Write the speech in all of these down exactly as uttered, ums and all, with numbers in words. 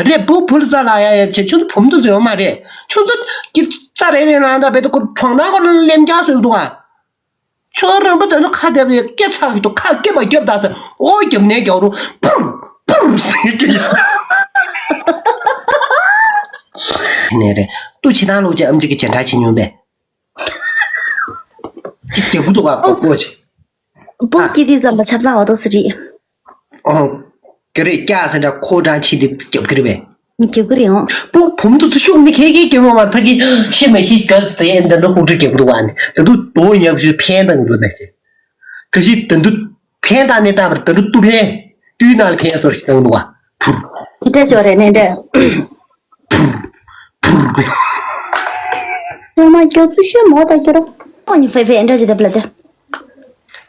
རེད། བུ་བུ་ལ་རྩ་ལ་ཡ་ཡ་བྱེད། ཁྱོད་ཚོ་བུ་མོ་ཚོ་ཡོད་མ་རེད། ཁྱོད་ཚོ་གི་རྩ་རེ་རེ་ལ་ད་བེད་ཀོ་གྲོང་ནང་གོ་ལ་ལེམ་རྒྱག་སོང་འདུག་ཨ། ཁྱོད་རང་པ་ད་ནི་ཁ་བརྡབ་ཡ་སྐད་ཚག་གི་འདུག་ཁ་སྐད་མ་རྒྱབ་ད་ཟེར། ཨོ་རྒྱབ་ནས་རྒྱག་རུང་ཕུར་ཕུར་ཟེར་གི་ཡ། ནས་རེད། ཏུ་ཆི་ཐང་ལུག་ཅེ་ཨམ་ཅི་གི་ཇེ་འདྲ་ཆི་ཉུང་བས། ཅི་རྒྱབ་གི་འདུག་ཨ། ཀོ་ཀོ་ཆི། པོ་ཀི་དི་ཙམ་པ་ཆབ་གསང་འོ་ཏོ་སི་རི། ཨོ། ཀེ་རེ་སྐྱག་ཟེར་འདྲ་ཁོ་གྲང་ཆི་དི་རྒྱབ་ཀི་རེ་བས། རྒྱབ་ཀི་རེ་ཡོང་། པོ་བུམ་དུ་ཚུ་ཤུགས་ནི་ཁེ་ཁེ་རྒྱབ་ཡོང་བ། ཕ་གི་ཤི་མ་ཤི་ག་ཟེ་འདི་འདྲ་ཁུག་ཁྲི་རྒྱབ་ཀི་རུ་བ་ནི་ད་དུ་དོ་ཉག་ཤུ་ཕན་དང་འགྲོ་ན་ཤི། ཁ་ཤི་ད་དུ་ཕན་དང་ནི་ད་བར་ད་དུ་ཏུ་ཕན་དུས་ནང་ལ་ཕན་སོར་ཤི་དང་འདུག་བ། ཕུར། དེ་འདྲ་ཅོ་རེ་ནས་འདྲ། ཕུར། ཡང་མ་སྐྱོ་ཚུ་ཤོད་མོ་ད་སྐྱོ་རོ། ཁོ་ནི་ཕེ་ཕེ་འདྲ་ཅི་ད་པ་ལ་ད།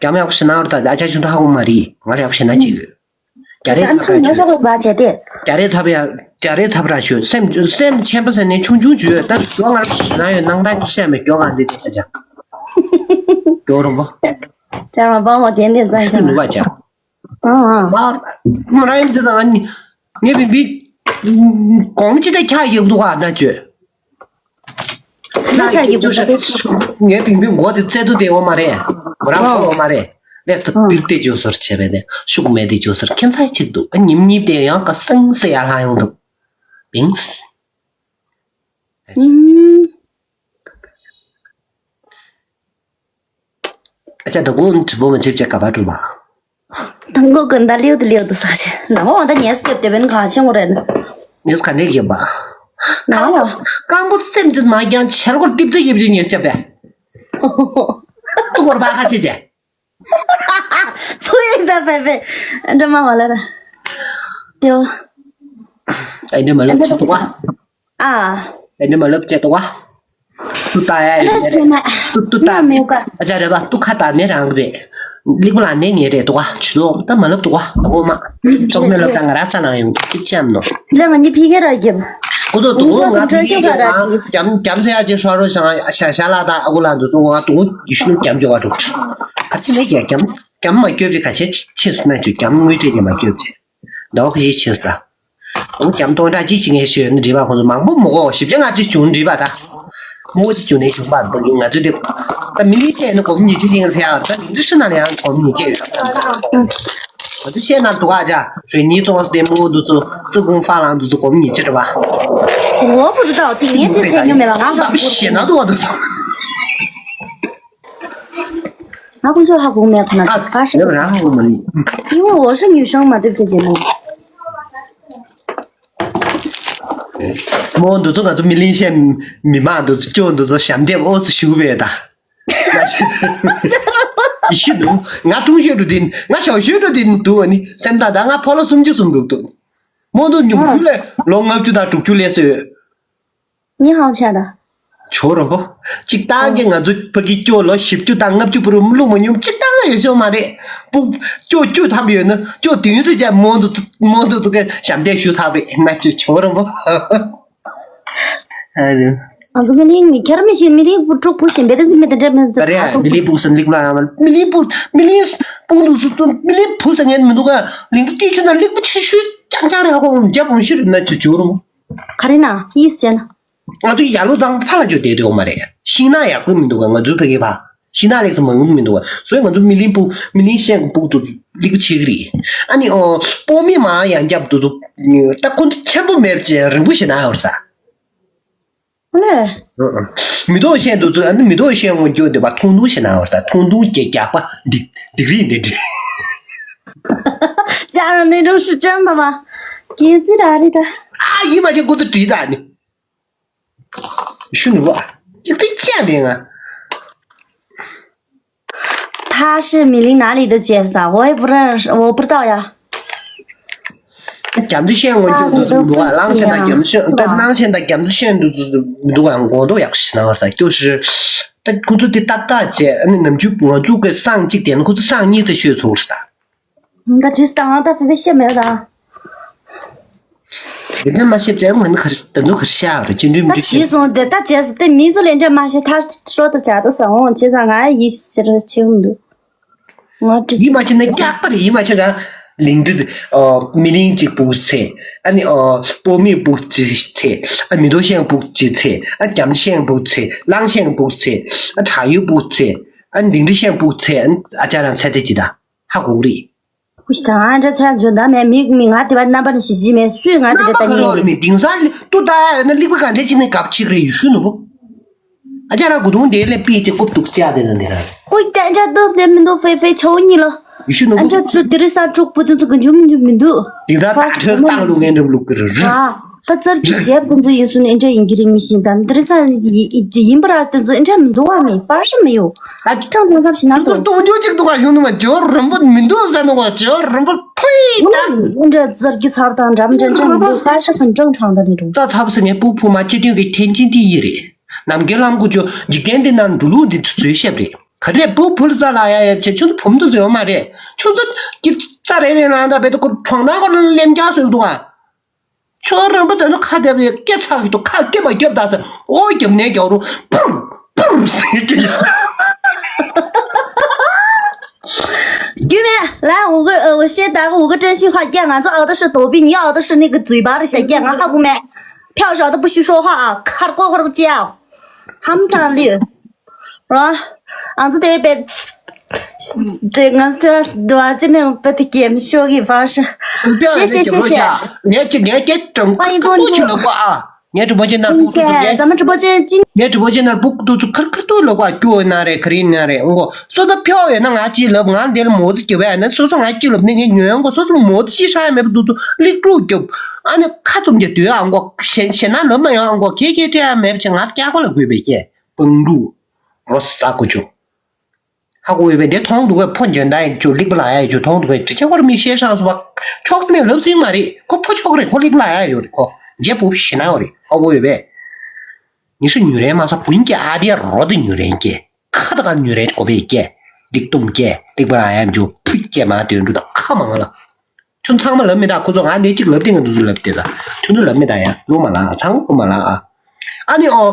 རྒྱ་མ་ཡག་པོ་ཞེ་ན་བར་ད་ཨ་ཅག་ཆུང་ད་ཧ་གོ་མ་རེད། ང་ལ་ཡག་པོ་ཞེ་ན་ཅིག་ཡོད། རྒྱ་རེ་ཚ་ཚ་ཚ་ཉོ་ཤོག་ལ་བ་བྱས་ཏེ། རྒྱ་རེ་ཚ་བ་ཡ། རྒྱ་རེ་ཚ་བ་ར་ཞོད་སེམས་སེམས་ཆེན་པོ་ཟེར་ནས་ཆུང་ཆུང་བྱོས་ད་སྐྱོ་ང་ར་ཞེ་ན་ཡོད་ནང་ད་ཅི་བཤད་མེད་སྐྱོ་ང་འདི་དེ་ས་ཅག་སྐྱོ་རོ་མོ། ཅག་ལ་བང་བ་དེ་འདི་ཙང་ཤི་ཤི་ནུ་བ་ཅག་ཨང་ཨང་། མ་མ་ར་ཡིན་འདི་དང་ངས་བི་བི་གོང་ཅི་ད་ཁྱག་ཡོད་འདུག་ཨ་ན་བཅོས། ང་ཆ་ཡི་གོ་ད་དེ། ངའི་བིང་བིང་མགོ་དེ་བཙལ་དུ་དེ་འོ་མ་རེད། མོ་རང་མགོ་འོ་མ་རེད། ལེགས་ཚ་ཨང་། བིར་ཏེ་ཇོ་སར་བྱས་པས་ནས་ཤུགས་མེད་དེ་ཇོ་སར་ཁྱེད་ཚ་ཅིག་འདུག་ཨ་ཉིམ་ཉིབ་དེ་ཡང་ཀ་སང་སེ་ཡ་ལྷ་ཡོང་འདུག་བིང་། ཨུམ། ཨ་ཅག་ད་གོ་དྲི་བོ་མ་བྱེད་བྱེད་ག་པ་གྲུབ་པ། དང་གོ་གོན་ད་ལེའུ་དུ་ལེའུ་དུ་ས་ཆེ་ན་འོ་ད་ཉེས་སྐྱོབ་དེ་བན་ག་ཆེ་ངོ་རེད་ན། ཉེས་ག་ནས་ཡིན་པ། ན་འོ། རྐང་པ་སེམས་ཅན་མ་ཀྱང་ཆལ་གོར་ཏིབ་ཙེ་ཡིབ་ཅིག་ཉེས་སྐྱོབ་པས། ཏུ་གོར་པ་ཁ་ཆེ་ཆེ། ཕུ་ཡིན་ད་པེ་པེ། འདྲ་མ་བ་ལ་ད། ཏེའོ། ཨ་འདྲ་མ་ལབ་ཆེ་ཏུ་བ། ཨ། ཨེ་ནི་མ་ལབ་ཅེས་ཏོ་བ། ཏུ་ཏ་ཡ་ཡིན་རེད་ཏུ་ཏ། ཏུ་ཏུ་ཏ། ང་མེད་ག་ཨ་ཅག་རེད་པ། ཏུ་ཁ་ཏ་ནི་རང་རེད། ལིག་པ་ལ་ནི་ངེས་རེད་ཏོ་བ། ཆུ་ཏོ་ད་མ་ལབ་ཏོ་བ། ཨ་ཨོ་མ། ཏོག་མེ་ལབ་ད་ང་ར་ས་ལང་ཡོང་གི་ཅིག་ཅམ་ནོ། ལེ་ང་ནི་ཕི་གེ་ར་རྒྱབ། ཀུ་ཏོ་ཏུ་ང་ཕི་གེ་ར་རྒྱབ། རྒྱམ་རྒྱམ་ས་ཡ་ཅིག་ཧྲ་རོ་ཞང་ཞ་ཞ་ལ་ད་ཨ་ཁུ་ལ་འདུག་ཏོ་ང་ཏུ་ཡུ་ཤུ་རྒྱམ་ཇོ་བ་ཏུ། ཨ་ཅི་ནི་རྒྱམ་རྒྱམ་མ་སྐྱོབ་ཅིག་ག་ཆེ་ཆེ་སུ་ན་ཅིག་རྒྱམ་དངུལ་སྤྲད་ཀྱི་མ་སྐྱོབ་ཅིག་ཟླ་བ་ཁ་ཤས་ཕྱིན་སོང་། ཨོ་རྒྱམ་སྟོང་ཕྲག་གཅིག་བྱེད་མཁན་ཞིག་ཡོད་ན་འགྲིག་པ། ཁོང་ཚོ་མང་པོ་མི་དགོས། བཞི་བརྒྱ་ལྔ་བཅུ་བྱུང་འགྲིག་པ། ད་མང་པོ་ཅིག་བྱུང་ནས་བྱུང་པ་འདུག་ང་ཚོས་དེ་ད་མི་ལི་བཤད་ན་སྒོར་མོ་ཉིས་བརྒྱ་ཅན་ཟེར་ཡ། ད་འདི་ཧྲི་ན་ལ་ཡང་སྒོར་མོ་ཉིས་བརྒྱ་ཡོད། ང་ཚོས་བཤད་ན་འདུག་ཨ་ཅག་རེ་གཉིས་བཙོང་སྟེ་མོ་འདུ་ཚོ་ཙི་གུང་ཧྥ་ལང་འདུ་ཚོ་སྒོར་མོ་ཉིས་བརྒྱ་རེད་པ། འོ་བུ་རུ་ད་འོ་དེ་ངས་དེ་ཚད་ཉོ་མེད་པ། ང་ད་ཞེ་ན་འདུག་ཨ་འདུ་ཚོ། ང་ཁོང་ཚོ་ཧ་གོ་མེད་ཁོ་ན་ཨ་ཁ་ཤས་ཡོད་རང་ཧ་གོ་མ་ནི། ཡིན་འོ་ཧྲི་ཉུ་ཤང་མ་དེབ་དེ་རྗེས་མ། མོ་འདུ་ཚོ་ང་ཚོ་མི་ལིང་ཤན་མི་མང་འདུ་ཚོ་སྐྱོ་འདུ་ཚོ་ཞབས་འདེབས་ཨོ་ཚོ་ཞུ་བས་ད། ཡི་ཤི་འདུག་ང་ཀྲུང་ཤོད་འགྲོ་དེ་ང་ཞའོ་ཤོད་འགྲོ་དེ་འདུག་ཨ་ནི་སེམས་ཐག་ད་ང་ཕོ་ལོ་སུམ་ཅུ་སུམ་འདུག་འདུག་མོ་འདུ་ཉུང་ཤུ་ལས་ལོ་ལྔ་བཅུ་དང་དྲུག་ཅུ་ལས་སོ་ཡོད། ཉི་ཧང་ཆ་ད། ཇོ་རོ་པོ། གཅིག་ཏང་གི་ང་ཚོ་ཕ་གི་སྐྱོ་ལོ་བཞི་བཅུ་དང་ལྔ་བཅུ་བར་བླུག་མ་མྱོང་གཅིག་ཏང་ཡོད་ཤོག་མ་རེད། སྤུ་སྐྱོ་བཅུ་ཐམ་ཡོད་ན་སྐྱོ་བདུན་ཙམ་བྱས་མོ་འདུ་མོ་འདུ་ཚོ་གི་ཞབས་འདེགས་ཞུ་ཐབས་རེད་ན་ཅི་ཇོ་རོ་པོ། ཨ་རེད། ང་ཚོ་མི་ལིང་མི་ཁྱེར་མི་ཤེས། མི་ལིང་བུ་ཕྲུག་བུ་ཞིག་འབད་དེ་མི་དེ་འདྲ་མི་ཚོ་རེད། མི་ལིང་བུ་སུ་ལིག་ལ་ཡང་མི་ལིང་བུ་མི་ལིང་སྤུན་འདུ་སུ་མི་ལིང་བུ་ཟེར་མཁན་མི་འདུག་ག་ལིང་བུ་ཏི་ཆུ་ན་ལིག་པ་ཆེ་ཤོས་རྐྱང་རྐྱང་རེད། ཧ་གོ་རྒྱ་བོང་ཤི་རེད་ན་ཅི་ཇོ་རོ་པོ། ག་རེ་ན་ཡིས་ཟེར་ན། ང་ཚོ་ཡར་ལོ་དང་ཕར་ལ་འགྱོ་བསྡད་ཡོད་མ་རེད། ཤིང་ནགས་ཡག་པོ་མི་འདུག་ག་ང་ཚོའི་ཕ་གི་ཕ། ཤིང་ནགས་ལེགས་སུ་མ་ཡོང་མི་འདུག་ག་སོས་ང་ཚོ་མི་ལིང་སྤུ་མི་ལིང་ཤན་གི་སྤུ་དུ་ལིག་པ་ཆེ་གི་རེད། ཨ་ནི་ཨོ་སྤོ་མི་མ་ཡང་རྒྱབ་དུ་དུ་ད་ཁོ་ཚོ་ཆེན་པོ་མེད་ཅེ་རིང་པོ་ཞིག་ན་ཡོད་ས། ལེ། མི་ཐོག་ཤན་དུ་ཚོ་ཨ་ནི་མི་ཐོག་ཤན་ངོ་འགྱོ་འདོད་པ་ཐུང་ཐུང་ཞིག་ན་ཡོད་ས། ཐུང་ཐུང་གི་རྒྱག་པ་འདི་འདི་རིགས་འདི་འདྲ། ཅང་ར་ནི་རུ་ཤི་ཅན་ད་མ་གན་ཙི་ར་རི་ད། ཨ་ཡིན་མ་ཅན་ཀུ་ཏུ་བྲིས་ད་ནི། ཤུ་ནུ་བ། ཅིག་ཏིག་ཅན་མེད་ང་། ཐ་ཤི་མི་ལིང་ན་ལི་ད་ཅེ་ས་འོ་ཡ་པུ་ར་འོ་པུར་ཏའོ་ཡ། རྒྱ་མཚོ་ཤན་ངོ་འགྱོ་འདུག་འདུག་ག་གླང་ཆེན་དང་རྒྱ་མཚོ་ཤན་ད་གླང་ཆེན་དང་རྒྱ་མཚོ་ཤན་འདུག་འདུག་ག་མགོ་འདོགས་ཡག་ཞིག་ན་བ་ས་སྐྱོ་ཤི། ད་ཁོ་ཚོ་དེ་ཏག་ཏག་བྱས་ཨ་ནི་ནམ་རྒྱུན་ང་ཚོ་གི་སང་གཅིག་དེ་ན་ཁོ་ཚོ་སང་གཉིས་ཙམ་ཤོད་ཚོར་ས། ད་ཇིས་དང་ད་ཕི་ཕི་ཤེས་མེད་ད། དེ་འདྲ་མ་ཤེས་བྱས་ང་ནི་གར་ད་ནུ་གར་ཤ་ར་ཅི་འདྲ་མི་ད་འདྲ་ཇིས་སོང་དེ་ད་ཇེས་དེ་མི་ཚོ་ལས་འདྲ་མ་ཤེས་ཐར་ཤོ་ད་ཇ་ད་ས་འོང་ཇི་ད་ང་ཡི་ཤི་ར་ཆེ་འུ་འདུག་ང་ཅི་ཡི་མ་ཆེ་ན་སྐྱག་པ་རེད། ཡི་མ་ཆེ་ན་ ལིང་ཏི་ཨ་མི་ལིང་གཅིག་སྤུག་ཚེ། ཨ་ནི་ཨ་སྤོ་མི་སྤུག་ཅི་ཚེ། ཨ་མི་ཏོ་ཤེང་སྤུག་ཅི་ཚེ། ཨ་རྒྱ་མི་ཤེང་སྤུག་ཚེ། གླང་ཤེང་སྤུག་ཚེ། ཨ་བྲག་ཡོས་སྤུག་ཚེ། ཨ་ལིང་ཏི་ཤེང་སྤུག་ཚེ། ཨ་ཨ་ཅག་རང་ཚེ་དེ་ཅི་ད་ཧ་གོ་གི་རེད། ཁུ་ཤི་ད་ང་འདྲ་ཚ་འཇོན་ད་མེད། མི་མི་ང་དེ་བ་རྣམ་པ་ནི་ཞི་ཞི་མེད་སུས་ང་དེ་འདྲ་ད་རྣམ་པ་ག་ཉེ་ལོ་རེད་མི་དེང་སང་ཏུ་ད་ཡོད་ན་ལིག་པ་ག་འདྲ་ཅི་ནས་གབ་ཆིག་རེད་ཡུ་ཤུ་ནུ་བོ། ཨ་ཅག་རང་གོ་དུང་དེ་ལས་པི་དེ་ཀུབ་ཏུག་ཅག་དེ་ན་དེ་རང་། ཀུ་ཏན་ཅག་ཏུ་དེ་མི་འདུག་ཧྥེ་ཧྥེ་ཆའོ་གཉིས་ལོ། ཡུ་ཤུ་ནུ་ཨ་བོ། འདྲ་ཅུ་དེ་རི་ས་ཕྲུག་པོ་དེ་ཚོ་གི་འཇུམ་འཇུམ་མི་འདུག་དེ་ད་ད་ཁྲོད་བཏང་ལུག་ངན་འགྲམ་ལུག་གི་རི་རི། ཨ་ད་ཙར་གྱི་ཞེ་ཕུན་ཚོགས་ཡིན་སུ་ནི་ཨེ་འདྲ་ཡིན་གྱི་རིག་མི་ཤེས་ད་དེ་རི་ས་ཡིན་པ་ར་དེ་ཚོ་ཨེ་འདྲ་མི་འདུག་བ་མེད་པ་ཤི་མི་ཡོད། ད་ཀྲང་ཐང་ཚབ་ཞིག་ན་ཁྱོད་ཚོ་ཏུ་གཏོང་རྒྱུ་གཅིག་འདུག་ག་ཞུ་ནི་མ་ཇོ་རིན་པོ་མི་འདུག་ཟེར་ནི་བ་ཇོ་རིན་པོ་ཕུའི་ད། འདྲ་ཙར་གྱི་ཚབ་དང་འགྲམ་འདྲ་འདྲ་མི་འདུག་ཧྥ་ཤི་ཁན་ཀྲང་ཐང་ད་ནི་རུང་། ཙ་ཚབ་སེ་ངའི་སྤུ་ཕུ་མ་སྤྱི་དོན་གྱི་འཐེན་འཁྱེར་དེ་ཡི་རེད། ནམ་རྒྱུན་ལམ་ཀུ་ཅོ་འཇིག་རྟེན་འདི་ན་འགྲོ་ལུགས་འདི་ཚོ་བཟོས་ཤེས་རེད། ག་རེ་སྤུ་ཕུ་ལ་ཙ་ལ་ཡ་ཡ་བྱེད་ཁྱོད་ཚོ་བུམ་དུ་བཟོས་མ་རེད། ཁྱོད་ཚོ་ཀྱི་ཙ་རེ་རེ་ལང་ད་བེ་ཏོ་ཁོ་གྲོང་ནང་ཁོ་ལ་ལེམ་རྒྱག་བཟོས་འདུག་ཨ། ཁྱོད་རིན་པོ་དེ་ཚོ་ཁ་རྒྱབ་ཡས་སྐེ་ཚགས་ཀྱི་འདུག་ཁ་སྐེ་མ་རྒྱབ་ད་ཟེར་ཨོ་རྒྱབ་ནས་རྒྱག་རུང་ཕུར་ཕུར་ཟེར་གྱི་ཡ། རྒྱུ་མེད་ལ་འུ་ག་འུ་ཤེས་ད་ག་འུ་ག་ཀྲན་ཤིང་ཧ་རྒྱ་ང་ཚོ་ཨའོ་ཏོ་ཧྲི་དོ་པི་ཉི་ཨའོ་ཏོ་ཧྲི་ནི་གི་ཛུའི་བ་རི་ཤ་རྒྱ་ང་ཧ་གོ་མེད། ཕྱོགས་ཞོག་ཏུ་པུ་ཤུ་ཤོ་ཧ་ཨ་ཁར་ཀོ་ཁར་ཀོ་ཅི་ཨའོ། ཧམ་ཐང་ལིའུ། ར། ཨང་ཚོ་དེ་པེ། དེ་ང་ཚོ་དེ་བ་ཅི་ནས་པེ་དེ་གེམ་ཤོ་གི་བར་ཤ། ཤེ་ཤེ་ཤེ་ཤེ། ངས་ཀྱི་ངས་ཀྱི་ཀྲང་ཁ་ཏུ་ཆུ་ལོ་པ་ཨ། ངས་གྲུ་པོ་ཆེ་ན་ཕུག་ཏུ་ཆུ་ངས། ཛ་མ་གྲུ་པོ་ཆེ་ཅི། ངས་གྲུ་པོ་ཆེ་ན་ཕུག་ཏུ་ཆུ་ཁར་ཁར་ཏུ་ལོ་པ་སྐྱོ་ན་རེ་ག་རི་ན་རེ་ཨང་གོ། སོ་ད་ཕྱོགས་ཡོད་ན་ང་ཅི་ལབ་ང་འདིར་མོ་ཙི་སྐྱོ་བས་ན་སོ་སོ་ང་སྐྱོ་ལབ་ནི་ངས་ཉོན་གོ་སོ་སོ་མོ་ཙི་ཤི་ཧྲ་མེད་པ་ཏུ་ཏུ་ལིག་ཀྲུ་སྐྱོ། ཨ་ནི་ཁ་ཙུམ་གྱི་དུས་ཨང་གོ་ཞེ་ཞེ་ན་ལབ་མ་ཡོང་ཨང་གོ་ཁེ་ཁེ་ཏྲེ་ཨ་མེད་པ་ཆེ་ང་སྐྱ་གོ་ལ་དགོས་པའི་སྐྱེ། སྤང་ཕྲུག་རོ་ས་ཀུ་ཅོ། ཧ་གོ་ཡོད་པས་དེ་མཐོང་འདུག་པས་ཕོ་འཇོན་ད་ཡིན་ཅོ་ལིག་པ་ལ་ཡ་ཡི་ཅོ་མཐོང་འདུག་པས་དྲི་ཆེན་པར་མི་ཤེས་ཤང་སུ་བ་ཆོག་མེད་ལབ་སྲིད་མ་རེད་ཁོ་ཕོ་ཆོག་རེད་ཁོ་ལིག་པ་ལ་ཡ་ཡོད་རེད་ཁོ་རྗེ་བུ་ཤི་ན་ཡོད་རེད་ཧ་གོ་ཡོད་པས། ཉི་ཤུ་ཉུ་རན་མ་ས་བུན་གྱི་ཨ་བི་ཡ་རོ་དེ་ཉུ་རན་གྱི་ཁ་ད་ག་ཉུ་རན་གོ་བས་སྐྱེ་ལིག་ཏུམ་སྐྱེ་ལིག་པ་ལ་ཡ་ཡི་ཅོ་ཕུད་སྐྱེ་མ་དོན་འགྲུ་ད་ཁ་མང་ལ། ཁྱོད་ཚང་མ་ལབ་མི་དང་ཁོ་ཚོ་ང་ནས་གཅིག་ལབ་སྟེ་ང་འདུག་ལབ་སྟེ་ད་ཁྱོད་ཚོ་ལབ་མི་དང་ཡང་ལོ་མ་ལ་ཚང་ཁོ་མ་ལ་ཨ། ཨ་ནི་ཨོ།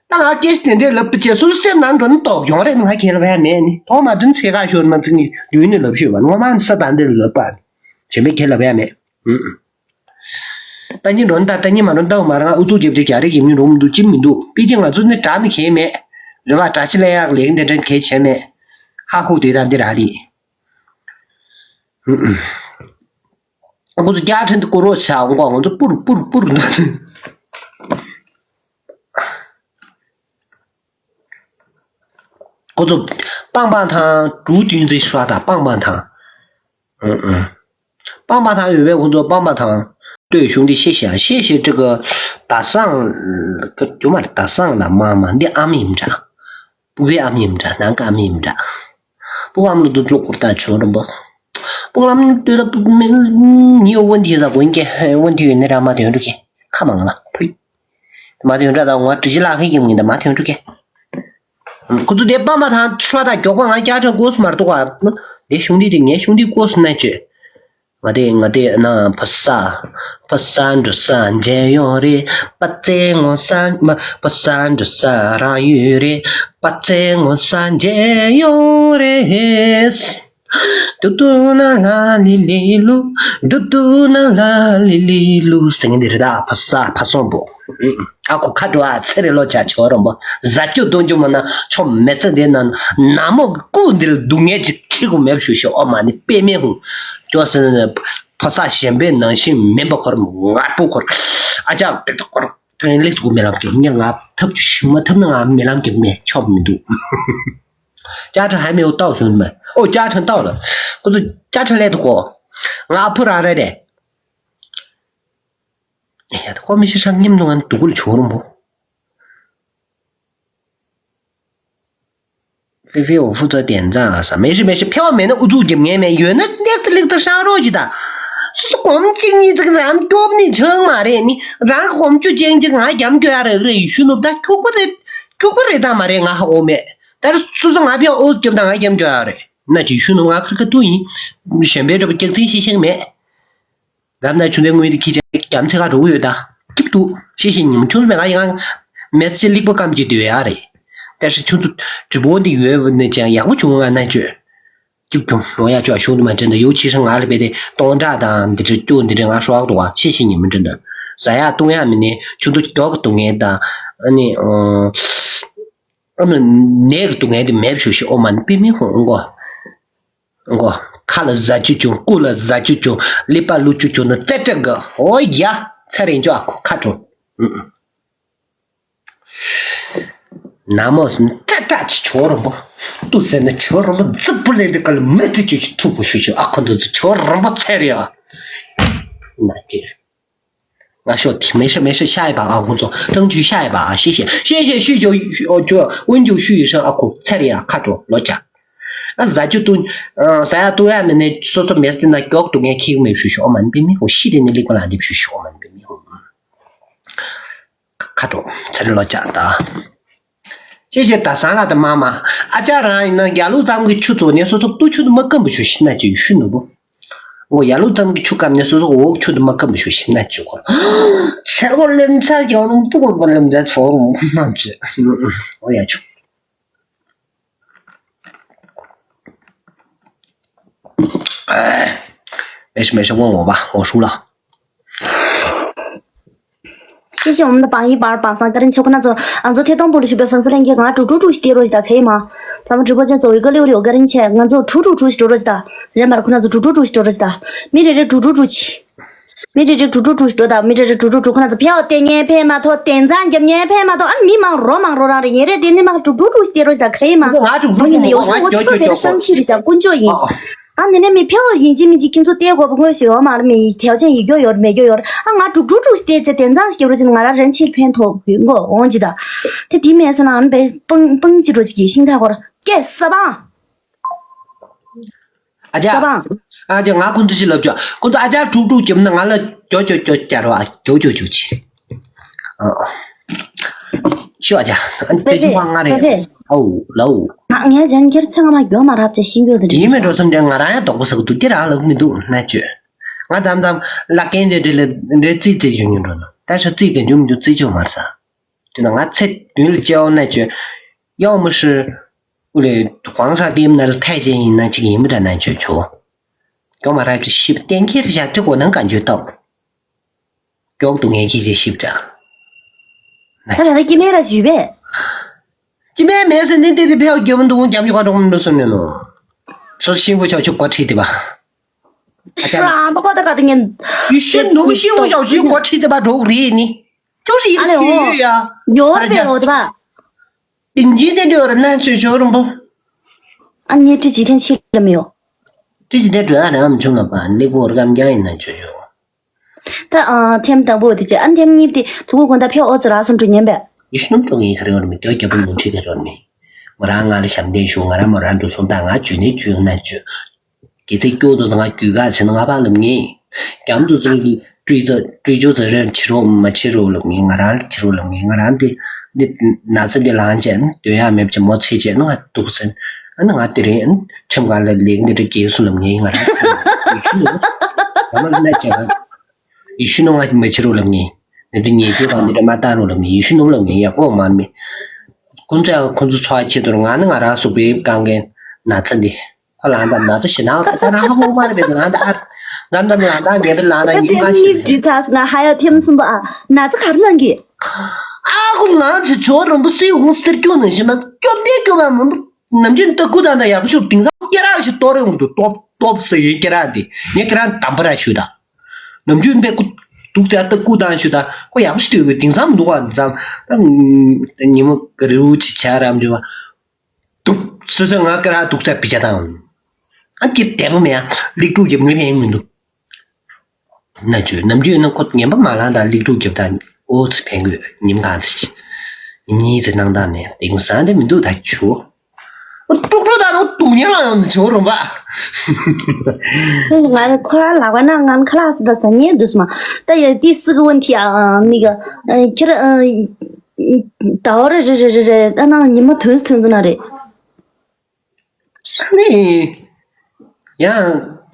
ད་ང་སྐད་ཆ་དེ་འདྲས་ལབ་པ་བྱས་སོ་སོ་སེམས་ནང་འགྲོ་ན་དོགས་ཡོང་རེད་ང་ཁྱེད་ལ་བས་མེད་ནི་ཐོག་མ་དུན་ཚེ་ཁ་ཤོར་མ་ཚིག་ནི་ལུས་ནི་ལབ་ཤོད་པ་ངོ་མ་ནི་ས་དང་འདི་ལབ་པ། བྱེད་མེད་ཁྱེད་ལ་བས་མེད། ཨུ་ཨུ། ད་ཉིན་འགྲོ་ན་ད་ད་ཉིན་མ་འགྲོ་ན་ད་འོ་མ་རང་ཨུ་ཚུགས་རྒྱབ་ཅིག་རྒྱ་རེ་ཡིན་མི་རུང་མི་འདུག་ཅི་མི་འདུག་པི་ཅི་ང་ཚོ་ནི་དྲག་ནི་ཁྱེད་མེད། རེ་བ་དྲག་ཅི་ལ་ཡག་ལེགས་འདི་འདྲ་ཁྱེད་བྱེད་མེད། ཧ་ཧུ་དེ་དང་འདི་ར་རེད། ཁོ་ཚོ་རྒྱ་ཕྲན་དུ་སྐོར་རོགས་བྱ་འོང་གོ་ང་ཚོ་པུར་པུར་པུར་འདུག་ཁོ་ཚོ་པང་པང་ཐང་དྲུག་བདུན་ཙེ་ཤ་དང་པང་པང་ཐང་། པང་པང་ཐང་ཡོད་པས་ཁོ་ཚོ་པང་པང་ཐང་ལྟོས་གཞུང་འདི་ཤེས་ཤ་ཤེས་ཤེས་ཀྲི་ག་ད་སང་རྒྱུ་མ་རེད་ད་སང་ལ་མ་མ་འདི་ཨ་མ་ཡིན་འདྲ། སྤུ་གུའི་ཨ་མ་ཡིན་འདྲ་ནང་གི་ཨ་མ་ཡིན་འདྲ། སྤུ་གུ་ཨ་མ་ལ་དུ་ལོག་སྐོར་ལྟ་ཆོག་རམ་པ། སྤུ་གུ་ཨ་མ་ལ་ལྟོས་ད་སྤུ་གུ་མི་ཉིད་དབོན་དེ་ཡོད་ས་དགོན་སྐྱེ་དབོན་དེ་ཡོད་ནི་ར་མ་དེ་ཡོད་འགྲོ་གི་ཁ་མང་ལ་ཕུད། མ་དེ་ཡོད་འདྲ་ད་ང་དྲི་ཅི་ལ་ཁ་ཡིན་མིན་ད་མ་དེ་ཡོད་འགྲོ་གི། ཁོ་ཚོ་དེ་པ་མ་ཐང་ཆུ་བ་དང་མགྱོགས་པ་ང་སྐྱ་ཁྲ་གོ་སུ་མར་གཏོགས་པ། དེ་གཞུང་འདི་དེ་ངའི་གཞུང་འདི་གོ་སུ་ན་བཅོས། ང་དེ་ང་དེ་ན་ཕ་ས། ཕ་ས་འགྲོ་ས་མཇལ་ཡོང་རེད། པ་ཙེ་ངོ་ས་མ་ཕ་ས་འགྲོ་ས་རང་ཡུལ་རེད། པ་ཙེ་ངོ་ས་མཇལ་ཡོང་རེད། དུ་དུ་ན་ལ་ལི་ལི་ལུ། དུ་དུ་ན་ལ་ལི་ལི་ལུ་ཟེར་མཁན་དེ་རེད་ད་ཕ་ས་ཕ་སོང་པོ། ཨ་ཁུ་ཁ་འགྲོ་ཨ་ཚེ་རེ་ལོ་ཆ་ཆོ་རོ་མོ་ཟ་ཅོ་གདོང་ཅོ་མ་ན་ཆོ་མེ་ཚེ་འདི་ན་ན་མོ་གི་སྐུ་འདིར་སྡུག་བསྔལ་ཅིག་ཁེ་གུ་མེབ་ཞུ་ཞོ་ཨོ་མ་ནི་པེ་མེ་ཧུ་ཅོ་སེ་ན་ཕ་ས་གཞན་པའི་ནང་བཞིན་མིན་པ་ཁོར་ངར་པོ་ཁོར་ཨ་ཅག་པེ་ཏོ་ཁོར་ཐོན་ལེགས་ཐུག་མེ་ལམ་གྱི་ངས་ང་ཐབས་ཅིག་ཞུ་མ་ཐབས་ན་ང་མེ་ལམ་གྱི་མེ་ཆོ་མི་འདུག་ཅ་ཁྲ་ཧ་མེ་འོ་ཏའོ་ཞུ་མེ་ཨོ་ཅ་ཁྲ་ཏའོ་ལ་ཁོ་ཚོ་ཅ་ཁྲ་ལས་ཐུག་གོ་ང་ཕུ་ར་རེ་རེ། ཡ་ད་ཁོ་མི་ཤི་ཧྲང་སྙེམས་ནུ་ང་དུ་གུལ་ཆོ་རུང་བོ། ཕི་ཕི་འོ་ཧྥུ་ཙ་བསྟན་ཙང་ཨ་ས་མེ་ཤི་མེ་ཤི་ཕེ་བ་མེད་ན་ཨུ་ཚུགས་རྒྱབ་ངེས་མེད་ཡོད་ན་ལེགས་ཏུ་ལེགས་ཏུ་ཧྲང་རོགས་ཅི་ད། སུ་སུ་གོམ་གཅིག་གཉིས་ཙིག་རང་སྐྱོབ་ནི་ཆང་མ་རེད་ནི་རང་གོམ་ཆུ་ཅན་ཅིག་ང་རྒྱམ་སྐྱོ་ཡ་རེད་རེད་ཡུ་ཤུ་ནུབ་ད་ཁྱུག་པ་རེད་ཁྱུག་པ་རེད་ད་མ་རེད་ང་ཧ་གོ་མེད་ད་རེ་སུ་སུ་ང་ཕེ་ཨུ་ཚུགས་རྒྱབ་ད་ང་རྒྱམ་སྐྱོ་ཡ་རེད་ན་ཅི་ཡུ་ཤུ་ནུབ་ང་ཁར་ཁ་ཐུག་ཡིན་གཞན་པའི་འདྲ་པོ་སྐྱག་རྫུན་ཤེས་ཤེས་མེད། རབ་ན་ཆུ་ཚན་དངུལ་དེ་ཁྱི་ཅག་རྒྱ་མཚེ་ཁ་འགྲོ་གི་ཡོད་ད། སྐྱིད་སྡུག་ཤེས་ཤེས་ཉིན་མོ་ཆུང་ཚོ་མེད་ང་ཡང་མེ་ཚེ་ལིག་པ་སྐམ་གྱི་སྡོད་ཡ་རེད། ད་ཤི་ཆུ་ཚོ་དྲི་བོ་འདི་ཡོད་ནས་ཅང་ཡག་པོ་བྱུང་ང་ན་བཅོས། སྐྱིད་ཀྱང་ལོ་ཡ་ཅོ་ཤུགས་དུ་མ་དྲན་ད་ཡོ་ཆི་ཧྲ་ང་ལ་བེ་དེ་སྟོང་ཕྲག་དང་འདི་འདྲ་སྐྱོ་འདི་འདྲ་ང་ཧྲོག་དུ་བ་ཤེས་ཤེས་ཉིན་མི་དྲན་ད་ཟ་ཡ་བཏུང་ཡ་མི་ནི་ཁྱོད་ཚོ་མགྱོགས་གཏོང་ངེས་དང་ཨ་ནི་ཨ་ནི་ནད་གི་སྡུག་བསྔལ་དེ་མེད་ཞུ་ཤི་ཨོ་མ་ནི་པི་མི་ཧོང་ཨོ་མགོ་ཨོ་མགོ་ཁ་ལ་ཟ་ཅུ་ཅུང་སྐུ་ལ་ཟ་ཅུ་ཅུང་ལི་པ་ལུ་ཅུ་ཅུང་ན་ཙེ་ཏྲ་གི་ཨོ་ཡ་ཚེ་རིང་ཅོ་ཨ་ཁུ་ཁ་ཁྲོ། ན་མོ་སི་ཏྲ་ཏྲ་ཅི་ཆོ་རོ་མོ། ཏུ་སེ་ན་ཆོ་རོ་མོ་ཛི་པུ་ལེ་འདི་ཀ་ལ་མི་ཏི་ཅུ་ཅི་ཐུ་པོ་ཤུ་ཤུ་ཨ་ཁོ་འདུ་ཛི་ཆོ་རོ་མོ་ཚེ་རི་ཨ། ན་ཀི། ང་ཤོ་ཐི་མེ་ཤ་མེ་ཤ་ཤ་ཡི་པ་ཨ་ཁོ་ཚོ་ཏང་ཅུ་ཤ་ཡི་པ་ཨ་ཤེ་ཤེ་ཤེ་ཤེ་ཤུ་ཅོ་ཨོ་ཅོ་ཨུན་ཅུ་ཤུ་ཡི་ཤ་ཨ་ཁོ་ཚེ་རི་ཨ་ཁ་ཏྲོ་ལོ་ཅ། ཨ་ཟ་ཅུ་ཏུ་ཨ་ཟ་ཡ་ཏུ་ཡ་མེ་ནེ་སོ་སོ་མེ་སི་ན་ཀྱོག་ཏུ་ངས་ཁི་མེ་ཤུ་ཤུ་ཨོ་མ་ནི་པི་མི་ཁོ་ཤི་དེ་ནི་ལི་ཀོ་ལ་འདི་ཤུ་ཤུ་ཨོ་མ་ནི་པི་མི་ཁོ། ཁ་དྲོ་ཚེ་རི་ལོ་ཅག་ད། ཤེས་ཤེས་ད་སང་ལ་ད་མ་མ། ཨ་ཅག་རང་ཡིན་ན་རྒྱ་ལུག་ཙམ་གྱི་ཆུ་བཙོ་ནས་སོ་སོ་ཏུ་ཆུ་དུ་མ་སྐམ་པོ་ཞུ་ཤི་ན་ཅི་ཤུ་ནུ་བོ། འོ་ཡ་ལུག་ཙམ་གྱི་ཆུ་སྐམ་ནས་སོ་སོ་འོག་ཆུ་དུ་མ་སྐམ་པོ་ཞུ་ཤི་ན་ཅི་གོ། ཚེ་རོ་ལེན་ཚ་རྒྱ་ལུག་ཏུ་གོ་པ་ལེན་ཚ་ཚོ་རུ་མ་ཅི། འོ་ཡ་ཆུ། མེ་ཤ་མེ་ཤ་ཝང་ཝང་བ་ཝང་ཧྲུ་ལ། ཤེས་ཤེས་འོམ་ད་བང་ཡིག་པར་བང་སང་ཀ་རིན་ཆེ་ཁོ་ན་ཚོ་ཨ་ཚོ་ཐེ་གཏོང་པོ་ལ་ཞུ་བའི་ཧྥང་སི་ལན་གྱི་ང་ཀྲུག་ཀྲུག་ཀྲུག་ཞིག་སྟེར་རོགས་ཞིག་ད་ཁེ་མ། ཚང་མ་གྲུ་པ་ཅན་ཚོ་ཡི་ག་ལེའུ་ལེའུ་ཀ་རིན་ཆེ་ང་ཚོ་ཀྲུག་ཀྲུག་ཀྲུག་ཞིག་འགྲོ་རོགས་ཞིག་ད། རེད་མར་ཁོ་ན་ཚོ་ཀྲུག་ཀྲུག་ཀྲུག་ཞིག་འགྲོ་རོགས་ཞིག་ད། མི་རེ་རེ་ཀྲུག་ཀྲུག་ཀྲུག་ཞིག་མི་རེ་རེ་ཀྲུག་ཀྲུག་ཀྲུག་ཁོ་ན་ཚོ་ཕེའོ་ཏེ་ཉན་ཕེ་མ་ཐོ་ཏེན་ཚང་རྒྱབ་ཉན་ཕེ་མ་ཐོ་ཨ་མི་མང་རོ་མང་རོ་རང་རེ་ཉེ་རེ་ཏེ་ནི་མང་ཀྲུག་ཀྲུག་ཀྲུག་ཞིག་སྟེར་རོགས་ཞིག་ད་ཁེ་མ། ང་ཀྲུག་ཀྲུག་ཀྲུག་ཡོ་ཤོ་ཨོ་ཏི་ཁོ་ཕེ་རེ་ཧྲང་ཆི་རི་ཞག་ཀུན་ཅོ་ཡིན། ཨ་ནི་ནི་མི་ཕེའོ་ཡིན་གཅིག་མིན་གཅིག་ཁྱིམ་ཚོ་ཏེ་གོ་བ་ངོས་ཤེས་ཡོ་མ་རེ་མི་ཡིག་ཐེའོ་ཅན་ཡིག་གྱོ་ཡོ་རེ་མེ་གྱོ་ཡོ་རེ་ཨ་ང་ཀྲུག་ཀྲུག་ཀྲུག་ཞིག་སྟེར་ཅེ་ཏེན་ཚང་ཞིག་སྐྱབས་རོགས་ཅིག་ང་ར་རན་ཆེ་ཕན་ཐོགས་ཡོད་མགོ་འོང་ཅི་ད། ཏེ་དེ་མེད་སོ་ན་ཨ་ནི་པེ་པང་པང་ཅི་རོ་ཅིག་གི་ཤིང་ཐག་གོ་ར་ཀེ་ས་བང་། ཨ་ཅག་ས་བང་། ཨ་ཅག་ང་ཁོང་ཚོ་ཅི་ལབ་ཅོ། ཁོང་ཚོ་ཨ་ཅག་དཀྲུག་དཀྲུག་རྒྱབ་ན་ང་ལ་ཅོ་ཅོ་ཅོ་ཅ་རོ་ཨ་ཅོ་ཅོ་ཅོ་ཅི། ཨ། ཤོ་ཨ་ཅག་ཨ་ནི་དེ་ཅི་ཕ་ང་རེད། ཨའུ་ལའུ། ང་ངས་ཇན་ཁྱེར་ཚེ་ང་མ་མགྱོགས་མ་རབ་ཅེ་ཤིང་གོ་དེ་ཡིན་མེད་འགྲོ་བསམ་ཅན་ང་རང་ཡང་དོག་པོ་ཟ་གི་འདུག་དེ་རང་ལབ་མི་འདུག་ན་ཅོ། ང་ཙམ་ཙམ་ལ་ཀན་དེ་འདྲ་ལ་འདྲ་རྩིས་རྩིས་བྱུང་མྱོང་འགྲོ་ན་ད་ཤ་རྩིས་ག་འཇུ་མི་འཇུ་རྩིས་ཆོག་མ་རེད་ས། དེ་ན་ང་ཚེ་མདུན་ལ་སྐྱེ་བ་ན་ཅོ། 要么是 ཨུ་ལེ། ཝང་ཧྲ་ཏིམ་ན་ལ་ཐའི་ཅན་ཡིན་ན་ཅིག་ཡིན་མི་འདྲ་ན་ཅོ་ཆོ། ཀྱོ་མ་ར་ཅི་ཤིབ་གཏན་འཁེལ་བཞག་ཏི་གོ་ནང་ག་འཇུ་ཏོ། ཀྱོག་ཏུ་ངེས་ཀྱི་ཅི་ཤིབ་འདྲ། ད་ད་ད་ཀི་མེ་ར་ཞུས་པས། ཀི་མེ་མེ་སེ་ནི་ཏི་ཏི་ཕེའོ་རྒྱབ་འདུག་རྒྱབ་ཡོ་ག་འགྲོ་མི་འགྲོ་སོང་ནི་ནོ། སོ་སོ་ཤིང་བུ་ཆོ་ཆུ་གོ་ཁྲིད་དི་བ། ཧྲ་མ་པོ་ད་ག་ཏི་ངན། ཡུ་ཤི་ནུ་ཤིང་བུ་ཆོ་ཆུ་གོ་ཁྲིད་དི་བ་འགྲོ་རེད་ནི། ཀྱོ་རི་ཨ་ལེ་ཡུ་ཡོ་ཡ། ཡོ་ར་པེ་ཡོ་དི་བ། དེ་འཇིག་རྟེན་འདི་བར་ན་ཆོས་ཆོས་རིན་པོ། ཨ་ནི་ཁྲི་འཇིག་རྟེན་ཕྱི་ལ་མི་ཡོང་། ཁྲི་འཇིག་རྟེན་འགྲོ་ཡ་རང་མི་བྱུང་ལ་པ་ལེགས་པོ་ར་ཀམ་རྐྱང་ཡིན་ན་ཆོས་ཆོས། ད་ཨ་ཐེམ་དང་པོ་དེ་ཅི་ཨ་ནི་ཐེམ་གཉིས་དེ་དུ་གུ་གོན་ད་ཕེ་ཨོ་ཙི་ར་སོང་འགྲོ་ཉན་པས། ཡིད་སྣུམ་ཐོག་ངའི་ཁ་རེ་བར་མི་དོ་རྒྱབ་པོ་ནུ་ཁྲི་ཁ་རེ་བར་མི། མོ་རང་ང་ལ་ཞབས་འདེགས་ཞུ་ང་རང་མོ་རང་འགྲོ་སོང་ད་ང་འཇུས་ནས་འཇུས་ན་འཇུས། དགེ་ཚེ་སྐྱོ་དུ་ང་རྒྱུས་ཁ་ཆེ་ན་ང་ཕག་ལབ་ངེས། རྒྱམ་དུ་ཚུར་གྱི་སྤྲུལ་ཚོ་སྤྲུལ་ཆུ་ཚོ་རེ་ཕྱི་རོགས་མ་ཕྱི་རོགས་ལབ་ངེས། ང་རང་ལ་ཕྱི་རོགས་ལབ་ངེས། ང་རང་འདི་འདི་ན་ཚ་འདི་ལངས་བྱས་ན་སྡོད་ཡག་མེད་བྱས་མོ་ཚེ་བྱས་ན་ང་སྡུག་ཟེར། ཨ་ནི་ང་དེ་རིང་ཁྲིམས་ཁང་ལ་ལེགས་འདི་འདྲ་རྒྱལ་སོང་ལབ་ངེས། ང་རང་ཡིད་ཆུ་ནུབ་ཡ་མ་ལ་ན་བྱས་ང་ཡིད་ཆུ་ནུབ་ང་མ་ཕྱི་རོགས་ལབ་ངེས། འདི་འདྲ་ཉེས་ཆད་གང་འདི་འདྲ་མ་བཏང་རོགས་ལབ་ངེས། ཡིད་ཆུ་ནུབ་ལབ་ངེས། ཡག་པོ་མ་མེད། ཁོང་ཚོ་ཡང་ཁོང་ཚོ་འཚོ་བ་ཁྱེད་ཚོར་ང་ནི་ང་རང་གཟུགས་པོའི་དཀའ་ངལ་ན་ཚ་འདི། ཁོ་ལང་དང་ན་ཚ་ཞེ་ནའང་ཁ་ཚ་རང་ཧ་མོ་མ་རེད་པས་ང་དང་ཨ། ང་དང་ལང་དང་ངན་པའི་ལང་དང་ད་ཉིན་དེ་མ་ཤེས་གཉིས་པ་བྲིས་ཚར་སོང་ན་ཧ་ཡོ་ཐེམ་གསུམ་པོ་ཨ་ན་ཚ་ག་རེ་ལང་གི། ཨ་ཁོ་ང་ཚོ་ཇོ་རིན་པོ་སེའུ་ཁུང་གསེར་སྐྱོགས་ནང་བཞིན་མ་སྐྱོབ་བདེ་སྐྱོབ་པ་མང་པོ་ནམ་རྒྱུན་ལྟ་སྐུ་དང་དང་ཡག་པོ་ཤོར་དེང་སང་སྐེ་རགས་ཤིག་གཏོར་ཡོང་དུ་སྟོབ་སྟོབ་ཟེར་ཡོད་སྐེ་རགས་དེ་ངས་སྐེ་རགས་དམ་པ་ར་ཞུ་དང་། ནམ་རྒྱུན་པས་སྐུ་དུག་དེ་ལྟ་སྐུ་དང་ཞུ་དང་ཁོ་ཡག་པོ་ཤིག་ལྟོས་དགོས་དེང་སང་མི་འདུག་བ་དེང་སང་ད་ཉི་མ་ག་རེའུ་ཅི་བྱ་རམ་འཇུ་བ། དུག་སོ་སོ་ང་ཀ་ར་དུག་ཚ་པི་ཆ་དང་། ཨ་ཀི་དེ་པོ་མེ་ཡ་ལིག་ཀྲུག་གི་མི་ཕན་མི་འདུག་ན་ཅོ་ནམ་རྒྱུན་ཡིན་ན་ཁོ་ངན་པ་མ་ལང་དང་ལིག་ཀྲུག་རྒྱབ་དང་ཨོ་ཚི་ཕན་དགོས་ཉིམ་གང་ཚི་ཆི། ཉིས་ཚི་ནང་དང་ནས་དེང་སང་དེ་མི་འདུག་ད་ཆུ། ཀྲུག་ཀྲུག་དང་དུག་ཉལ་ལ་ཡོང་ནི་ཆུ་རུམ་པ། ང་ཁོ་རང་ལག་པ་ན་ང་ཁ་ལག་སི་ད་ཟ་ཉེ་འདུག་སྨ། ད་ཡ་དེ་སི་གི་ཝན་ཐི་ཨ་མི་ག་ཁྱེད་ར། ད་འོ་རེ་རེ་རེ་རེ་རེ་ད་ནང་ཉི་མ་དོན་སུ་དོན་གི་ན་རེད། ནི། ཡང་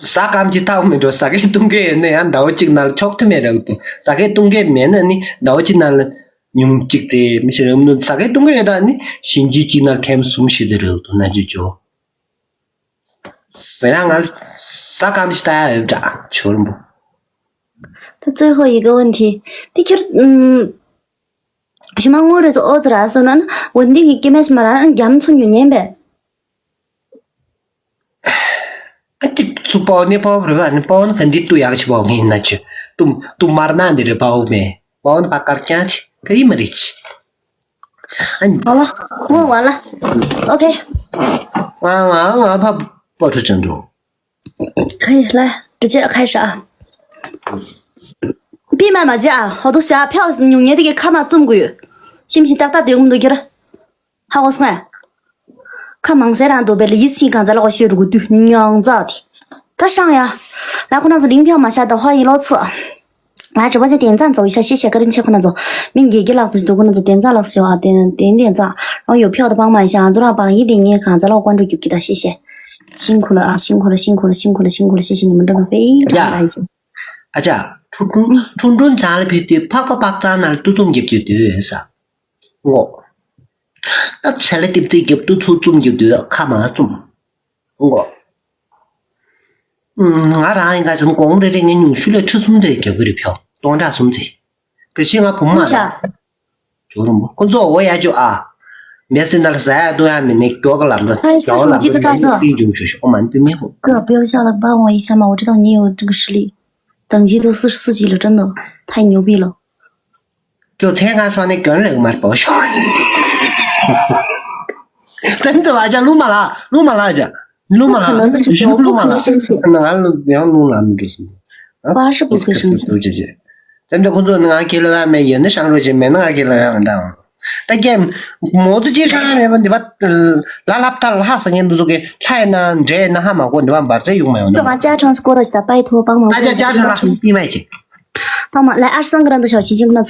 ཟ་སྐམ་གྱི་ཐག་མི་འགྲོ་ཟ་གའི་བཏུང་གི་ཡོད་ན་ཡང་ཟླ་བ་གཅིག་ནང་ལ་ཆོག་ཐུ་མེད་རེད་འདུག་ཟ་གའི་བཏུང་གི་མེད་ན་ནི་ཟླ་བ་གཅིག་ནང་ལ་ཉུང་གཅིག་དེ་མི་ཤེས་རེད་འདུག་ཟ་གའི་བཏུང་གི་ཡོད་ད་ནི་ཤིང་གི་གཅིག་ནང་ལ་ཁེམ་གསུམ་བཞི་དེ་རེད་འདུག་ན་ཅི་ཅོ། ཟེར་ན་ང་ཟ་སྐམ་ཞིག་ལྟ་ཡ་ཡོད་འདྲ་ཇོ་རིན་པོ། ད་最后一个问题། དེ་ཁྱེར་ཨུམ། ཞུ་མ་དངུལ་རེ་ཚོ་ཨོ་ཙི་ར་སོ་ན་ན་འོན་ཏིང་གི་སྐྱེ་མེད་སྨ་ར་ན་རྒྱ་མཚོ་ཉུང་ཉན་པས། ཨ་ཏི་སུ་པའོ་ནི་པའོ་རེ་བ་ནི་པའོ་ནི་ག་འདི་ཏུ་ཡག་ཆི་པའོ་ངེ་ན་ཆུ་ཏུ་ཏུ་མར་ན་འདི་རེ་པའོ་མེ་པའོ་ནི་པ་ཀར་ཀྱང་ཆི་ཀ་ཡི་མ་རེ་ཆི། ཨ་ནི། ཨོ་ལ། ཨོ་ཝ་ལ། ཨོ་ཁེ། ང་ང་ང་ཕ་པོ་ཁྲུ་ཅང་འགྲོ། 可以，来，直接开始啊。闭麦嘛，姐啊，好多小票是牛年的给卡玛中过，信不信？大大的我们都给了，好好送哎。看忙谁让都被理性刚才那个学这个对娘子的，他上呀，来，可能是领票嘛，下的话一老次。来直播间点赞走一下，谢谢个人切可能走，明给给老子都可能走点赞老师啊，点点点赞，然后有票的帮忙一下，做到榜一点你看咱老关注就给他，谢谢。辛苦了啊，辛苦了，辛苦了，辛苦了，辛苦了，谢谢你们，真的非常感谢。 ཨ་ཅག་ཁྲུང་ཁྲུང་ཁྲུང་ཁྲུང་ཚང་ལ་ཕེབས་དུས་ཕག་པ་པག་ཚང་ནང་ལ་ཏུ་ཙུམ་རྒྱབ་ཀྱི་དུས་ཡོད་ས། ངོ་། ཨ་ཚ་ལ་ཏིབ་ཏིབ་རྒྱབ་ཏུ་ཚུ་ཙུམ་རྒྱབ་དུས་ཁ་མ་ཙུམ། ངོ་། ང་རང་ཡིན་ག་ཚོད་གོང་རེ་རེ་ངས་ཉུང་ཤོས་ལ་ཁྲི་གསུམ་རེ་རྒྱབ་གི་རེད། ཕྱོགས་སྟོང་ཕྲག་གསུམ་ཙི། ག་ཤི་ང་བུ་མ་ལ། ཇོ་རུམ་པོ་ཁོ་ཚོ་འོ་ཡ་ཅོ་ཨ། མེ་སི་ན་ལ་ཟ་ཡ་འཐུང་ཡ་མེད་ནས་མགྱོགས་ཀ་ལམ་འགྲོ་ཨ་ཡ་ས་མགྱོགས་ཤུགས་ལམ་ཅི་འགྲོ་ད་ད་ད། ཏིང་འབྱུང་ཆོག་ཤོག་ཨོ་མ་འདི་མི་ཧོ། 哥，不要笑了，帮我一下嘛，我知道你有这个实力。等级都四十四级了，真的太牛逼了。 ཁྱོད་མཚན་གང་སོང་ནས་གྱོན་ལེགས་མར་པོ་ཤོག་ཙམ་ཙམ་ཨ་ཅག་ལུང་མ་ལ་ལུང་མ་ལ་ཨ་ཅག་ལུང་མ་ལ་ལུང་མ་ལ་ང་ལུང་ཡང་ལུང་ལ་མི་འགྲོ་སོང་། 八十不会生气。 ཟེར་ཟེར་ཟེར། དེ་འདྲ་ཁོ་ཚོ་ནི་ང་ཁྱེད་ལ་ཡང་མེད་ཡོད་ན་ཤང་རོ་ཅིག་མེད་ན་ང་ཁྱེད་ལ་ཡང་མི་འདང་། ད་ཀྱེ། མོ་ཚོ་ཅིག་ཤང་ཡང་མེད་པ་འདི་པ། ལ་ལབ་ད་ལྷ་ས་ངན་འདུ་ཚོ་གི་ལྷ་ཡིན་ན་འདྲེ་ཡིན་ན་ཧ་མ་གོ་འདི་པ་འབར་རྩེ་ཡོང་མ་ཡོང་ན། 干嘛家常是过了去的，拜托帮忙。 ཨ་ཅག་ཅག་ཅག་ལ་ཧ་མི་མ་ཅིག 帮忙来二十三个人的小心心跟他。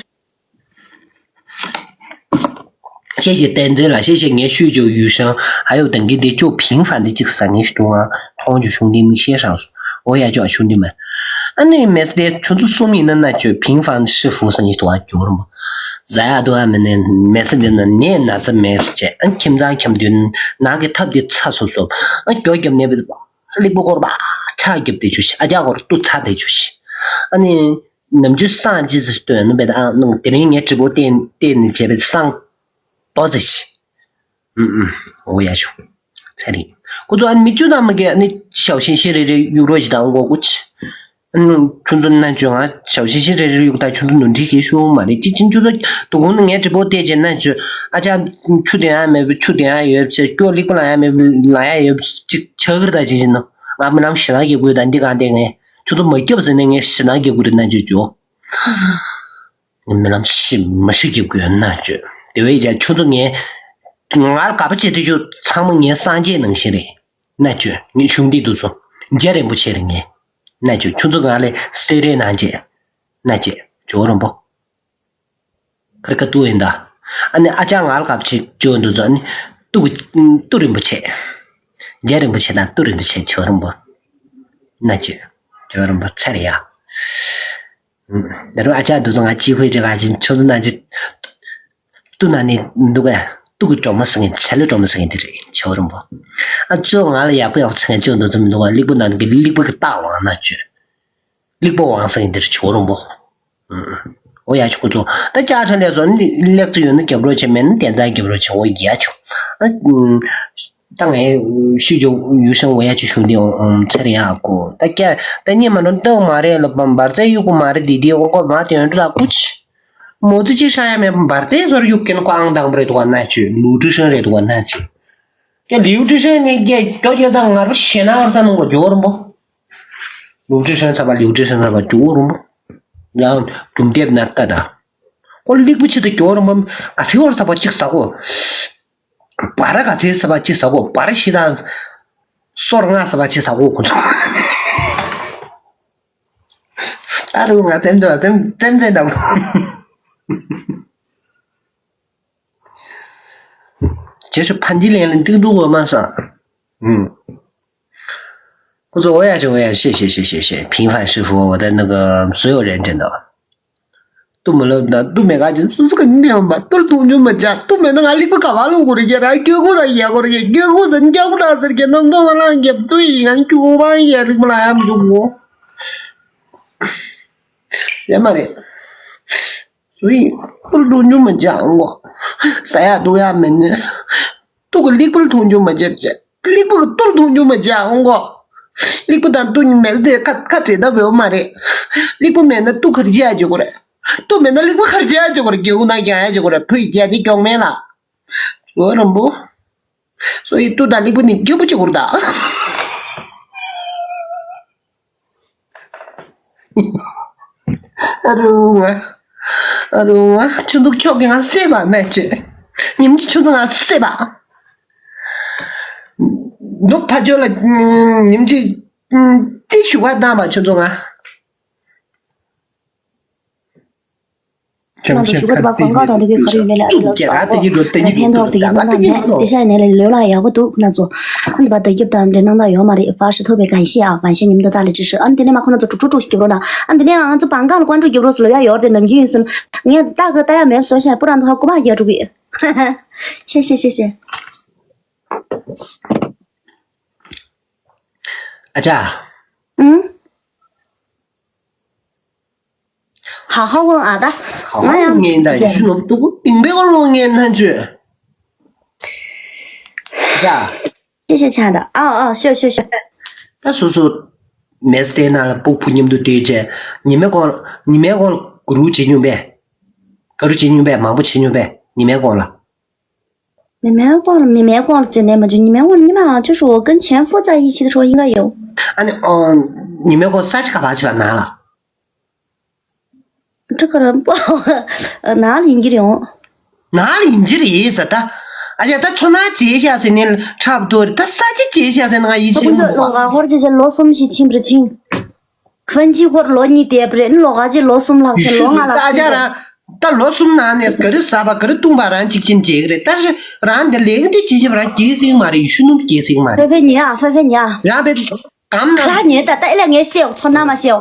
谢谢点赞了，谢谢你许久余生，还有等级的就平凡的这个三个人啊，同就兄弟们先上，我也叫兄弟们。 ཨ་ནི་མེ་སི་དེ་ཁྱོད་ཚོ་གསུམ་ཡིན་ན་ན་ཁྱོད་平凡是福生意多啊，ཟ་ཡ་འཐུང་ཡ་མེད་ནས་མེ་སི་དེ་ན་ནས་ན་ཚ་མེད་ཟེར་བྱས། ཨ་ཁྱིམ་ཚང་ཁྱིམ་དུ་ནང་གི་ཐབ་དེ་ཚ་སོབ་སོབ། ཨ་སྐྱོ་རྒྱབ་ནས་སླེག་པོ་སྐོར་བ་ཆ་རྒྱབ་དེ་ཆུ་ཤི། ཨ་ཅག་སྐོར་ཏུ་ཚ་དེ་ཆུ་ཤི། ཨ་ནི་ནམ་རྒྱུན་སང་ཅི་ཟེར་སྟོན་ནུ་བེད། ཨ་ནང་དེ་རིང་ངས་དྲི་བོ་བལྟས་བལྟས་ནས་བྱས་པའི་སང་ཏོ་ཙི་ཤི། ཨུམ་ཨུམ། འོ་ཡ་ཆུ། ཚ་རེད། ཁོ་ཚོ་ཨ་ནི་མི་བཅུ་དང་མ་གི་ཨ་ནི་ཞའོ་ཤིང་ཤིང་རེ་རེ་གཡུག་རོགས་ཞིག་དང་མགོ་ཀུ་ཆི། ཨ་ནི་ཁྱོད་ཚོ་ན་ཅོ་ང་ཞའོ་ཤིང་ཤིང་རེ་རེ་གཡུག་ད་ཁྱོད་ཚོ་ནོར་འཁྲུལ་གྱི་ཤོག་མ་རེད། ཅི་ཅིན་ཁྱོད་ཚོ་དུ་གུང་ནི་ངའི་དྲི་བོ་བལྟས་རྗེས་ན་ཅོ་ཨ་ཅག་ཆུ་དེ་ཡང་མེད་པའི་ཆུ་དེ་ཡང་ཡོད་ཅེ་སྐྱོ་ལིག་པ་ལ་ཡང་མེད་པའི་ལ་ཡང་ཡོད་ཅིག་ཆ་གིར་ད་ཅི་ཅིན་ནོ། ང་མི་ལམ་ཞེ་ན་གི་དགོས་ད་འདི་གང་དེ་ངས་ཁྱོད་ཚོ་མ་སྐྱོབ་ཟེར་ནས་ངས་ཞེ་ན་གི་དགོས་རེད་ན་ཅོ་ཅོ། རྨི་ལམ་ཤི་མ་ཤི་རྒྱབ་དགོས་ན་བཅོས། དེ་བས་ཀྱང་ཁྱོད་ཚོ་ངའི་ང་ལ་དགའ་པོ་བྱེད་དུས་ཚོ་ཚང་མ་ངའི་སངས་རྒྱས་ནང་བཞིན་རེད་ན་བཅོས། ངའི་གཞུང་འདི་འདུག་སོ་རྒྱ་རིན་པོ་ཆེ་རེད་ངས་ན་བཅོས། ཁྱོད་ཚོ་ང་ལ་སེ་རེ་ནང་བྱས་ན་བཅས་ཇོ་རིན་པོ། ཁར་ཁ་ཏུ་ཡིན་ད། ཨ་ནི་ཨ་ཅག་ང་ལ་དགའ་པོ་བྱེད་ཅོ་འདུག་སོ། ཨ་ནི་ཏུ་གི་ཏུ་རིན་པོ་ཆེ། རྒྱ་རིན་པོ་ཆེ་དང་ཏུ་རིན་པོ་ཆེ་ཇོ་རིན་པོ། ན་བཅོས་ཇོ་རིན་པོ་ཚར་ཡ། ད་རུང་ཨ་ཅག་འདུག་ཚོ་ང་གཅིག་ཕུད་ཅིག་ག་ཅིག་ཆུ་ཚོད་ནང་ཅིག་ཏུ་ན་ནི་འདུག་ག་ཏུ་གི་གྲོག་མ་སང་ངེ་ཚེ་ལ་གྲོག་མ་སང་ངེ་དེ་རེད་ཆོ་རིན་པོ། ཨ་ཅོ་ང་ལ་ཡག་པོ་ཡག་པོ་ཚང་ངེ་ཅོ་འདུག་ཚོ་མི་འདུག་ག་ལིག་པོ་ནང་གི་ལིག་པོ་གི་རྟགས་དབང་ན་བཅོས། ལིག་པོ་དབང་སང་ངེ་དེ་རེད་ཆོ་རིན་པོ། འོ་ཡ་ཆོ་ཁོ་ཚོ་ད་ཅག་ཁྲ་ལས་སོ་ནི་ལེགས་ཚོ་ཡོད་ན་རྒྱབ་རོགས་བྱེད་མེད་ན་དེ་འདྲ་རྒྱབ་རོགས་བྱེད་འོ་ཡ་ཆོ། ཨ། ད་ངས་ཤུ་ཇོ་ཡུ་ཤང་འོ་ཡ་ཅིག་ཞུ་འདི་འོང་འོང་ཚར་ཡ་ཨ་ཁོ་ད་ཀྱ་ད་ཉི་མ་འགྲོ་སྟངས་མ་རེད་ལ་བམ་འབར་རྩེ་གཡུག་གོ་མ་རེད་འདི་འདི་འོ་ཁོ་མ་དེ་འདྲ་ལ་ཀུ་ཆི། མོ་ཙི་ཅིག་ཧྲ་ཡ་མེད་བམ་འབར་རྩེ་ཟོར་གཡུག་གིན་ཁོ་ཨང་དང་པོ་རེད་འདུག་ག་ན་ཅུ་ལུའུ་ཀྲི་ཧྲན་རེད་འདུག་ག་ན་ཅུ། ཀྱ་ལུའུ་ཀྲི་ཧྲན་ནི་ཀྱ་ཀྱོ་ཀྱ་ད་ངར་པ་ཞེ་ན་ཨར་ཙ་ནང་གོ་ཇོ་རིན་པོ། ལུའུ་ཀྲི་ཧྲན་ཚ་པ་ལུའུ་ཀྲི་ཧྲན་ཚ་པ་ཇོ་རིན་པོ། ཡང་གྲུམ་དེབ་ན་ལྟ་ད། ཁོ་ལིག་པོ་ཆེ་ད་ཇོ་རིན་པོ་ག་ཚི་བར་ཚ་པ་ཅིག་ཟ་གོ། བར་ག་ཚེ་ས་པ་ཅི་ས་གོ་བར་ཤི་དང་། སོར་ང་ས་པ་ཅི་ས་གོ་ཁོ་ཚོ། ཨ་རུ་ང་ཏན་ཏན་ཏན་ཏན་ཏན་དང་། ཁྱེད་ཚོ་ཕན་ཅི་ལེན་ལེན་ཏིག་ཏུ་གོ་མ་ས། ཁོ་ཚོ་འོ་ཡ་ཅི་འོ་ཡ་ཤེས་ཤེས་ཤེས་ཤེས་ཤེས་ཕིང་ཧྥན་ཧྲི་ཧྥུ་འོ་ད་ནི་གི་བཟོ་ཡོད་རེད་འདྲེ་འདུག་ཏུ་མ་ལབ་ན་ཏུ་མེད་ག་ཅི་སུ་སུ་ག་ནི་ཡོང་པ་ཏུར་ཐུང་ཆུ་མ་ཅག་ཏུ་མེད་ན་ང་ལིག་པ་ག་བ་ལུ་གོ་རེ་རྒྱ་ར་རྒྱ་གུ་ད་རྒྱ་གོ་རེ་རྒྱ་གུ་ད་རྒྱ་གུ་ད་ཟེར་རྒྱ་ནམ་ཏུ་མ་ལ་རྒྱ་ཏུ་ཡི་ང་ཅུ་བ་ཡ་ལིག་པ་ལ་ཡ་མི་འདུག་གོ། ཡ་མ་རེད། སུ་ཡིན་ཏུར་ཐུང་ཆུ་མ་ཅག་གོ། ས་ཡ་ཏུ་ཡ་མེད་ནི། ཏུ་གི་ལིག་པ་ཐུང་ཆུ་མ་ཅག་ཅེ། ལིག་པ་གི་ཏུར་ཐུང་ཆུ་མ་ཅག་གོ། ལིག་པ་དང་ཏུ་མེད་དེ་ཁ་ཁ་བྲལ་ད་བེའུ་མ་རེད། ལིག་པ་མེད་ན་ཏུ་གར་རྒྱ་ཅེ་གོ་རེད། ཏུ་མེད་ན་ལིག་པ་གར་རྒྱ་ཅེ་གོ་རེད། རྒྱ་གུ་ན་རྒྱ་ཡ་ཅེ་གོ་རེད། ཕུ་ཡི་རྒྱ་ནི་གྱོང་མེད་ལ། ཨོ་རམ་པོ། སོ་ཡི་ཏུ་དང་ལིག་པ་ནི་རྒྱ་པོ་ཅེ་གོ་རེད་ད། ཨ་རུ་ང་། ཨ་རུ་ང་། ཆུ་འདུག་ཁྱོག་གི་ང་སེ་བ་ནས་ཅེ། ཉིམ་གྱི་ཆུ་འདུག་ང་སེ་བ། འདུག་ཕ་ཇོ་ལ་ཉིམ་གྱི་ཏི་ཞུ་བ་བཏང་བ་ཆུ་འདུག་ང་། ཁྱེད་རང་ཚོ་ཞུ་ག་དུ་བ་གང་ག་དང་དེ་གའི་ག་རེ་ཡོད་ནས་ལ་ཨ་ལ་ཚོ་ཨོ་ཕན་ཐོགས་དེ་གའི་འགྲོ་སྟེ་ཉིན་ཐོག་ནས་ལོས་ལ་ཡག་པོ་འདུག་ཁོ་ན་ཚོ། ཨ་འདི་བ་བརྡ་ཁྱབ་དང་འབྲེལ་གནང་ད་ཡོད་མ་རེད། ཕར་ཞུ་ཐུབ་པའི་གང་ཤེས་ཨ་གང་ཤེས་ཉིན་ཐོག་ད་ལས་ཅི་ཧྲི་ཨ་འདི་ནས་མ་ཁོ་ན་ཚོ་དྲུག་དྲུག་དྲུག་ཞིག་རྒྱབ་རོགས་ན་ཨ་འདི་ནས་ང་ཚོ་བང་གང་ལ་ཀོན་ཀྲུག་རྒྱབ་རོགས་སུ་ལོ་ཡ་ཡོར་དེ་ནམ་རྒྱུན་ཡིན་སུན་ངས་ད་གི་ད་ཡ་མེབ་སོ་ཤ་པུ་ར་འདུག་ཧ་ཀུ་མ་རྒྱ་དྲུག་གི་ཤེ་ཤེ་ཤེ་ཤེ། ཨ་ཅག་ཨུང་། ཧ་ཧ་ཝང་ཨ་ད། ཧ་ཧ་ང་ཡང་ངན་ད་ཡིན་ནོ་ཏུ་ཏིང་པའི་ཀོ་ལོ་ངན་ཐན་ཆུ། ཡ། ཤེ་ཤེ་ཆ་ད་ཨ་ཨ་ཤོ་ཤོ་ཤོ། ད་སོ་སོ་མེས་ཏེ་ན་ལ་ཕུག་ཕུག་མཉམ་དུ་དེ་བྱས་ཉི་མའི་ཀོ་ཉི་མའི་ཀོ་ལ་གུ་རུ་བྱེད་མྱོང་པས། གུ་རུ་བྱེད་མྱོང་པས་མང་པོ་བྱེད་མྱོང་པས་ཉི་མའི་ཀོ་ལ། མི་མའི་ཀོང་ལ་མི་མའི་ཀོང་ལ་ཅི་ནས་མ་བྱུང་ཉི་མའི་ཀོང་ལ་ཉི་མ་ང་ཆུ་ཧྲུའོ་ཀུན་ཆེན་ཧྥུ་ཙ་ཡི་ཆི་ཧྲུའོ་ཡིན་ག་ཡོ། ཨ་ནི་ཨོ། ཉི་མའི་ཀོང་ས་ཆ་ག་བ་ཆི་བ་ན་ལ། ཀྲི་ཀ་ར་པོ། ན་ལ་ཡིན་གྱི་རེད་ཡོང་། ན་ལ་ཡིན་གྱི་རེད་ཟེར་ད། ཨ་ཡ་ད་ཚོ་ན་བྱེད་ཤག་ཟེར་ནས་འཁྲབ་ཏུ་རེད་ད་ས་ཆ་བྱེད་ཤག་ཟེར་ན་ང་ཡིད་ཆེས་མི་འདུག་ལོ་ག་ཧོར་ཅི་ཆ་ལོ་གསུམ་ཞིག་ཕྱིན་པར་ཕྱིན། ཧྥན་ཅི་ཧོར་ལོ་གཉིས་དེ་པ་རེད་ལོ་ག་ཅི་ལོ་གསུམ་ལྷག་ཕྱིན་ལོ་ལྔ་ལྷག་ཕྱིན་པ་རེད། ད་ལོ་གསུམ་ནང་ནས་ག་རེ་ཟ་བ་ག་རེ་བཏུང་བ་རང་གཅིག་ཅན་བྱེད་ཀྱི་རེད་ད་རང་འདི་ལས་ཀ་འདི་བྱེད་བྱེད་པ་རང་སྐྱེས་སྲིང་མ་རེད་ཤུ་ནུབ་སྐྱེས་སྲིང་མ་རེད། ཧྥེ་ཧྥེ་ཉེ་ཨ་ཧྥེ་ཧྥེ་ཉེ་ཨ། ཡང་བེད་གམ་ན། ཁ་ཉེ་ད་ད་ཨེ་ལ་ངས་ཤེའོ་ཚོ་ན་མ་ཤེའོ།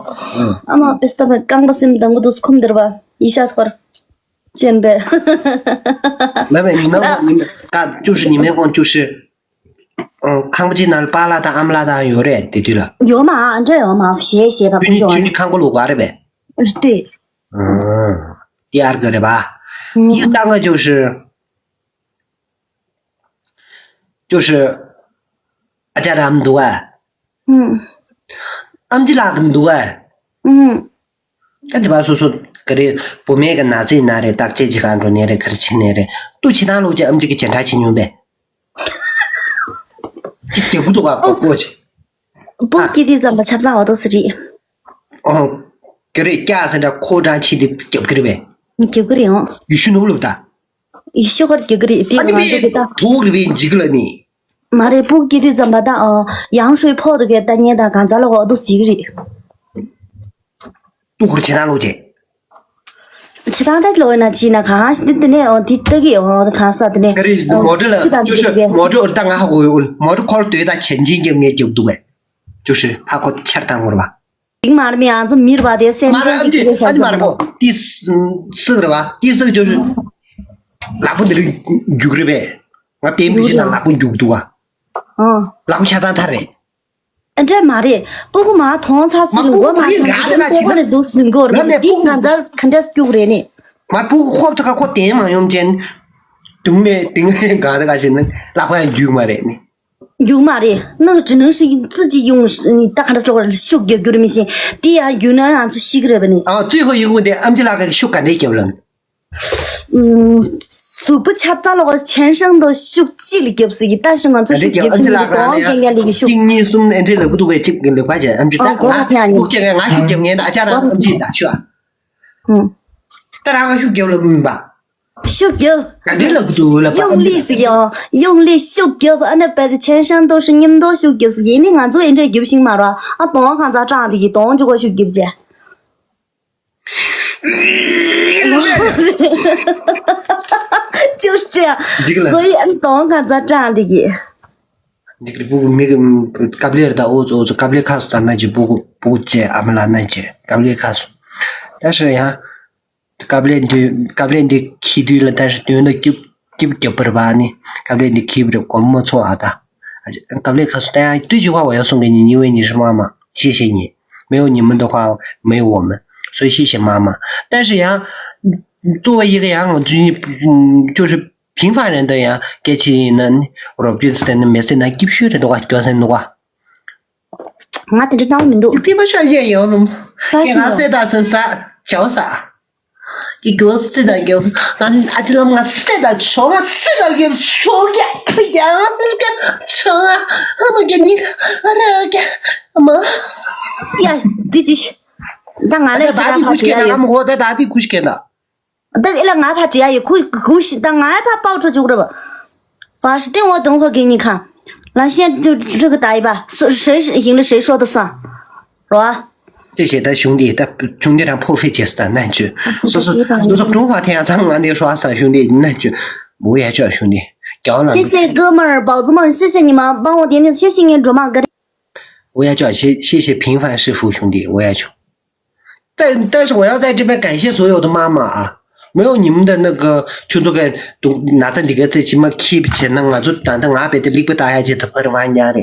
ཨ་མ་པེ་སྟོ་བེ་རྐང་པ་སེམས་དང་པོ་དུ་ཁུམ་དེར་བ་ཡི་ཤ་སྐོར་ཅན་པེ། མེ་བེ་ཉི་མ་ཉི་མ་ཀ་བཅུ་ཧྲི་ཉི་མའི་གོང་བཅུ་ཧྲི། ཁང་པ་ཅིག་ནང་ལ་པཱ་ལགས་དང་ཨ་མ་ལགས་དང་ཡོད་རེད་དེ་དུས་ལ། ཡོད་མ་ཨ་འདྲ་ཡོད་མ་ཞེས་ཞེས་པ་ཁོང་ཚོ་ཁང་པ་ལོག་པ་རེད་པས། རེད་དེ། ཨ་ཡར་ག་རེད་པ། ཡི་ས་ང་ཅོ་ཧྲི། ཅོ་ཧྲི། ཨ་ཅག་རམ་འདུག་ཨ། ཨམ་ཅི་ལགས་འདུག་ཨ། ད་འདི་པ་སོ་སོ་ག་རེ་བུ་མེད་ཀྱི་ན་ཚའི་ན་རེ་བརྟག་དཔྱད་ཅིག་གང་འགྲོ་ནས་རེ་ག་རེ་བྱེད་ནས་རེ་ཏུ་ཆི་ཐང་ལུགས་ཀྱི་ཨམ་ཅི་གི་བྱེ་བྲག་ཆེ་ཉུང་བས། ཅིག་རྒྱབ་ཀུ་འདུག་ག་གོ་གོ་ཅི། སྤུ་གི་དེ་ཙམ་པ་ཆབ་གསང་འོ་ཏོ་སི་རི། ཨོ། ག་རེ་སྐྱ་ས་འདྲ་ཁོ་གྲང་ཆེ་དེ་རྒྱབ་ཀི་རེ་བས། རྒྱབ་ཀི་རེ་ཡོང་། ཡུ་ཤུ་ནུབ་ལུགས་ད། ཡི་ཤུ་ཁར་རྒྱུག་གི་རེད་དེ་ང་ཚོ་གི་ད། དུག་རེད་པས་འཇིག་ལ་ནི། མ་རེད་སྤུ་གུ་སྐྱེས་དུས་ཙམ་པ་ད་ཡང་ཧྲུའི་ཕོག་ཏུ་གས་ལྟ་ཉན་དང་གང་ཚ་ལོག་འོ་འདུག་བྱེད་ཀྱི་རེད། ཏུ་ཧུར་ཇེ་ནང་ལོག་ཅེ། ཇེ་ཐང་ལྟ་ལོག་ཡིན་ན་ཅི་ན་གང་འདི་འདི་ནས་འོ་འདི་ལྟ་གི་འོ་གང་ས་འདི་ནས་ག་རེ་མོ་ཊ་ལ་ཁྱི་དང་ཅུ་འདི་ཤི་གི་མོ་ཊ་འོ་ད་ང་ཧ་གོ་ཡོད་མོ་ཊ་ཁོལ་དོད་ད་ཆེན་ཆེན་རྒྱབ་ངས་རྒྱབ་འདུག་གས་ཅུ་ཤི་ཧ་གོ་ཆར་དང་ངོར་བ། འདིག་མ་རེད་མི་ང་ཚོ་མི་རེད་པ་དེ་སེམས་ཅན་ཞིག་གི་རེད་བྱ་རྒྱུ་མ་རེད་པོ་ཏི་སིག་རེད་པ་ཏི་སིག་ཅོ་ལག་པ་འདི་རིགས་རྒྱུག་རེད་པས་ང་ལྟད་མོ་ཞིག་ན་ལག་པ་རྒྱུག་འདུག་བ། ལག་པ་ཆ་ཚང་ཐར་རེད། ཨ་འདྲ་མ་རེད། སྤུ་གུ་མ་མཐོང་ཚར་ཚེ་མགོ་མ་མཐོང་ཚེ་ཏེ་པོ་ནི་འདུག་ཟིན་གོ་རེད་མི་ཟེར་ཏིག་ང་ཚ་ག་འདྲ་སྐྱུག་རེད་ནི། མ་སྤུ་གུ་ཁོབ་ཚ་ཁ་ཁོ་དེན་མ་ཡོང་ཅན། དུང་ནས་དེང་ནས་ག་རེ་ག་ཞེ་ན་ལག་པ་ཡང་རྒྱུག་མ་རེད་ནི། རྒྱུག་མ་རེད་ནག་ཅི་ནང་ཞིག་ཙི་ཅི་ཡོང་ད་ག་འདྲ་སོགས་ཤུགས་རྒྱབ་རྒྱུ་རེད་མི་ཤེས་ཏི་ཡང་རྒྱུག་ན་ང་ཚོ་ཤི་གི་རེད་པ་ནི། ཨ་ཙི་ཧོ་ཡི་གུ་དེ་ཨམ་ཅི་ལག་གི་ཤུགས་ག་འདྲས་རྒྱབ་ལ། གཟུགས་པོ་ཆབ་ཚ་ལོག་ཆེན་ཧྲང་དུ་ཤུགས་གཅིག་ལ་རྒྱབ་སྲིད་ཀྱི་ད་ཤི་ང་ཚོ་ཤུགས་རྒྱབ་ཤིང་ལ་གོང་རྒྱང་རྒྱང་ལི་གི་ཤུགས། གཅིག་གཉིས་གསུམ་ཨེ་འདྲས་ལ་བུ་འདུག་པའི་གཅིག་གི་ལུག་པ་ཅན་ཨམ་ཅི་ད་ཨོ་གོ་ར་ཐེ་ཡང་ཉོ། ཤུགས་ཆེ་ང་ཤུགས་རྒྱབ་ངེས་ད་ཨ་ཅག་རང་ཨམ་ཅི་ད་ཤུ་ཨ། ད་རང་ང་ཤུགས་རྒྱབ་ལ་མིན་པ། ཤུགས་རྒྱབ། ག་འདྲས་ལ་བུ་འདུག་ལ་པ། 用力 ཟེར་གྱི་ཨོ། 用力 ཤུགས་རྒྱབ་ཨ་ན་པད་ཆེན་ཧྲང་དུ་ཤུ་མཉམ་དུ་ཤུགས་རྒྱབ་ཟེར་གྱི་ཨེ་ནི་ང་ཚོ་ཨེ་འདྲས་རྒྱབ་ཤིང་མ་ར་ཨ་དོང་ཁང་ཚ་ཀྲང་དེ་གི་དོང་ཅུ་གོ་ཤུགས་རྒྱབ་ཅེ། 就是这样。 འཇིག་ལ། 所以 ཨ་ནི་དོང་ཁང་ཚ་ཀྲང་དེ་གི། འཇིག་ལ་སྤུ་གུ་མི་གི་ཀབ་ལེར་ད་ཨོ་ཙོ་ཨོ་ཙོ་ཀབ་ལེ་ཁ་སུ་ད་ན་ཅི་སྤུ་གུ་སྤུ་གུ་ཅེ་ཨ་མ་ལ་ན་ཅི་ཀབ་ལེ་ཁ་སུ། ད་ཤི་ཡང་། ཀབ་ལེ་འདི་ཀབ་ལེ་འདི་ཁྱི་དུས་ལ་ད་ཞིག་དོན་དུ་སྐྱིབ་སྐྱིབ་རྒྱབ་པར་བ་ནི་ཀབ་ལེ་འདི་ཁྱི་པར་གོམ་མ་ཚོང་ཨ་ད། ཀབ་ལེ་ཁ་སུ་ད་ཡང་དུས་ཅི་བ་བ་ཡོ་སོང་གི་ཉི་ཉི་བའི་ཉི་ཧྲི་མ་མ་ཤི་ཤི་ཉི་མེ་ཡོ་ཉི་མི་འདུག་ཁ་མེ་ཡོ་མི་སོ་ཤི་ཤི་མ་མ་ད་ཞིག་ཡང་ཏུ་བ་ཡི་ག་ཡང་ང་ཚུ་ཉི་ཅོ་ཧྲི་ཕིང་ཧྥ་རན་ད་ཡང་སྐད་ཆ་ཡིན་ན་ནི་རོབ་ཅི་སྟེ་ནི་མེ་སེ་ན་སྐྱིབ་ཤོད་རེ་འདུག་ག་སྐྱོ་སེམས་འདུག་ག་ང་དེ་འདྲ་སྣང་མི་འདུག་ཏི་མ་ཤ་ཡེ་ཡོང་ནམ། ཧ་ཀེ་ང་སེ་ད་སེ་ས་ཆའོ་ས། ཀི་གོ་སེ་ད་གོ་ང་ཨ་ཅི་ལམ་ང་སེ་ད་ཆོ་ང་སེ་ད་གོ་ཆོ་ཡ་ཕི་ཡ་ཆོ་ང་ཧ་མ་གེ་ནི་ཨ་ར་གེ་ཨ་མ། ཡ་དེ་ཅི་ད་ང་ལས་ད་ཁྱེད་རང་ད་ཕ་ཅི་ཡ་ཡོད། ཨ་མ་གོ་ད་ད་དེ་ཁུ་ཤ་གེ་ད། ད་ཨེ་ལ་ང་ཕ་ཅི་ཡ་ཡི་ཁུ་ཁུ་ཤི་ད་ང་ཕ་པའོ་ཁྲོ་བཅུག་ར་བ། ཧྥ་ཤི་ཏེ་འོ་དང་ཧོ་གེ་ཉི་ཁ། ལ་ཤན་ཁྲི་ཁྲི་གི་ད་ཡི་པ་སུ་ཧྲེ་ཧིང་ལ་ཧྲེ་ཤོ་ད་སོ། རོ། དེ་བྱས་ད་གཞུང་འདི་ད་གཞུང་འདི་རང་ཕོ་ཧྥེ་བྱས་སུ་ད་ནན་ཆུ། སོ་སོ་སོ་སོ་ཀྲུང་ཧྭ་ཐེ་ཡང་ཚང་ང་འདི་ཧྲོ་ཨ་ས་གཞུང་འདི་ནན་ཆུ། འུ་ཡ་ཅོ་གཞུང་འདི། རྒྱ་བ་ལ། 谢谢哥们儿，宝子们，谢谢你们帮我点点，谢谢你们，drama哥。 འུ་ཡ་ཅོ་ཤེ་ཤེ་ཤེ་ཕིང་ཧྥན་ཧྲི་ཧྥུ་གཞུང་འདི་འུ་ཡ་ཅོ། 但但是我要在这边感谢所有的妈妈啊，没有你们的那个求助感，都拿着你个这起码 keep 钱呢，我就等等俺别的力不打下去，他不是玩家的，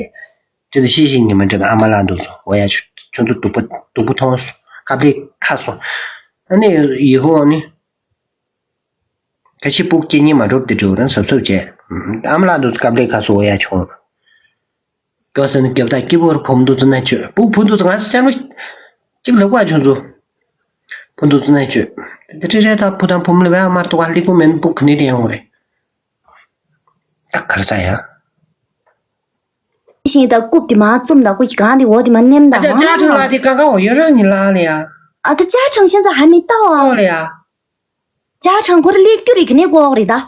真的谢谢你们这个阿妈拉都说，我也去求助都不都不通，嘎不里卡索，那以后呢，他去不给你们做的主人，是不是？嗯，阿妈拉都是嘎不里卡索，我也穷。 ཀ་སེ་ནི་རྒྱབ་དང་སྐྱིད་པོར་ཕོམ་འདུག་ཙི་ན་ཆོས་བུ་བུ་འདུག་ཙི་ང་སེ་ལོ་གཅིག་ལ་བཀའ་བྱུང་ཚུ། བུ་འདུག་ཙི་ན་ཆོས། དེ་འདྲ་རེད་ད་བུ་དང་བུ་མོ་ལ་བས་ཨ་མར་ཏོ་ག་ལིག་པོ་མེན་བུ་ག་ནི་དེ་ཡོང་རེད། ད་གར་ས་ཡ། 现在 ཀུབ་དེ་མ་བཙུམ་ད་ཀུ་གི་གང་དེ་འོ་དེ་མ་ནེམ་ད་ཨ་ཅག་ཅག་ཁྲང་ལ་དེ་ག་ག་འོ་ཡོད་རང་ཉི་ལ་ལ་ཡ། ཨ་ད་ཅག་ཁྲང་现在还没到啊། ཨོ་ལ་ཡ། 家长 ཁོ་ར་ལས་རྒྱུ་རིག་ནས་གོ་རེད་ད།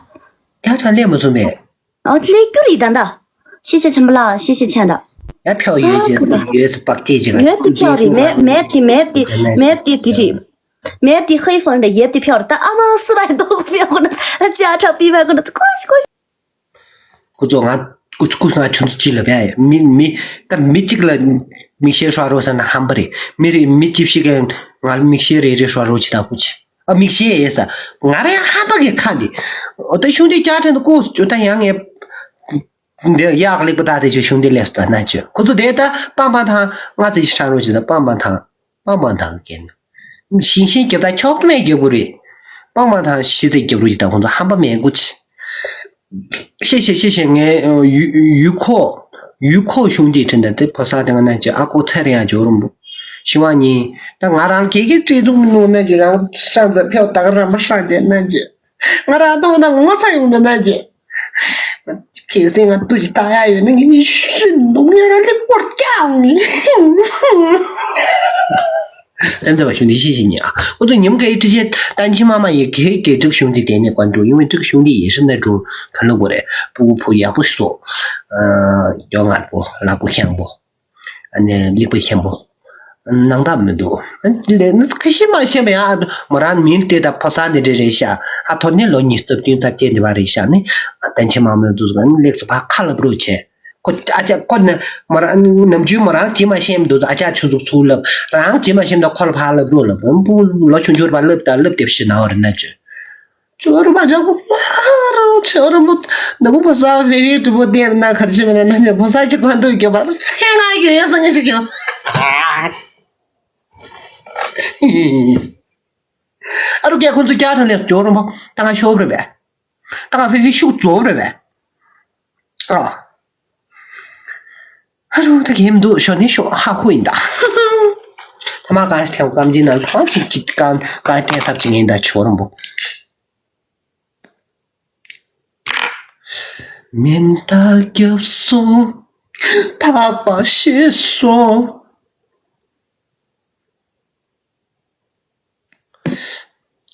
家长 ལས་མ་སོང་པས། ཨ་ལས་རྒྱུ་རིག་ད་ད། 谢谢 ཆེན་པོ་ལགས། 谢谢 ཆེན་ད། ཡ་ཕྱོགས་ཡོད་ཅེས་ཨ་ཡོད་ཚེ་པག་ཅེས་ཅེས་ཡོད་དེ་ཕྱོགས་རེད། མེབ་མེབ་དེ་མེབ་དེ་མེབ་དེ་དེ་རེད། མེབ་དེ་ཧེ་ཧྥོན་རེད། ཡོད་དེ་ཕྱོགས་རེད་ད། ཨ་མ་སུ་བ་ཡི་ཏོག་ཕྱོགས་ཁོ་ན་ཅག་ཁྲག་པི་བ་ཁོ་ན་ཁོ་ཤི་ཁོ་ཤི། ཁོ་ཚོ་ང་ཁོ་ཁོ་ང་ཆུང་ཚོ་ཅི་ལ་བས་མི་མི་ད་མི་གཅིག་ལ་མིག་ཤེལ་ཤོར་རོ་ཟེར་ན་ཧམ་པ་རེད། མི་རེ་མི་ཅི་ཞིག་གིས་ང་ལ་མིག་ཤེལ་རེ་རེ་ཤོར་རོ་ཅི་ད་ཁོ་ཆི། ཨ་མིག་ཤེལ་ཡས་ས། ང་རང་ཧམ་པ་གི་ཁ་འདི། ཨོ་ད་གཞུང་འདི་བསྐྱར་དྲན་དུ་ལྐོག་སུ་ད་ཡང་ངས། འདི་ཡག་ལེགས་པ་ད་དེ་ཆུ་གཞུང་འདི་ལས་སུ་ད་ན་ཆུ་ཁོ་ཚོ་དེ་ད་པང་པང་ཐང་ང་ཚོ་ཡི་ཧྲང་རོ་ཅི་ད་པང་པང་ཐང་པང་པང་ཐང་གན། ཤིང་ཤིང་རྒྱབ་ད་ཆོག་མེད་རྒྱབ་གུ་རེད། པང་པང་ཐང་ཤི་ཚེ་རྒྱབ་རུ་ཅི་ད་ཁོ་ཚོ་ཧམ་པ་མེད་གུ་ཆི། ཤེས་ཤེས་ཤེས་ཤེས་ངས་ཡུ་ཡུ་ཁོ་ཡུ་ཁོ་གཞུང་འདི་དྲན་ད་དེ་ཕོ་གསར་དེ་ང་ན་ཅི་ཨ་ཁོ་ཚེ་རིང་ཡང་འཇོག་རུང་བུ། ཤི་བ་ཉིན་ད་ང་རང་གེ་གེ་བྲིས་འདུག་མི་ནུག་ན་ཅི་རང་ཤང་ཚ་ཕེའུ་ད་ག་རང་མ་ཤང་དེ་ན་ཅི། ང་རང་ཐོག་ན་ངོ་ཚ་ཡོང་ན་ན་ཅི། གལ་སྲིད་ང་ཏུ་ཅི་ལྟ་ཡ་ཡོད་ན་ངས་མི་ཤི་འདུག་ངས་རང་ལེགས་པོར་སྐྱག་ནི། ཨེ་འདྲ་བ་ཞུ་ནི་ཤེས་ཤེས་ཉི་ཨ། ཁོ་ཚོ་ཉིན་གའི་ཁྲི་ཆེན་ཏན་ཆི་མ་མ་ཡི་གེ་གེ་ཀྲིག་གཞུང་འདི་དེ་ནས་གོན་འགྲོ་ཡིན་མིན་ཀྲིག་གཞུང་འདི་ཡེ་ཤེས་ན་འགྲོ་ག་ལ་གོ་རེད། ཕྲུ་གུ་ཕྲུ་ཡག་པོ་ཞིག་བཟོ། ཨ་ཡོ་ངར་པོ་ལག་པ་ཤང་པོ། ཨ་ནི་ལེགས་པོ་ཤང་པོ། སྣང་དག་མི་འདུག་ལས་ན་ཁ་ཤས་མ་ཤེས་པ་ཡང་མོ་རང་མིན་དེ་དང་ཕོ་གསར་འདི་འདྲ་རེད་ཤག་ཨ་ཐོར་ནི་ལོ་ཉི་ཤུ་རྩ་བདུན་རྩ་བརྒྱད་འདི་བ་རེད་ཤག་ནི། ཨ་ཏན་ཆི་མ་མི་འདུག་ཟེར་ནི་ལེགས་སུ་ཕ་ཁ་ལབ་རོགས་བྱས། ཁོ་ཨ་ཅག་ཁོ་ནི་མོ་རང་ནམ་རྒྱུན་མོ་རང་དེ་མ་ཤེས་མི་འདུག་ཨ་ཅག་ཆུ་ཚུགས་ཚུགས་ལབ་རང་དེ་མ་ཤེས་མི་འདུག་ཁོ་ལ་ཕ་ལབ་རོགས་ལབ་བུ་ལོ་ཆུང་ཆུང་བ་ལབ་ད་ལབ་དེ་ཤི་ན་བ་རེད་ན་ཅི། ཅོ་རུ་མ་ཅག་པོ་ཕ་རོ་ཅོ་རུ་མོ་ནག་པོ་ཕོ་གསར་བེ་རི་ཏུ་པོ་དེ་ན་ཁར་ཅི་མེད་ན་ན་ཅི་ཕོ་གསར་ཅི་ཁོན་ཏུ་གྱོ་བ་ཚེ་ང་གྱོ་ཡ་སང་ཅི་གྱོ། ཨ་རུ་ཀྱ་ཁོན་ཚུ་ཀྱ་ཐོན་ལེ་ཅོ་རུ་མོ་ད་ང་ཤོབ་རེ་བས། ད་ང་ཕི་ཕི་ཤུག་རྫོབ་རེ་བས། ཨ། ཨ་རུ་ད་གེམ་འདུག་ཞོ་ནི་ཤོ་ཧ་ཧུ་ཡིན་ད། ཐ་མ་གང་ཞིག་ཐེངས་སྐམ་གྱི་ནང་གང་ཞིག་ཅིག་གང་གང་ཐེངས་ཐབས་ཅིག་ཡིན་ད་ཆོ་རུ་མོ། མེ་མདའ་བརྒྱབ་སོང་། ཐག་པ་བཤིག་སོང་།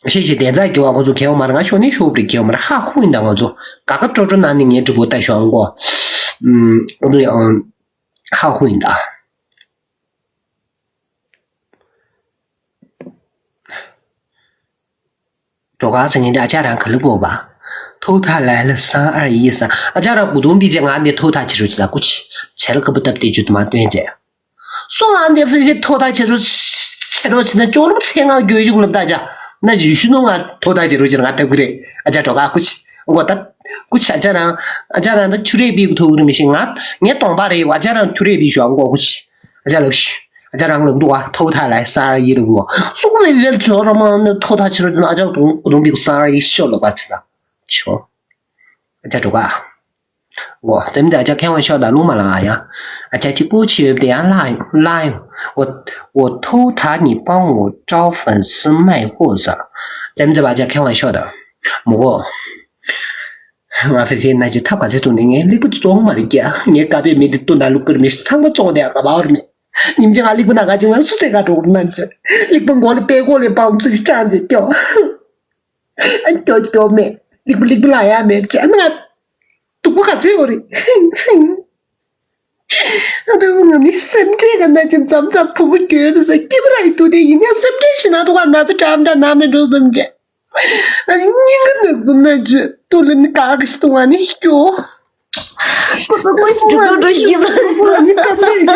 ཤེས་ཤེས་བདེན་རྩ་གི་བ་ཁོ་ཚོ་གེ་བ་མ་རེད། ང་ཤོ་ནི་ཤོ་བྲི་གེ་བ་མ་རེད། ཧ་ཧུ་ཡིན་ད་ང་ཚོ་ག་ག་ཀྲོ་ཀྲོ་ན་ནི་ངའི་གྲུ་བོ་ལྟ་ཤོག་ཨང་གོ། ཨུམ། ཨུ་ཚོ་ཡང་ཧ་ཧུ་ཡིན་ད། ཇོ་ག་ཟེར་མཁན་དེ་ཨ་ཅག་རང་ག་ལ་གོ་བ། ཐོག་ཐག་ལ་ལ་སང་ཨར་ཡིས་སང་ཨ་ཅག་རང་གུ་དུང་པི་ཅེ་ང་འདི་ཐོག་ཐག་ཆེ་རུ་ཅི་ལ་ཀུ་ཆི་ཆེ་རུ་ཀ་པུ་ཏབ་དེ་ཇུ་དུ་མ་སྟོན་ཅེ། སོ་ང་འདི་ཕི་ཕི་ཐོག་ཐག་ཆེ་རུ་ཆེ་རུ་ཆི་ན་ཅོ་རུ་ཚེ་ང་གྱོད་ཡུག་ལབ་ད་ཅག་ན་ཡུལ་ཤུལ་ནང་ང་ཐོག་ཐག་ཅིག་རུ་ཅིག་ང་ཐབ་ཀི་རེད། ཨ་ཅག་གྲོགས་ཀ་ཀུ་ཆི་མགོ་ད་ཀུ་ཆི་ཨ་ཅག་རང་ཨ་ཅག་རང་ད་ཆུ་རེད་པི་གི་ཐོག་གི་རུ་མི་ཤེས། ང་ངའི་གདོང་པ་རེད། ཨ་ཅག་རང་ཆུ་རེད་པི་ཞུ་མགོ་ཀུ་ཆི་ཨ་ཅག་ལགས་ཤི་ཨ་ཅག་རང་ལགས་འདུག་ཨ་ཐོག་ཐག་ལ་ས་ཡི་རུ་གོ་སུ་ལ་ཡི་ལ་ཚོ་ར་མ་ནི་ཐོག་ཐག་ཆི་རུ་ཨ་ཅག་གདོང་པི་གི་ས་ཡི་ཤོ་ལོ་པ་ཆི་ད་ཆོ་ཨ་ཅག་གྲོགས་ཀ 我咱们大家开玩笑的，弄嘛了呀。啊，这这过去的呀，那那我我偷他，你帮我招粉丝卖货噻。咱们这把在开玩笑的，不过，我菲菲那就他把这种人，你不懂嘛，人家，你隔壁没得多拿路过没，他们做的干嘛没？你们家里不那个，就说是这个种那个，你不我的背后里把我们自己站着掉。 ཨ་སྐྱོ་སྐྱོ་མེད། ལིག་པ་ལིག་པ་ལ་ཡ་མེད་ཅེ་ཨ་ང་སྡུག་པོ་ག་ཚོད་ཡོད་རེད། ཨ་ད་ང་ནི་སེམས་ཁྲལ་ག་ན་ཅིན་ཙམ་ཙམ་ཕུ་བོ་སྐྱོ་ཡོད་ཟེར་སྐྱིད་པ་ར་ཡི་དུ་དེ་ཡིན་ཡང་སེམས་ཁྲལ་ཞིག་ན་དུ་ག་ན་ཚ་འདྲ་འདྲ་ན་མི་འགྲོ་བསམ་ཅེ་ཨ་སྙིང་གི་ནག་པོ་ན་ཅི་ཏུ་ལ་ནི་ག་གི་སི་ཏུ་ང་ནི་སྐྱོ། ཁོ་ཚོ་ཁོ་ཞིག་འགྲོ་འགྲོ་ཞིག་གི་ང་ནི་ཀ་མེད།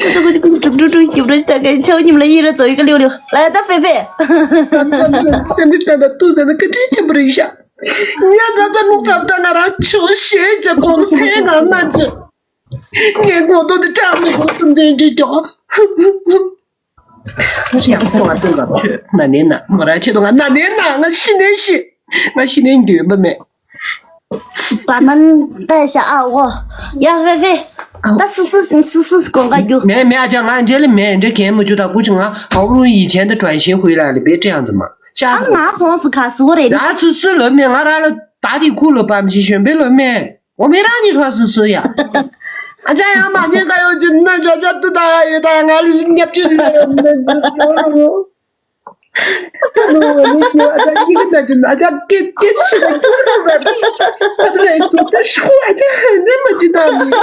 ཁོ་ཚོ་ཁོ་ཚོ་ཁོ་ཚོ་གྲུབ་གྲུབ་གྲུབ་གྲུབ་གྲུབ་ད་ག་ཆའོ་ཉིམ་ལ་ཡིན་ར་ཚོ་ཡི་ག་ལིའུ་ལིའུ་ལ་ཡ་ད་ཕེ་ཕེ། སེམས་ཁྲལ་ད་ཏུ་ཟེར་ན་བཀའ་དྲིན་ཆེན་པོ་རེད་ཤག་ཉ་ད་ད་ལུག་ཙམ་ད་ང་རང་ཆུ་ཤེས་ཀྱི་གོང་སེ་ང་ན་ཅི། ངའི་ངོ་ཏོ་དེ་སྐྲག་མི་དགོས་སུ་འདྲེན་གྱི་ཀྱོ། ཡང་ཐོག་ཏུ་ལ་ཁྱོད་ན་ནས་ན་མོ་ར་ཆེ་དོ་ང་ན་ནས་ན་ང་ཤི་ནས་ཤི། ང་ཤི་ནས་འགྱོད་པ་མེད། བ་མན་ད་ཤ་ཨ་འོ། ཡ་ཧྥེ་ཧྥེ། ད་སི་སི་སི་སི་སི་གོང་ག་རྒྱུ། མེད་མེད་ཨ་ཅག་ང་འཇལ་ལི་མེད་འདྲ་གན་མ་བཅུ་དག་ཀུ་ཅི་ང་ཧའོ་རུ་ཡི་ཆེན་དུ་དྲན་ཤེས་ཧུའི་ལ་ལི་པེ་ཏྲེ་ཡང་ཙི་མ་ཤ། ཨ་ང་ཁོང་སི་ཁ་སི་འོ་རེད། ང་སི་སི་ལོ་མེད་ང་ར་ལ་ད་དི་ཁུ་ལོ་པམ་ཞི་ཞོན་པེ་ལོ་མེད། འོ་མེ་རང་ཉིད་ཧྲ་སི་སི་ཡ། ཨ་ཅག་ཡང་མ་ཉན་ག་ཡོད་ཅི་ན་ཅག་ཅག་ཏུ་ད་ཡོད་ད་ང་ལི་ཉབ་ཅི་ལི་ཡོད་ན་ཅི་ཡོད་རོ། ཨ་ཅག་ཀི་ཀི་ཅི་ཞིག་ད་ཀུ་རུ་ར་ཏི་ཨ་རེ་ཏུ་ཏི་ཤུ་ཨ་ཅག་ཧ་ནེ་མ་ཅི་ད་མི།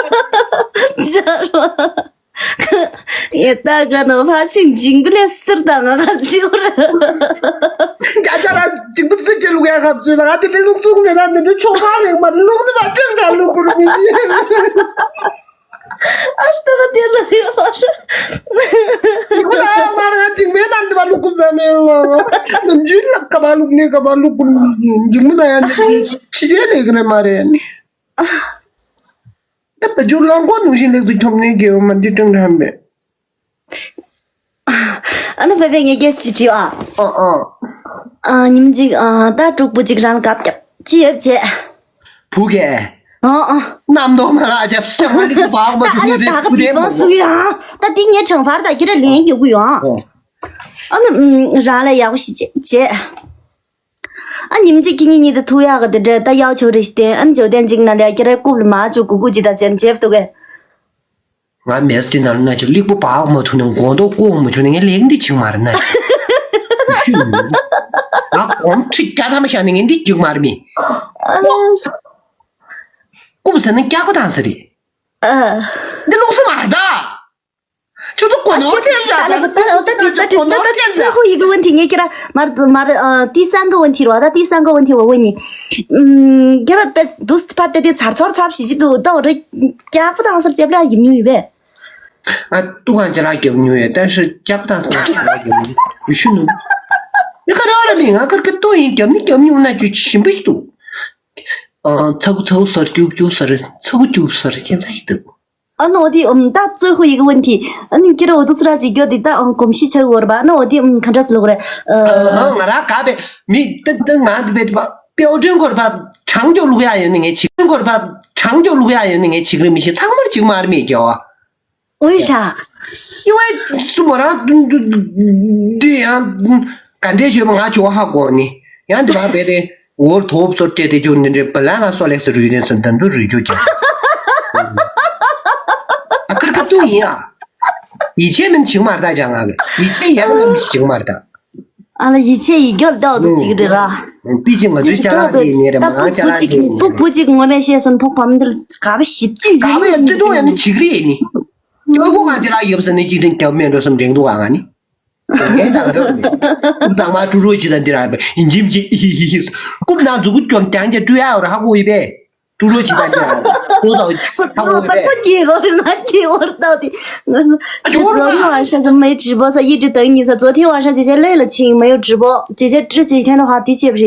ཡེ་ད་ག་ནོ་ཕ་ཆིན་ཇིང་གི་ལེ་སིར་ད་ང་ག་ཅི་ཡོད་ར། ཅག་ཅག་ར་ཇིང་གི་སིར་ཅི་ལུག་ཡ་ག་ཅི་ལ་ང་དེ་ནི་ལུག་ཚུགས་མེད་ན་ནི་ཆོ་ག་ལེགས་མ་ལུག་ནི་མ་ཅང་ག་ལུག་གུར་མི་ཡིན། ཨ་ཤི་ད་ག་དེ་ལ་ཡོད་ཧ་ཤ། ཁོ་ད་མ་ར་ཅིག་མེད་ན་འདི་བ་ལུག་གུ་ཟ་མེད་ལ། ནམ་རྒྱུན་ལ་ཀ་བ་ལུག་ནས་ཀ་བ་ལུག་གུ་འཇིགས་མོ་ན་ཡ་འདི་ཕྱི་རྒྱལ་ལས་ཀི་རེད་མ་རེད་ནི། ད་བ་རྒྱུ་རླངས་འཁོར་ནང་བཞིན་ལེགས་སུ་འཁྱོམ་ནས་རྒྱལ་བ་མ་འདི་ཀྲང་ཀྲང་མེད། ཨ་ནི་བེ་བེ་ངས་སྐད་ཅིག་དྲིས་ཨ། ཨ་ཨ། ཨ་ཉིན་གཅིག་ཨ་ད་དྲུག་པོ་གཅིག་རང་ལ་གབ་རྒྱབ་ཅི་ཡོད་བྱས། བུ་གས། ཨ་ཨ། རྣམ་རྟོག་མ་ལགས་ཀྱ་སོ་མ་ལི་གི་བག་མ་ད་ཨ་ཐུག་ནི་ནི་ད་རེད་ག་བུ་བི་དེ་མོ་ཧྥང་སུ་ཡ། ད་འདི་ངས་དྲང་བར་ད་ཁྱེད་ར་ལན་རྒྱག་གི་ཡོད་ཨ། ཨོ། ཨ་ནི་ཨུམ་རང་ལ་ཡག་པོ་ཞིག་བྱས་བྱས། ཨ་ཉིན་གཅིག་ཁྱེད་གཉིས་གཉིས་དེ་ཐུག་ཡག་གི་དེ་འདྲ་ད་ཡག་ཆོག་རེ་ཞིག་བསྟན་ཨ་ནི་ཇོ་བསྟན་གཅིག་ན་ལས་ཁྱེད་ར་རྐུབ་ལ་མ་བཅུག་གུ་གུ་ཅི་ད་བྱས་བྱས་འདུག་གས། ང་མེས་དེ་ནང་ན་ཅི་ལིག་པོ་བག་མ་ཐུག་ནས་མགོ་ཐོག་ལྐོག་མ་ཆུ་ནས་ངས་ལེགས་འདི་ཆིག་མ་རེད་ན། ཤུ། ང་གོམ་ཁྲི་བརྒྱ་ཐམ་བཞག་ནས་ངས་འདི་རྒྱུག་མ་རེད་མི། རྐུབ་ཟེར་ན་སྐྱག་པ་དང་ཟེར་རེད། འདི་ལུགས་སྲོལ་མ་རེད་ད། ཁྱོད་ཚོ་གོ་ནོར་ཐེབས་བཞག་ད་ལ་ད་ལ་ད་ཏིས་ད་ཏིས་ད་ད་最后一个问题 ངས་ཁྱེད་ར་མར་མར་ཨ་第三个问题 རོ་ད་第三个问题 我问你 ཁྱེད་ར་པེ་དུས་ཕ་ཏེ་ཏེ་ཚར་ཚོར་ཚབ་ཞིག་ཅི་འདུག་ད་འོ་རེ་སྐྱག་པ་དང་སར་ལྕེབ་ལ་ཡིབ་མྱོང་ཡོད་པས། ཨ་ཏུ་གང་ཅི་ལ་རྒྱབ་མྱོང་ཡོད་ད་ཤི་སྐྱག་པ་དང་སར་ལྕེབ་ལ་རྒྱབ་མྱོང་ཡོད་ཤུ་ནུ། ཡ་ཁ་ར་ར་མི་ང་ཁར་ཁ་ཏོ་ཡིན་རྒྱབ་ནི་རྒྱབ་མྱོང་ན་ཅུ་ཞིམ་པོ་ཞིག་འདུག་ཨ་ཚ་བུ་ཚ་བུ་སར་ཀྱུབ་ཀྱུབ་སར་ཚ་བུ་ཀྱུབ་སར་ཁྱེད་ཚ་ཞིག་འདུག་ཨ་ནི་འོ་དེ་ཨུམ་ད་最后一个问题 ཨ་ནི་ཁྱེད་ར་འོ་དུ་སུ་ར་ཅིག་གྱོད་དེ་ད་ཨང་གོམས་གཤིས་ཆགས་ཡོད་ར་བ་ཨ་ནི་འོ་དེ་ཨུམ་ག་འདྲ་སུ་ལོག་རེད། ཨ་ང་ར་ག་བེ་མི་ཏི་ཏི་ང་བེ་པ་ཏེའོ་ཀྲེན་གོར་པ་ཆང་ཀྱོ་ལུག་ཡ་ཡོད་ནི་ངས་ཆིག་ཀྲེན་གོར་པ་ཆང་ཀྱོ་ལུག་ཡ་ཡོད་ནི་ངས་ཆིག་རེ་མི་ཤེས་ཚང་མར་ཅིག་མར་མི་གྱོ་ཨ། འོ་ཡ་ཤ། ཡི་ཝེ་སུ་མོ་རང་འདི་ཡང་ག་འདྲས་བྱོས་པ་ང་ཅོ་ཧ་གོ་ནི་ཡང་འདི་བ་བེ་ཏེ། འོར་ཐོབ་སོར་ཏེ་ཏེ་ཅུ་ནི་འདྲེ་བ་ལ་ང་སོ་ལེགས་སུ་རུས་ཏེ་སུ་འདམ་དུ་རུས་རྒྱུ་ཅན། ཨ་ཁར་ཁ་ཏུ་ཡིན་ཨ། ཡིད་ཆེས་མིན་བྱིང་མར་ད་ཅང་ང་གི་ཡིད་ཆེས་ཡང་མིན་བྱིང་མར་ད། ཨ་ལ་ཡིད་ཆེས་ཡིད་སྐྱོ་ལྡོག་ཏུ་ཅིག་རེད་ར། པི་ཅི་ང་ཚོའི་ཅ་ལག་དེ་ཡིན་ནི་རེད་མ་ང་ཅ་ལག་དེ་ཡིན་ནི་རེད། ཕུག་ཕུག་ཅིག་ངོ་ནས་བཤད་སོང་ཕུག་བམ་འདི་ལ་ག་བ་ཞིབ་ཅིག་ག་བ་ཡང་ཏི་ཏོ་ཡང་ནི་ཅིག་རེད་ནི། ཨ་ཁུ་ང་ཅ་ལག་ཡོད་ས་ནི་ཅིག་རིང་རྒྱབ་མེད་འགྲོ་བསམ་རིང་འདུག་ཨ་ང་ནི། ངས་ད་ག་རེ་རེད། ཀུབ་དང་མ་ཀྲུ་རོ་ཅི་དང་འདི་ར་ཡིན་གྱིམ་གྱི་ཀུབ་ནང་འཛུགས་ཀྱོང་ཀྱང་ཀྱང་ཀྲུ་ཡ་ཡོད་ར་ཧ་གོ་ཡི་པས། 猪肉鸡蛋面啊，猪肉鸡蛋。 不知道，他给我的。 昨天晚上就没直播，才一直等你，才昨天晚上姐姐累了，亲，没有直播。姐姐这几天的话，的确不是，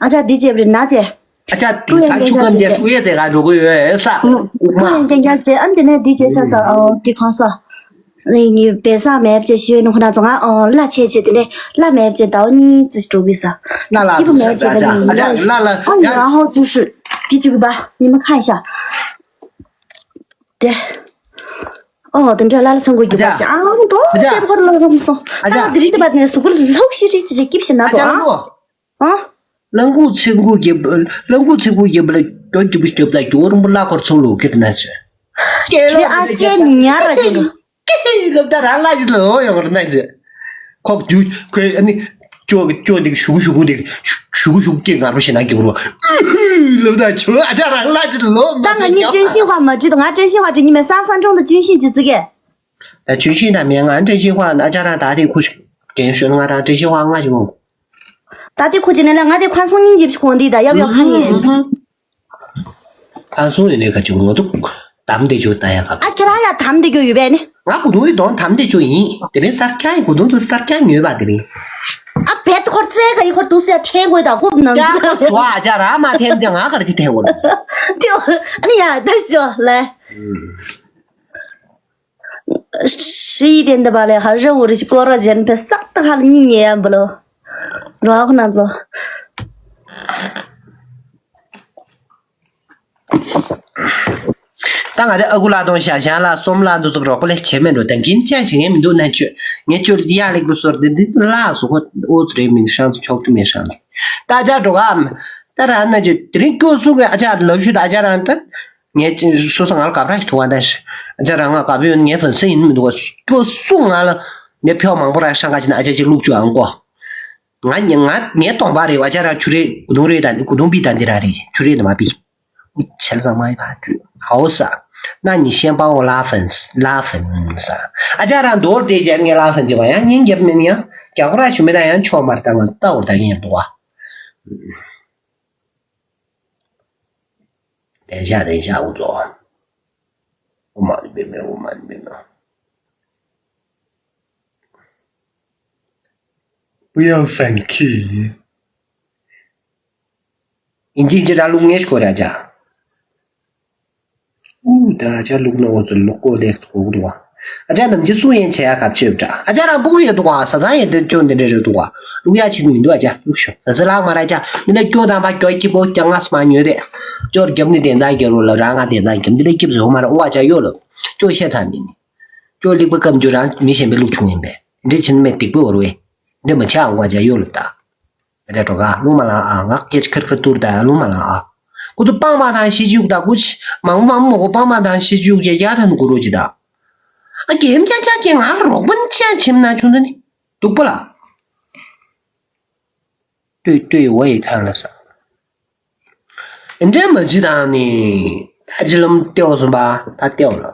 啊，这的确不是，娜姐。 ཨ་ཅག་ད་ཆུ་ཁམ་དེ་ཀྲུ་ཡན་ཀྱང་རྒྱལ་རྒྱལ་ཅེས་ཨ་འགྲོ་གི་ཡོད་ས། ཨུ་ཀྲུ་མ་ཡན་ཀྱང་རྒྱལ་རྒྱལ་ཅེས་ཨ་འདི་ནས་འདི་བྱས་ཤག་ས། ཨོ་འདི་གང་ས། ནི་ནི་བེ་ས་མེད་ཅེས་ཞུས་ནི་ཁོ་ན་ཚོ་ང་ཨོ་ལ་ཆེ་ཆེ་དེ་ནས་ལ་མེད་ཅེས་ཟླ་བ་གཉིས་ཙི་འགྲོ་གི་ས། ལ་ལ་སྐྱིད་པོ་མེད་ཅེས་ཨ་ཅག་ལ་ལ་ཨ་ཡ་ཧོ་ཅུ་ཧྲི། དེ་ཅི་གི་པ་ཉི་མ་ཁ་ཤ། དེ། ཨོ་དེ་འདྲ་ལ་ལ་ཚང་གོ་རྒྱུ་པ་ཤ་ཨ་ཧོ་དོ་དེ་ཁོར་ལ་རོམ་སོང་ཨ་ཅག་ཨ་དེ་རི་དེ་པ་ནས་སུ་གུར་ལོག་ཤི་རི་ཅེས་སྐྱིབ་ཤི་ན་ཨ་ཅག་དོ་ཨ། ཨང་། གླང་གོག་ཚེ་འགུགས་རྒྱབ། གླང་གོག་ཚེ་འགུགས་རྒྱབ་ལ་སྐྱོ་སྐྱིད་པོ་སྐྱོབ་ད་སྐྱོ་རིང་པོ་བླ་འཁོར་ཚོགས་ལུགས་ཀྱི་ན་ཆེ། ཁྱོད་ཨ་སེ་ཉར་ར་ཅན་གི། ལབ་ད་རང་ལ་ཅི་ལོ་ཡོང་ར་ན་ཆེ། ཁོག་རྒྱུ་ཁོས་ཨ་ནི། སྐྱོ་སྐྱོ་འདི་ཞུག་ཞུག་འདི་ཞུག་ཞུག་སྐྱེ་ངར་པོ་ཞེ་ན་སྐྱེ་བོ། ལབ་ད་ཆོ་ཨ་ཅག་རང་ལ་ཅི་ལོ། ད་ང་གཉིས་真心话མ་བྲིས་ད་ང་真心话བྲིས་གཉིས་མེད་三分钟的军训ཅི་ཙི་གེ། ད་军训ད་མེད་ང་真心话ཨ་ཅག་རང་ད་དེ་ཁུ་ཞིག་དྲན་ཤོད་ང་རང་真心话ང་ཞིག་ངོ། ད་ལྟའི་ཁོ་ཅི་ནས་ལ་ང་དེ་ཁ་སང་སྙིང་རྗེ་ཞིག་གོན་དེ་ད་ཡབ་ཡོ་ཁ་ཉན། ཁ་སང་ཡིན་ནས་ཁ་ཅིག་ངོ་ཐུག་དམ་དེ་ཅོ་ད་ཡ་ཁ། ཨ་ཁྱེད་རང་ཡ་དམ་དེ་ཅོ་ཡོད་པས་ནི། ང་གུ་དུང་ཡི་དོང་དམ་དེ་ཅོ་ཡིན། དེ་རིང་གསར་རྐྱང་ཡི་གུ་དུང་དུ་གསར་རྐྱང་ཉོས་པ་དེ་རིང་། ཨ་བེད་ཁོར་རྩེ་ག་ཡི་ཁོར་དུ་སེ་ཐེ་དགོས་ད་ཁོ་ནང་ཀྱ་ཁོ་ཚོ་ཨ་ཅག་ར་མ་ཐེམ་ཅག་ང་གར་གྱི་ཐེ་གོ་ལ། དེ་ཨ་ནི་ཡ་ད་ཤོ་ལེ། 十一点的吧嘞，还是我的过了人的上的还你年不咯？然后那种。 ད་ང་ཚོ་ཨ་ཁུ་ལགས་དང་ཞང་ཞང་ལགས་གསུམ་ལ་འདུ་ཚོགས་རོགས་པ་ལས་བྱེད་མེད་འགྲོ་ད་གིན་ཅང་བྱེད་ངེས་མི་འདུག་ན་ཆོས་ངས་ཆོས་ཡ་ལེགས་པོ་སོར་དེ་འདི་ལ་སུ་ཁོ་ཨོ་ཚུ་རེད་མིན་ཧྲང་ཚུ་ཆོག་ཏུ་མེད་ཧྲང་ད་ཅག་འགྲོ་ག་ཨམ་ད་ར་ན་ཆོས་དེ་རིང་སྐྱོ་སུ་གི་ཨ་ཅག་ལབ་ཤུ་ད་ཨ་ཅག་རང་ད། ངས་སོ་སོ་ང་ལ་ག་བར་ཞིག་ཐུག་པ་ད་ཤི། ཨ་ཅག་རང་ང་ག་བུ་ཡོད་ངའི་ཕན་སེ་ཡིན་མི་འདུག་ག་སྐྱོ་སུ་ང་ལ་ངས་ཕེའོ་མང་པོ་ར་ཧྲང་ག་ཅི་ན་ཨ་ཅག་ཅིག་ལུག་ཅུ་ཨང་གོ། ང་ང་ངའི་གདོང་པ་རེད་ཨ་ཅག་ར་ཆུ་རེད་གུ་དུང་རེད་ད་གུ་དུང་པི་ད་འདི་ར་རེད་ཆུ་རེད་ནི་མ་པི། ཆེ་ལ་ཚང་མ་ཡི་ཕ་ཅུ་ཧའོ་ས། ན་ཉི་ཤན་པའོ་ལ་ཕན་ལ་ཕན་ས། ཨ་ཅག་རང་མདོར་དེ་རྒྱབ་ངའི་ལ་ཕན་དེ་བ་ཡང་ཉིན་རྒྱབ་མིན་ཡང་རྒྱག་པ་ར་ཞུ་མི་ད་ཡང་ཆོག་མར་ད་ང་ལྟ་བར་ད་ཡིན་འདུག་བ། བདེ་འཇགས་བདེ་འཇགས་འུ་ཚོ། ཨོ་མ་ལི་པེ་མེ་ཨོ་མ་ལི་པེ་མེ། 不要生气。 ཡིན་གཅིག་ཅི་ར་ལུག་ངེས་ཤོ་ར་ཅག་ཨུ་ད་ཅག་ལུག་ནོ་འོ་ཚོ་ལུག་གོ་ལེགས་ཐོག་རུ་བ། ཨ་ཅག་ནམ་ཅི་སུ་ཡན་ཆེ་ཡ་གབ་ཆོད་འདྲ། ཨ་ཅག་རང་ཕུག་ཡོད་འདུག་ག་ས་ཚང་ཡོད་འདུག་ཅོ་འདི་འདྲ་རེད་འདུག་ག་ལུག་ཡ་ཆེ་མི་འདུག་ཨ་ཅག་ལུག་ཤོ་ས་ཚ་ལག་མ་ར་ཅག་མི་ལ་སྐྱོ་དང་པ་སྐྱོ་སྐྱིད་པོ་སྐྱ་ངས་མ་ཉོས་ཏེ། ཅོར་རྒྱབ་ནི་དེ་འདྲ་རྒྱལ་རོ་ལ་རང་ང་དེ་འདྲ་རྒྱབ་འདི་ལ་སྐྱིབ་བཟོ་མ་ར་ཨོ་ཨ་ཅག་གཡོ་ལ། ཅོ་ཤེ་ཚ་མི་ནི། ཅོ་ལིག་པ་སྐམ་ཅོ་རང་མི་གཞན་པའི་ལུག་ཆུང་ཡིན་པས་འདྲེ་ཆེན་མེད་སྡིག་པོ་འོར་བས། འདྲེ་མ་ཆ་ཨང་བ་ཅག་གཡོ་ལ་ད། རེ་གྲོ་ག་ལུང་མ་ལང་ཨ་ང་སྐད་ཆ་ཁེར་ཁེར་ཏུར་ད་ལུང་མ་ལང་ཨ། ཁོ་ཚོ་སྤང་མ་དང་ཤི་བཅུག་ད་ཁུ་ཆི་མང་མང་མོ་གོ་སྤང་མ་དང་ཤི་བཅུག་ཡ་ཡ་ཐན་གུ་རོ་ཅི་ད། ཨ་རྒན་ཅག་ཅག་གི་ང་ལ་རོགས་པ་ཅག་ཆེམ་ན་ཆུང་ད་ནི་སྡུག་པ་ལ། ལྟོས་ལྟོས་འོ་ཡི་ཐང་ལ་ས། ཨེ་འདྲ་མ་ཅི་དང་ནི་ད་ཅི་ལམ་ལྟེའོ་སོང་པ་ད་ལྟེའོ་ལ།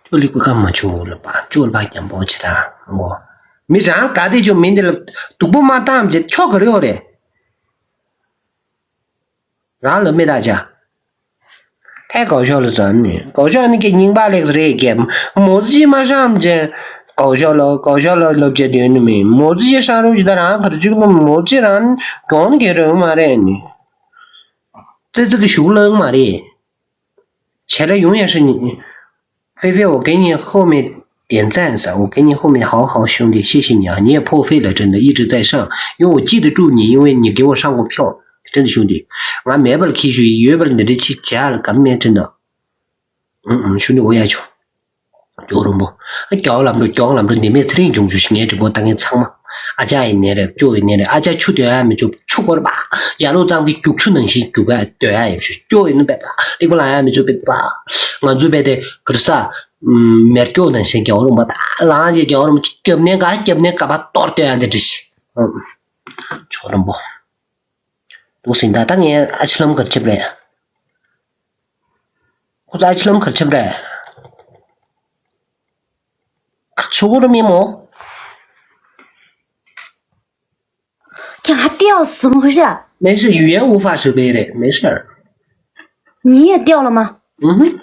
ཅོ་ལིག་པ་ཁ་མ་ཆུ་ལ་པ་ཅོ་ལ་པ་རྒྱམ་པོ་ཅི་ད་ངོ་། མི་རང་ག་དེ་ཅོ་མི་འདི་ལ་སྡུག་པོ་མ་བཏང་བྱེད་ཆོག་གི་རེད་ཨོ་རེད། རང་ལ་མི་ད་ཅ། ཐའི་གའོ་ཤོ་ལ་ཟ་ནི་གའོ་ཤོ་ནི་ཀྱི་རྙིང་པ་ལེགས་རེད་ཀྱེ། མོ་ཙི་མ་ཤམ་ཅེ། གའོ་ཤོ་ལ་གའོ་ཤོ་ལ་ལབ་ཅེ་དོན་ནི་མི་མོ་ཙི་ཡེ་ཧྲང་རུ་ཅི་ད་རང་གར་ཅིག་མོ་ཙི་རང་གྱོང་གི་རུ་མ་རེད་ནི། ཙི་ཙི་གི་ཞུགས་ལང་མ་རེད། ཆེ་ར་ཡོང་ཡ་ཧྲི་ནི། 菲菲，我给你后面点赞一下，我给你后面好好兄弟，谢谢你啊！你也破费了，真的一直在上，因为我记得住你，因为你给我上过票，真的兄弟，俺没法去学，有本你的去加了，敢没真的。嗯嗯，兄弟，我也去。 ཅོག་རོང་པོ། ཨ་ཀྱའོ་ལམ་འགྲོ་ཀྱའོ་ལམ་འགྲོ་འདི་མེད་ཚེ་རིང་འབྱུང་ཆུ་ཞིག་ངའི་གྲོགས་པོ་ད་ངའི་ཚང་མ། ཨ་ཅག་ཡིན་ནའི་རེད་ཅོ་ཡིན་ནའི་རེད་ཨ་ཅག་ཆུ་འདོད་ཡ་མི་ཆོག་ཆུ་སྐོར་པ། ཡ་ལོ་གཙང་པའི་རྒྱུག་ཆུ་ནང་བཞིན་རྒྱུག་ཡ་འདོད་ཡ་ཡོད་ཆུ་ཅོ་ཡིན་ནི་བེད་ད་རིག་པ་ལ་ཡ་མི་ཆོག་བེད་པ། ང་ཚོ་བེད་དེ་གར་ས། མེར་ཀྱོ་ནང་བཞིན་ཀྱའོ་རོང་པོ་ད་ལང་ཅེ་ཀྱའོ་རོང་པོ་སྐྱབས་གནས་ག་སྐྱབས་གནས་ག་པ་གཏོར་འདོད་ཡ་འདི་འདྲ་ཞིག་ཅོག་རོང་པོ། འདུག་ཟིན་ད་ལྟ་ངས་ཨ་ཕྱི་ལམ་གར་ཁྱབ་རེད། ཁོ་ཚོ་ཨ་ཕྱི་ལམ་གར་ཁྱབ་རེད། ཁ་ཆུ་བུར་མི་མོ། 给他吊死怎么回事？没事，语言无法识别的，没事儿。你也掉了吗？嗯哼。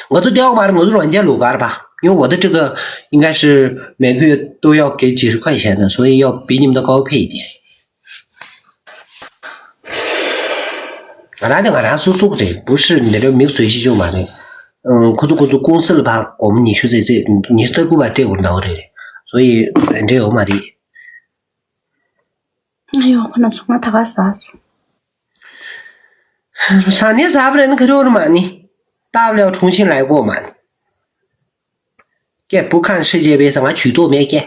我都掉过吧，我都软件路过吧，因为我的这个应该是每个月都要给几十块钱的，所以要比你们的高配一点。ང་རང་དེ་ང་རང་སོ་སོ་རེད།不是འདི་འདྲ་མིག་བཟོས་ཤེས་ཀྱི་མ་རེད། ཨང་། ཁོ་ཚོ་ཁོ་ཚོ་ཀུང་སི་ལ་ཕར་སྒོར་མོ་ཉི་ཤུ་ཙམ་ཙམ་ཉི་ཤུ་རྩ་དགུ་བར་སྤྲད་དགོས་འདྲ་བོ་རེད། 所以་འདྲ་ཡོད་མ་རེད། ཨ་ཡོ། ཁོ་ན་ཚོ་ང་ད་ག་ཟ་སོང་། ཟ་ནི་ཟ་བ་རེད་ན་ག་རེ་འོར་མ་ནི། 大不了重新来过嘛。 ཀྱེ། བུ་ཁ་ཧྲི་རྗེ་བས་ང་ཇུས་གཏོགས་མེད་ཀྱེ།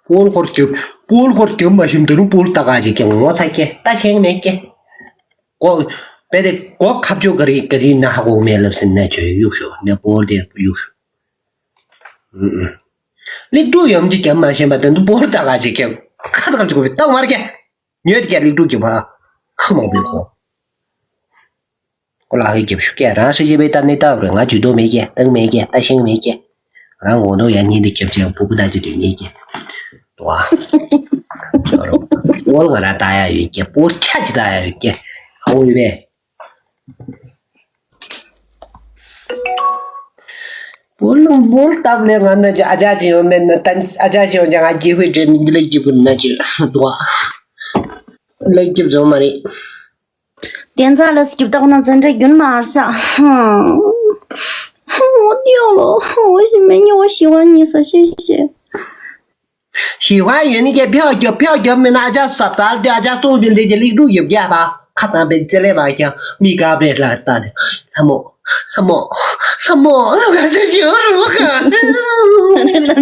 སྤོལ་འཁོར་རྒྱབ། སྤོལ་འཁོར་རྒྱབ་མ་ཤེས་དུས་སྤོལ་ལྟ་ག་ཅིག་ཀྱེ་ངོ་ཚ་ཀྱེ། ལྟ་ཤེས་མེད་ཀྱེ། གོ། བས་དེ་གོ་ཁ་བཅོ་ག་རེ་ག་རེ་ན་ཧ་གོ་མེད་ལབ་ཟིན་ན་ཇོ་གཡུག་ཤོག་ནས་སྤོལ་དེ་གཡུག་ཤོག་ཨུ་ཨུ། ལེགས་དྲུག་ཡོམ་གྱི་རྒྱབ་མ་ཤེས་པ་དེ་ཚོ་སྤོལ་ལྟ་ག་ཅིག་ཀྱེ། ཁ་དག་ཅིག་གོ་བའི་ལྟ་མར་ཀྱེ། ཉོས་དེ་ཀྱེ་ལེགས་དྲུག་གི་བ། ཁ་མང་པོའི་གོ། ཁོ་ལ་ཧི་རྒྱབ་ཤུ་ཀྱེ། རང་ཧྲི་རྗེ་བས་ད་ནི་ལྟ་བ་རེད། ང་ཇུས་གཏོགས་མེད་ཀྱེ། སྟངས་མེད་ཀྱེ། ལྟ་ཤེས་མེད་ཀྱེ། རང་ངོ་ནོ་ཡང་ཉིན་འདི་རྒྱབ་ཅེ་བུ་གུ་ད་ཅི་དུས་ཉེས་ཀྱེ། དོ་ཨ། ཅོ་རོ། སྤོལ་ང་རང་ལྟ་ཡ་ཡོད་ཀྱེ། སྤོལ་ཆ་ཅི་ལྟ་ཡ་ཡོད་ཀྱེ། ཧ་འོ་ཡོད་པས། སྤོལ་སྤོལ་སྟབས་ལས་ང་ན་ཅི་ཨ་ཅག་ཅི་ཡོང་མེད་ན། ད་ཨ་ཅག་ཅི་ཡོང་ཀྱང་ང་སྐྱེ་ཁུས་བྲེལ་ནི་འདི་ལས་སྐྱིད་པོ་ན་ཅི་དོ་ཨ། ལས་སྐྱིད་བཟོ་མ་རེད། བསྟན་རྩ་ལ་སྐྱིད་པོ་ན་ཚོན་འདྲ་རྒྱུན་མ་ཨར་ཤ། 我掉了，我是没有，我喜欢你，谢谢。喜欢 ཡོད་ནི་ཀྱེ། ཕྱག་རྒྱབ། ཕྱག་རྒྱབ་མེད་ན་ཨ་ཅག་ཟབ་ཟབ་དེ་ཨ་ཅག་སོགས་པའི་ལས་ཀྱི་ལེགས་དྲུག་ཡོད་ཀྱེ། ཕ་ཁ་དང་པའི་རྩེ་ལས་མ་ཀྱང་མི་དགའ་བའི་ལ་ལྟ་དེ། ལྷ་མོ། ལྷ་མོ། ལྷ་མོ། ལྷ་མོ། ལྷ་མོ། ལྷ་མོ། ལྷ་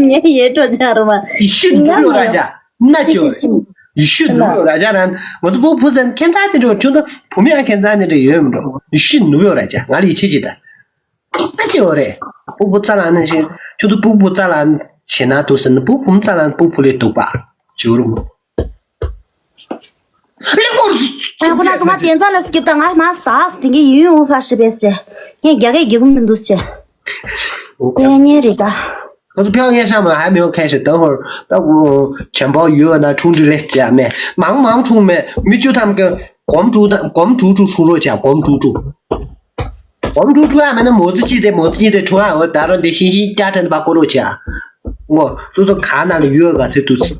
མོ། ཡི་ཤུ་ནུབ་ཡོད་ར་ཅག་ན་ཅི་ཡོད། ཡི་ཤུ་ནུབ་ཡོད་ར་ཅག་ན་ང་ཚོ་བུ་བུ་ཟན་ཁྱེད་ཚ་དེ་འགྲོ་ཁྱོད་ཚོ་བུ་མོ་ཡང་ཁྱེད་ཚ་དེ་འགྲོ་ཡོད་མི་འགྲོ། ཡི་ཤུ་ནུབ་ཡོད་ར་ཅག་ང་ལ་ཡི་ཆེ་ཅི་ད། ཨ་ཅེ་འོ་རེད། སྤུ་གུ་རྩ་ལ་ནི་ཞིག་ཁྱོད་ཚོ་སྤུ་གུ་རྩ་ལ་བྱེད་ན་འདུག་ཟེར་ན། སྤུ་གུ་རྩ་ལ་སྤུ་གུ་ལས་སྡུག་པ་ཅིའུ་རུ་མོ། ལེགས་པོ། ཨ་ཁོ་ན་ཚོ་ང་བསྟན་རྩ་ལ་སྐྱིད་པོ་ད་ང་མ་ཟ་སྟེང་གི་ཡུན་འུ་ཧྥ་ཧྲི་པེ་སེ། ངས་རྒྱ་སྐད་རྒྱག་གི་མི་འདུག་ཅེ། ཨེ་ཉེ་རེད་ད། ཁོ་ཚོ་ཕྱོགས་ངན་ཤ་མ་ཧ་མི་ཡོང་ཁ་ཤས་ད་ཧོར་ད་གུ་ཆེན་པོ་ཡོད་ན་ཁྲུང་ཁྲུང་ལས་བྱས་མེད། མང་མང་ཁྲུང་མེད། མི་བཅུ་ཐམ་གི་གོམ་དྲུག་དང་གོམ་དྲུག་དྲུག་ཁྲུང་རོགས་བྱས། གོམ་དྲུག་དྲུག་གོམ་དྲུག་དྲུག་ཨ་མེད་ན་མོ་ཙི་གཅིག་དེ་མོ་ཙི་གཉིས་དེ་ཁྲུང་ཨ། འོ་ད་རུང་དེ་ཤིང་ཤིང་སྐྱ་ཕྲན་པ་ཀོ་རོགས་བྱས། ཨོ་སོ་སོ་ག་ན་ལ་ཡོད་ག་ཚོད་དུ་ཙི་ད།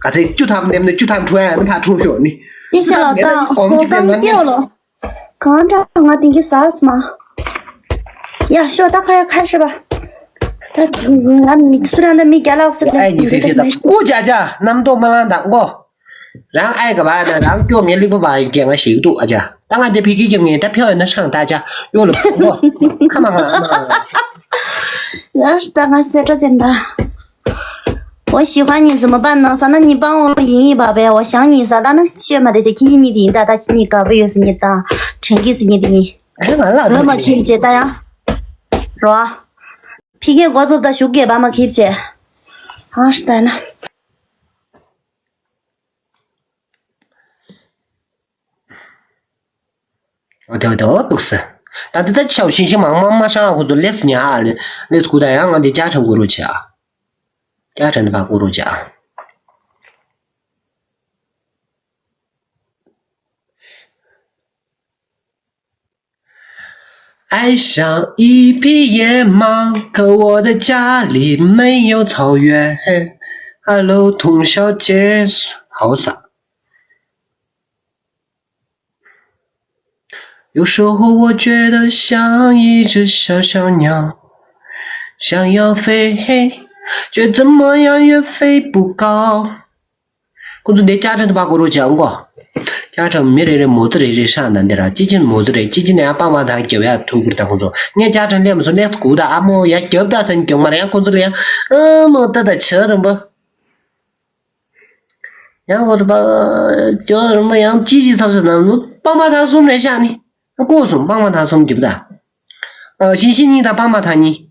ག་ཚོད་བཅུ་ཐམ་ནེམ་ན་བཅུ་ཐམ་ཁྲུང་ཨ་ནི་ཕ་ཁྲུང་ཤོག་ནི། 谢谢老大，我刚掉了。 གང་འདྲ་ང་དེང་གི་ཟ་སོང་མ། ཡ་ཤོ་ད་ཁ་ཡ་ཁ་ཤི་པ། ད་ང་མི་སུ་རང་ད་མི་རྒྱ་ལག་སི་ཨ་ནི་ཕེ་ཕེ་ད་ཀུ་ཅ་ཅ་རྣམ་རྟོག་མ་ལང་ད་མགོ། རང་ཨའི་ག་བ་ད་རང་སྐྱོ་ངའི་ལིག་པ་བ་ཡི་གེ་ང་ཞིག་འདུག་ཨ་ཅག་ད་ང་དེ་ཕི་ཁི་ཀྱི་ངས་ད་ཕེ་ཡོད་ན་ཧྲང་ད་ཅག་ཡོད་ལ་མགོ། ཁ་མ་ང་ཨ་མ། ཡ་ད་ང་སེ་ཏྲ་ཅན་ད། 我喜欢你怎么办呢？啥？那你帮我引一把呗，我想你啥？但那血嘛的，这天天你的，大家你搞不有是你的，成绩是你的你， ཨ་ང་ལ་我嘛去接大家，是吧？PK国足的输给爸妈去接，啊，是的呢。 འོ་དེ་འོ་དེ་འོ་འདུག་སེ། ད་འདི་ད་ཆའོ་ཤིང་ཤིང་མང་མང་མ་ཤང་ཁོ་ཚོ་ལེགས་ཉ་ཧ་ལེ་ལེགས་ཁུ་ད་ཡང་ང་འདི་ཅ་ཁྲ་གུ་རུ་ཅ། ཅ་ཁྲ་འདི་བ་གུ་རུ་ཅ། 爱上一匹野马，可我的家里没有草原。Hello，童小姐，好傻。有时候我觉得像一只小小鸟，想要飞，却怎么样也飞不高。 ཁོ་ཚོ་འདི་ཅ་ཁྲ་འདི་བ་གོ་རོ་ཅ་འགོ། ཅ་ཁྲ་མི་རེ་རེ་མོ་ཙི་རེ་རེ་ཧྲ་ན་འདི་ར་ཅི་ཅི་མོ་ཙི་རེ་ཅི་ཅི་ནས་ཨ་པང་བ་དང་རྒྱབ་ཡ་ཐུག་གུར་དང་ཁོ་ཚོ་ངས་ཅ་ཁྲ་ལེན་མ་སོང་ལེགས་གུ་ད་ཨ་མོ་ཡ་རྒྱབ་ད་སན་རྒྱབ་མ་རེ་ཡང་ཁོ་ཚོ་ལ་ཡང་ཨ་མོ་ད་ད་ཆ་རིང་པོ། ཡང་ཁོ་ཚོ་པ་ཅོ་རིང་པོ་ཡང་ཅི་ཅི་ཚབ་ཚབ་ན་ནུ་པང་བ་ཐང་གསུམ་རེ་ཤ་ནི་ཨ་ཀོ་གསུམ་པང་བ་ཐང་གསུམ་རྒྱབ་ད། ཨ་ཤིང་ཤིང་གཉིས་དང་པང་བ་ཐང་གཉིས།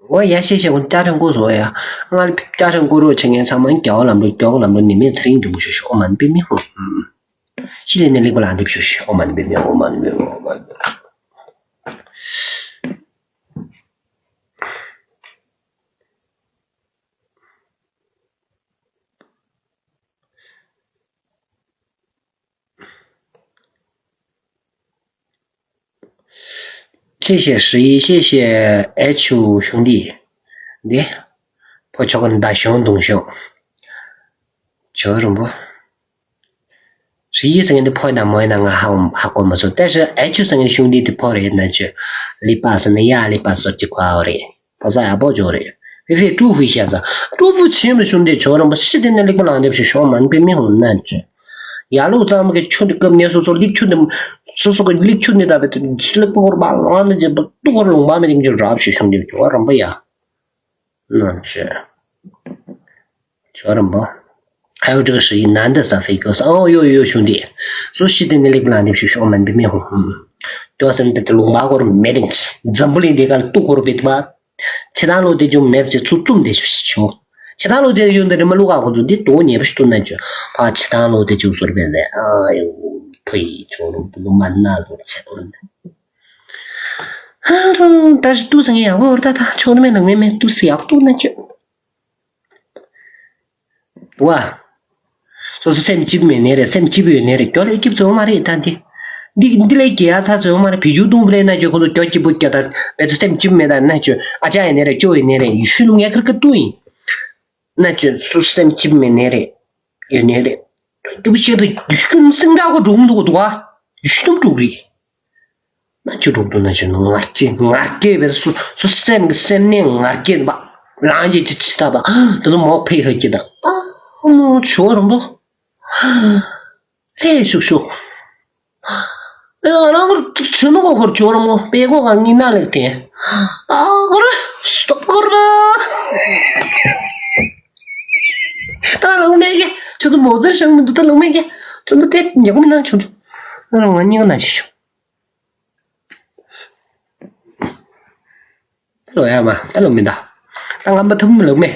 འོ་ཡ་ཤེས་ཤེས་ཀུན་ཅ་ཁྲ་འགོ་བཟོ་ཡ། ང་ལ་ཅ་ཁྲ་འགོ་རོགས་བྱེད་མཁན་ཚང་མ་རྒྱ་བ་ལམ་འགྲོ་རྒྱ་བ་ལམ་འགྲོ་ནི་མེད་ཚེ་རིང་འགྲུབ་མོ་ཤོ་ཤོ་མ་ནི་པི་མི་ཧོ། ཤི་ལས་ནས་ལེགས་པ་ལ་འདེབས་ཤོག་ཤི། ཨོཾ་མ་ཎི་པདྨེ་ཧཱུྃ། ཨོཾ་མ་ཎི་པདྨེ་ཧཱུྃ། ཨོཾ་མ་ཎི་པདྨེ་ཧཱུྃ།谢谢十一，谢谢H兄弟。འདི་ཕོ་ཆོག་གི་ད་ཞང་དུང་ཞང་ཇོ་རིན་པོ།十一ཟེར་མཁན་འདི་ཕོ་ཡིན་ན་མོ་ཡིན་ན་ང་ཧ་ཧ་གོ་མ་སོང་། ད་ཞང་H ཟེར་མཁན་ཞུང་འདི་དེ་ཕོ་རེད་ན་ཅི། ལི་པ་ཟེར་ན་ཡ་ལི་པ་སོར་གྱི་ཁོ་ཨོ་རེད། ཕོ་ས་ཡག་པོ་ཇོ་རེད། ཧེ་ཧེ་ཀྲུ་ཧུའི་ཤ་ཟ། ཀྲུ་ཧུ་ཆེན་པོ་ཞུང་འདི་ཇོ་རིན་པོ་ཤི་དེ་ནས་ལེགས་པོ་ལང་འདེབས་ཤིག་ཤོག་མ་ནི་པདྨེ་ཧཱུྃ་ན་ཅི། ཡ་ལུག་གཙང་མ་གི་ཆུ་འདི་སྐབས་ནས་སོ་སོ་ལིག་ཆུ་འདི། སོ་སོ་གི་ལིག་ཆུ་འདི་ད་བེ་ལེགས་པོ་ཧོར་བ་ལང་ནི་ཇེ་ཏུ་ཧོར་ལུང་པ་མི་རིང་ཇེ་རབ་ཤིག་ཞུང་འདི་ཇོ་རིན་པོ་ཡ། ནང་ཆེ། ཇོ་རིན་པོ། ཨའོ་ཏྲི་ཧྲི་ཡི་ནན་ཏི་ས་ཧྥི་ཀོ་ས། ཨོ་ཡོ་ཡོ་ཞུང་འདི། སུ་ཤི་དེ་ནི་ལེགས་པོ་ལང་འདེབས་ཤིག་ཤོག་མ་ནི་པདྨེ་ཧཱུྃ། ཧུམ། ཀྱོ་སེམས་དེ་ལུང་པ་ཧོར་མེ་རིང་། འཛམ་བུ་གླིང་འདི་ག་ལ་ཏུ་ཧོར་བེ་ཏི་བ། ཆེ་ཐང་ལོ་དེ་ཅུང་མེབ་ཅེ་ཚུ་ཙུམ་དེ་ཤོ་ཤོ། ཆེ་ཐང་ལོ་དེ་ཡོན་དེ་རི་མ་ལུ་ག་གོ་ཚུ་འདི་དོ་ཉེ་བ་ཤི་ཏུ་ན་ཅོ། ཕ་ཆེ་ཐང་ལོ་དེ་ཅུང་སོར་བེ་ལེ། ཨ་ཡོ། ཕུ་ཡི་ཆོ་ལུ་ཏུ་ལུ་མ་ན་ལོ་ཆེ་ཏུ་ན། ཧ་རུ་ད་ཞི་ཏུ་སང་ཡ་བོ་ར་ད་ད་ཆོ་ནི་མེ་ལང་མེ་མེ་ཏུ་སི་ཡག་ཏུ་ན་ཅོ། ཝ། སོ་སོ་སེམས་སྐྱིད་པོ་མེད་ནའི་རེད། སེམས་སྐྱིད་པོ་ཡོད་ནའི་རེད། ཀྱོ་ལས་སྐྱིད་པོ་ཚོད་མ་རེད་ད་འདི། འདི་འདི་ལས་རྒྱལ་ཡ་ཚ་ཚོད་མ་རེད། བི་ཇུ་དུང་པ་ལས་ན་ཅོ་ཁོ་ཚོ་ཀྱོ་སྐྱིད་པོ་སྐྱ་ད་བེ་ཚོ་སེམས་སྐྱིད་པོ་མེད་ད་ན་ཅོ། ཨ་ཅག་ཡོད་ནའི་རེད། ཀྱོ་ཡོད་ནའི་རེད། ཡུལ་ཤུལ་ལུ་ངས་ཁིར་ཁིར་ཏུ་ཡིན། ན་ཅོ་སོ་སོ་སེམས་སྐྱིད་པོ་མེད་ནའི་རེད། ཡོད་ནའི་རེད། སྐྱིད་པོ་བཤད་དུ་ཡུལ་ཤུལ་སེང་དྲག་གོ་འགྲོ་འདུག་གོ་འདུག་ཨ། ཡུལ་ཤུལ་དུ་འགྲོ་རེད། ན་ཅོ་འགྲོ་འདུག་ན་ཅོ་ངར་སྐྱེ་ངར་སྐྱེ་བས་སུ་སུ་སེམས་ཀྱི་སེམས་ནས་ངར་སྐྱེ་བ། ལང་རྒྱལ་གྱི་ཆི་ད་པ། དེ་ཚོ་མོ་ཕེ་ཧ་སྐྱེ་ད། ཨ་མོ་ཆོ་རང་དོ། ལྷས་ཤུག་ཤུག་ཨེ་ང་རང་ཁོར་ཆུ་མོ་གོ་ཁོར་ཆོ་རང་མོ་པེ་གོ་ག་ངི་ན་ལེགས་ཏེ། ཨ་ཁོར་སྟོབས་ཁོར་ད། ད་ལང་མེད་གི་ཁྱོད་ཚོ་མོ་ཙེར་ཤང་མི་འདུག་ད་ལང་མེད་གི་ཁྱོད་ཚོ་དེ་ཉག་མི་ན་ཁྱོད་ཚོ། ང་རང་ང་གཉིས་ཀ་ན་ཤི་ཤོག་ད་ལོ་ཡ་མ་ད་ལོ་མི་ད། ད་ངམ་པ་ཐུབ་མི་ལོ་མེ།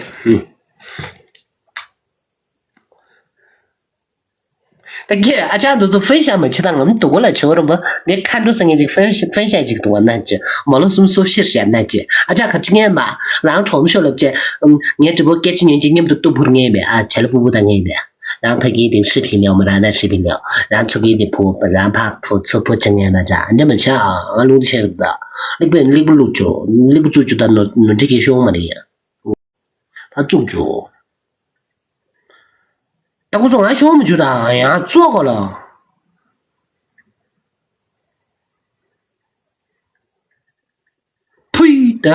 ད་གི་ཨ་ཅག་འདུག་ཚོ་ཧྥན་ཤ་མ་ཆི་ད་ངམ་དུ་གོ་ལ་ཆོ་རོ་པ་ངས་ཁ་འགྲོ་ས་ངས་ཅིག་ཧྥན་ཧྥན་ཤ་ཅིག་དུ་བ་ན་ཅི་མ་ལོ་སུམ་སོ་ཕྱིར་ཤ་ན་ཅི་ཨ་ཅག་ཁ་ཅི་ངས་མ་རང་ཁྲོམ་ཤོ་ལབ་ཅི། ངས་དྲི་བོ་སྐད་ཆ་ཉན་གྱི་མཉམ་དུ་ཏུ་བུར་ངས་མེད་ཨ་ཆེ་ལ་པུ་པུ་ད་ངས་མེད། རང་ཕ་གིའི་དེ་ཧྲི་ཕི་ལེའོ་མ་རང་ན་ཧྲི་ཕི་ལེའོ། རང་ཚོ་གིའི་དེ་ཕུ་རང་ཕ་ཕུ་ཚུ་ཕུ་ཆ་ངན་མ་ཅག་ཨ་འདྲ་མ་ཆག་ཨ་ལུང་ཆེ་རུ་ད། ལིག་པའི་ལིག་པུ་ལུག་ཆོ་ལིག་པུ་བཙུགས་ཆུ་ད་ནོ་ནོ་འདྲི་གི་ཤོང་མ་རེད་ཡ། ཕ་བཙུགས་ཆུ། ད་ཁོ་ཚོ་ང་ཤོང་མ་ཆུ་ད་ཡང་བཙོག་གོ་ལ། ཕུའི་ད།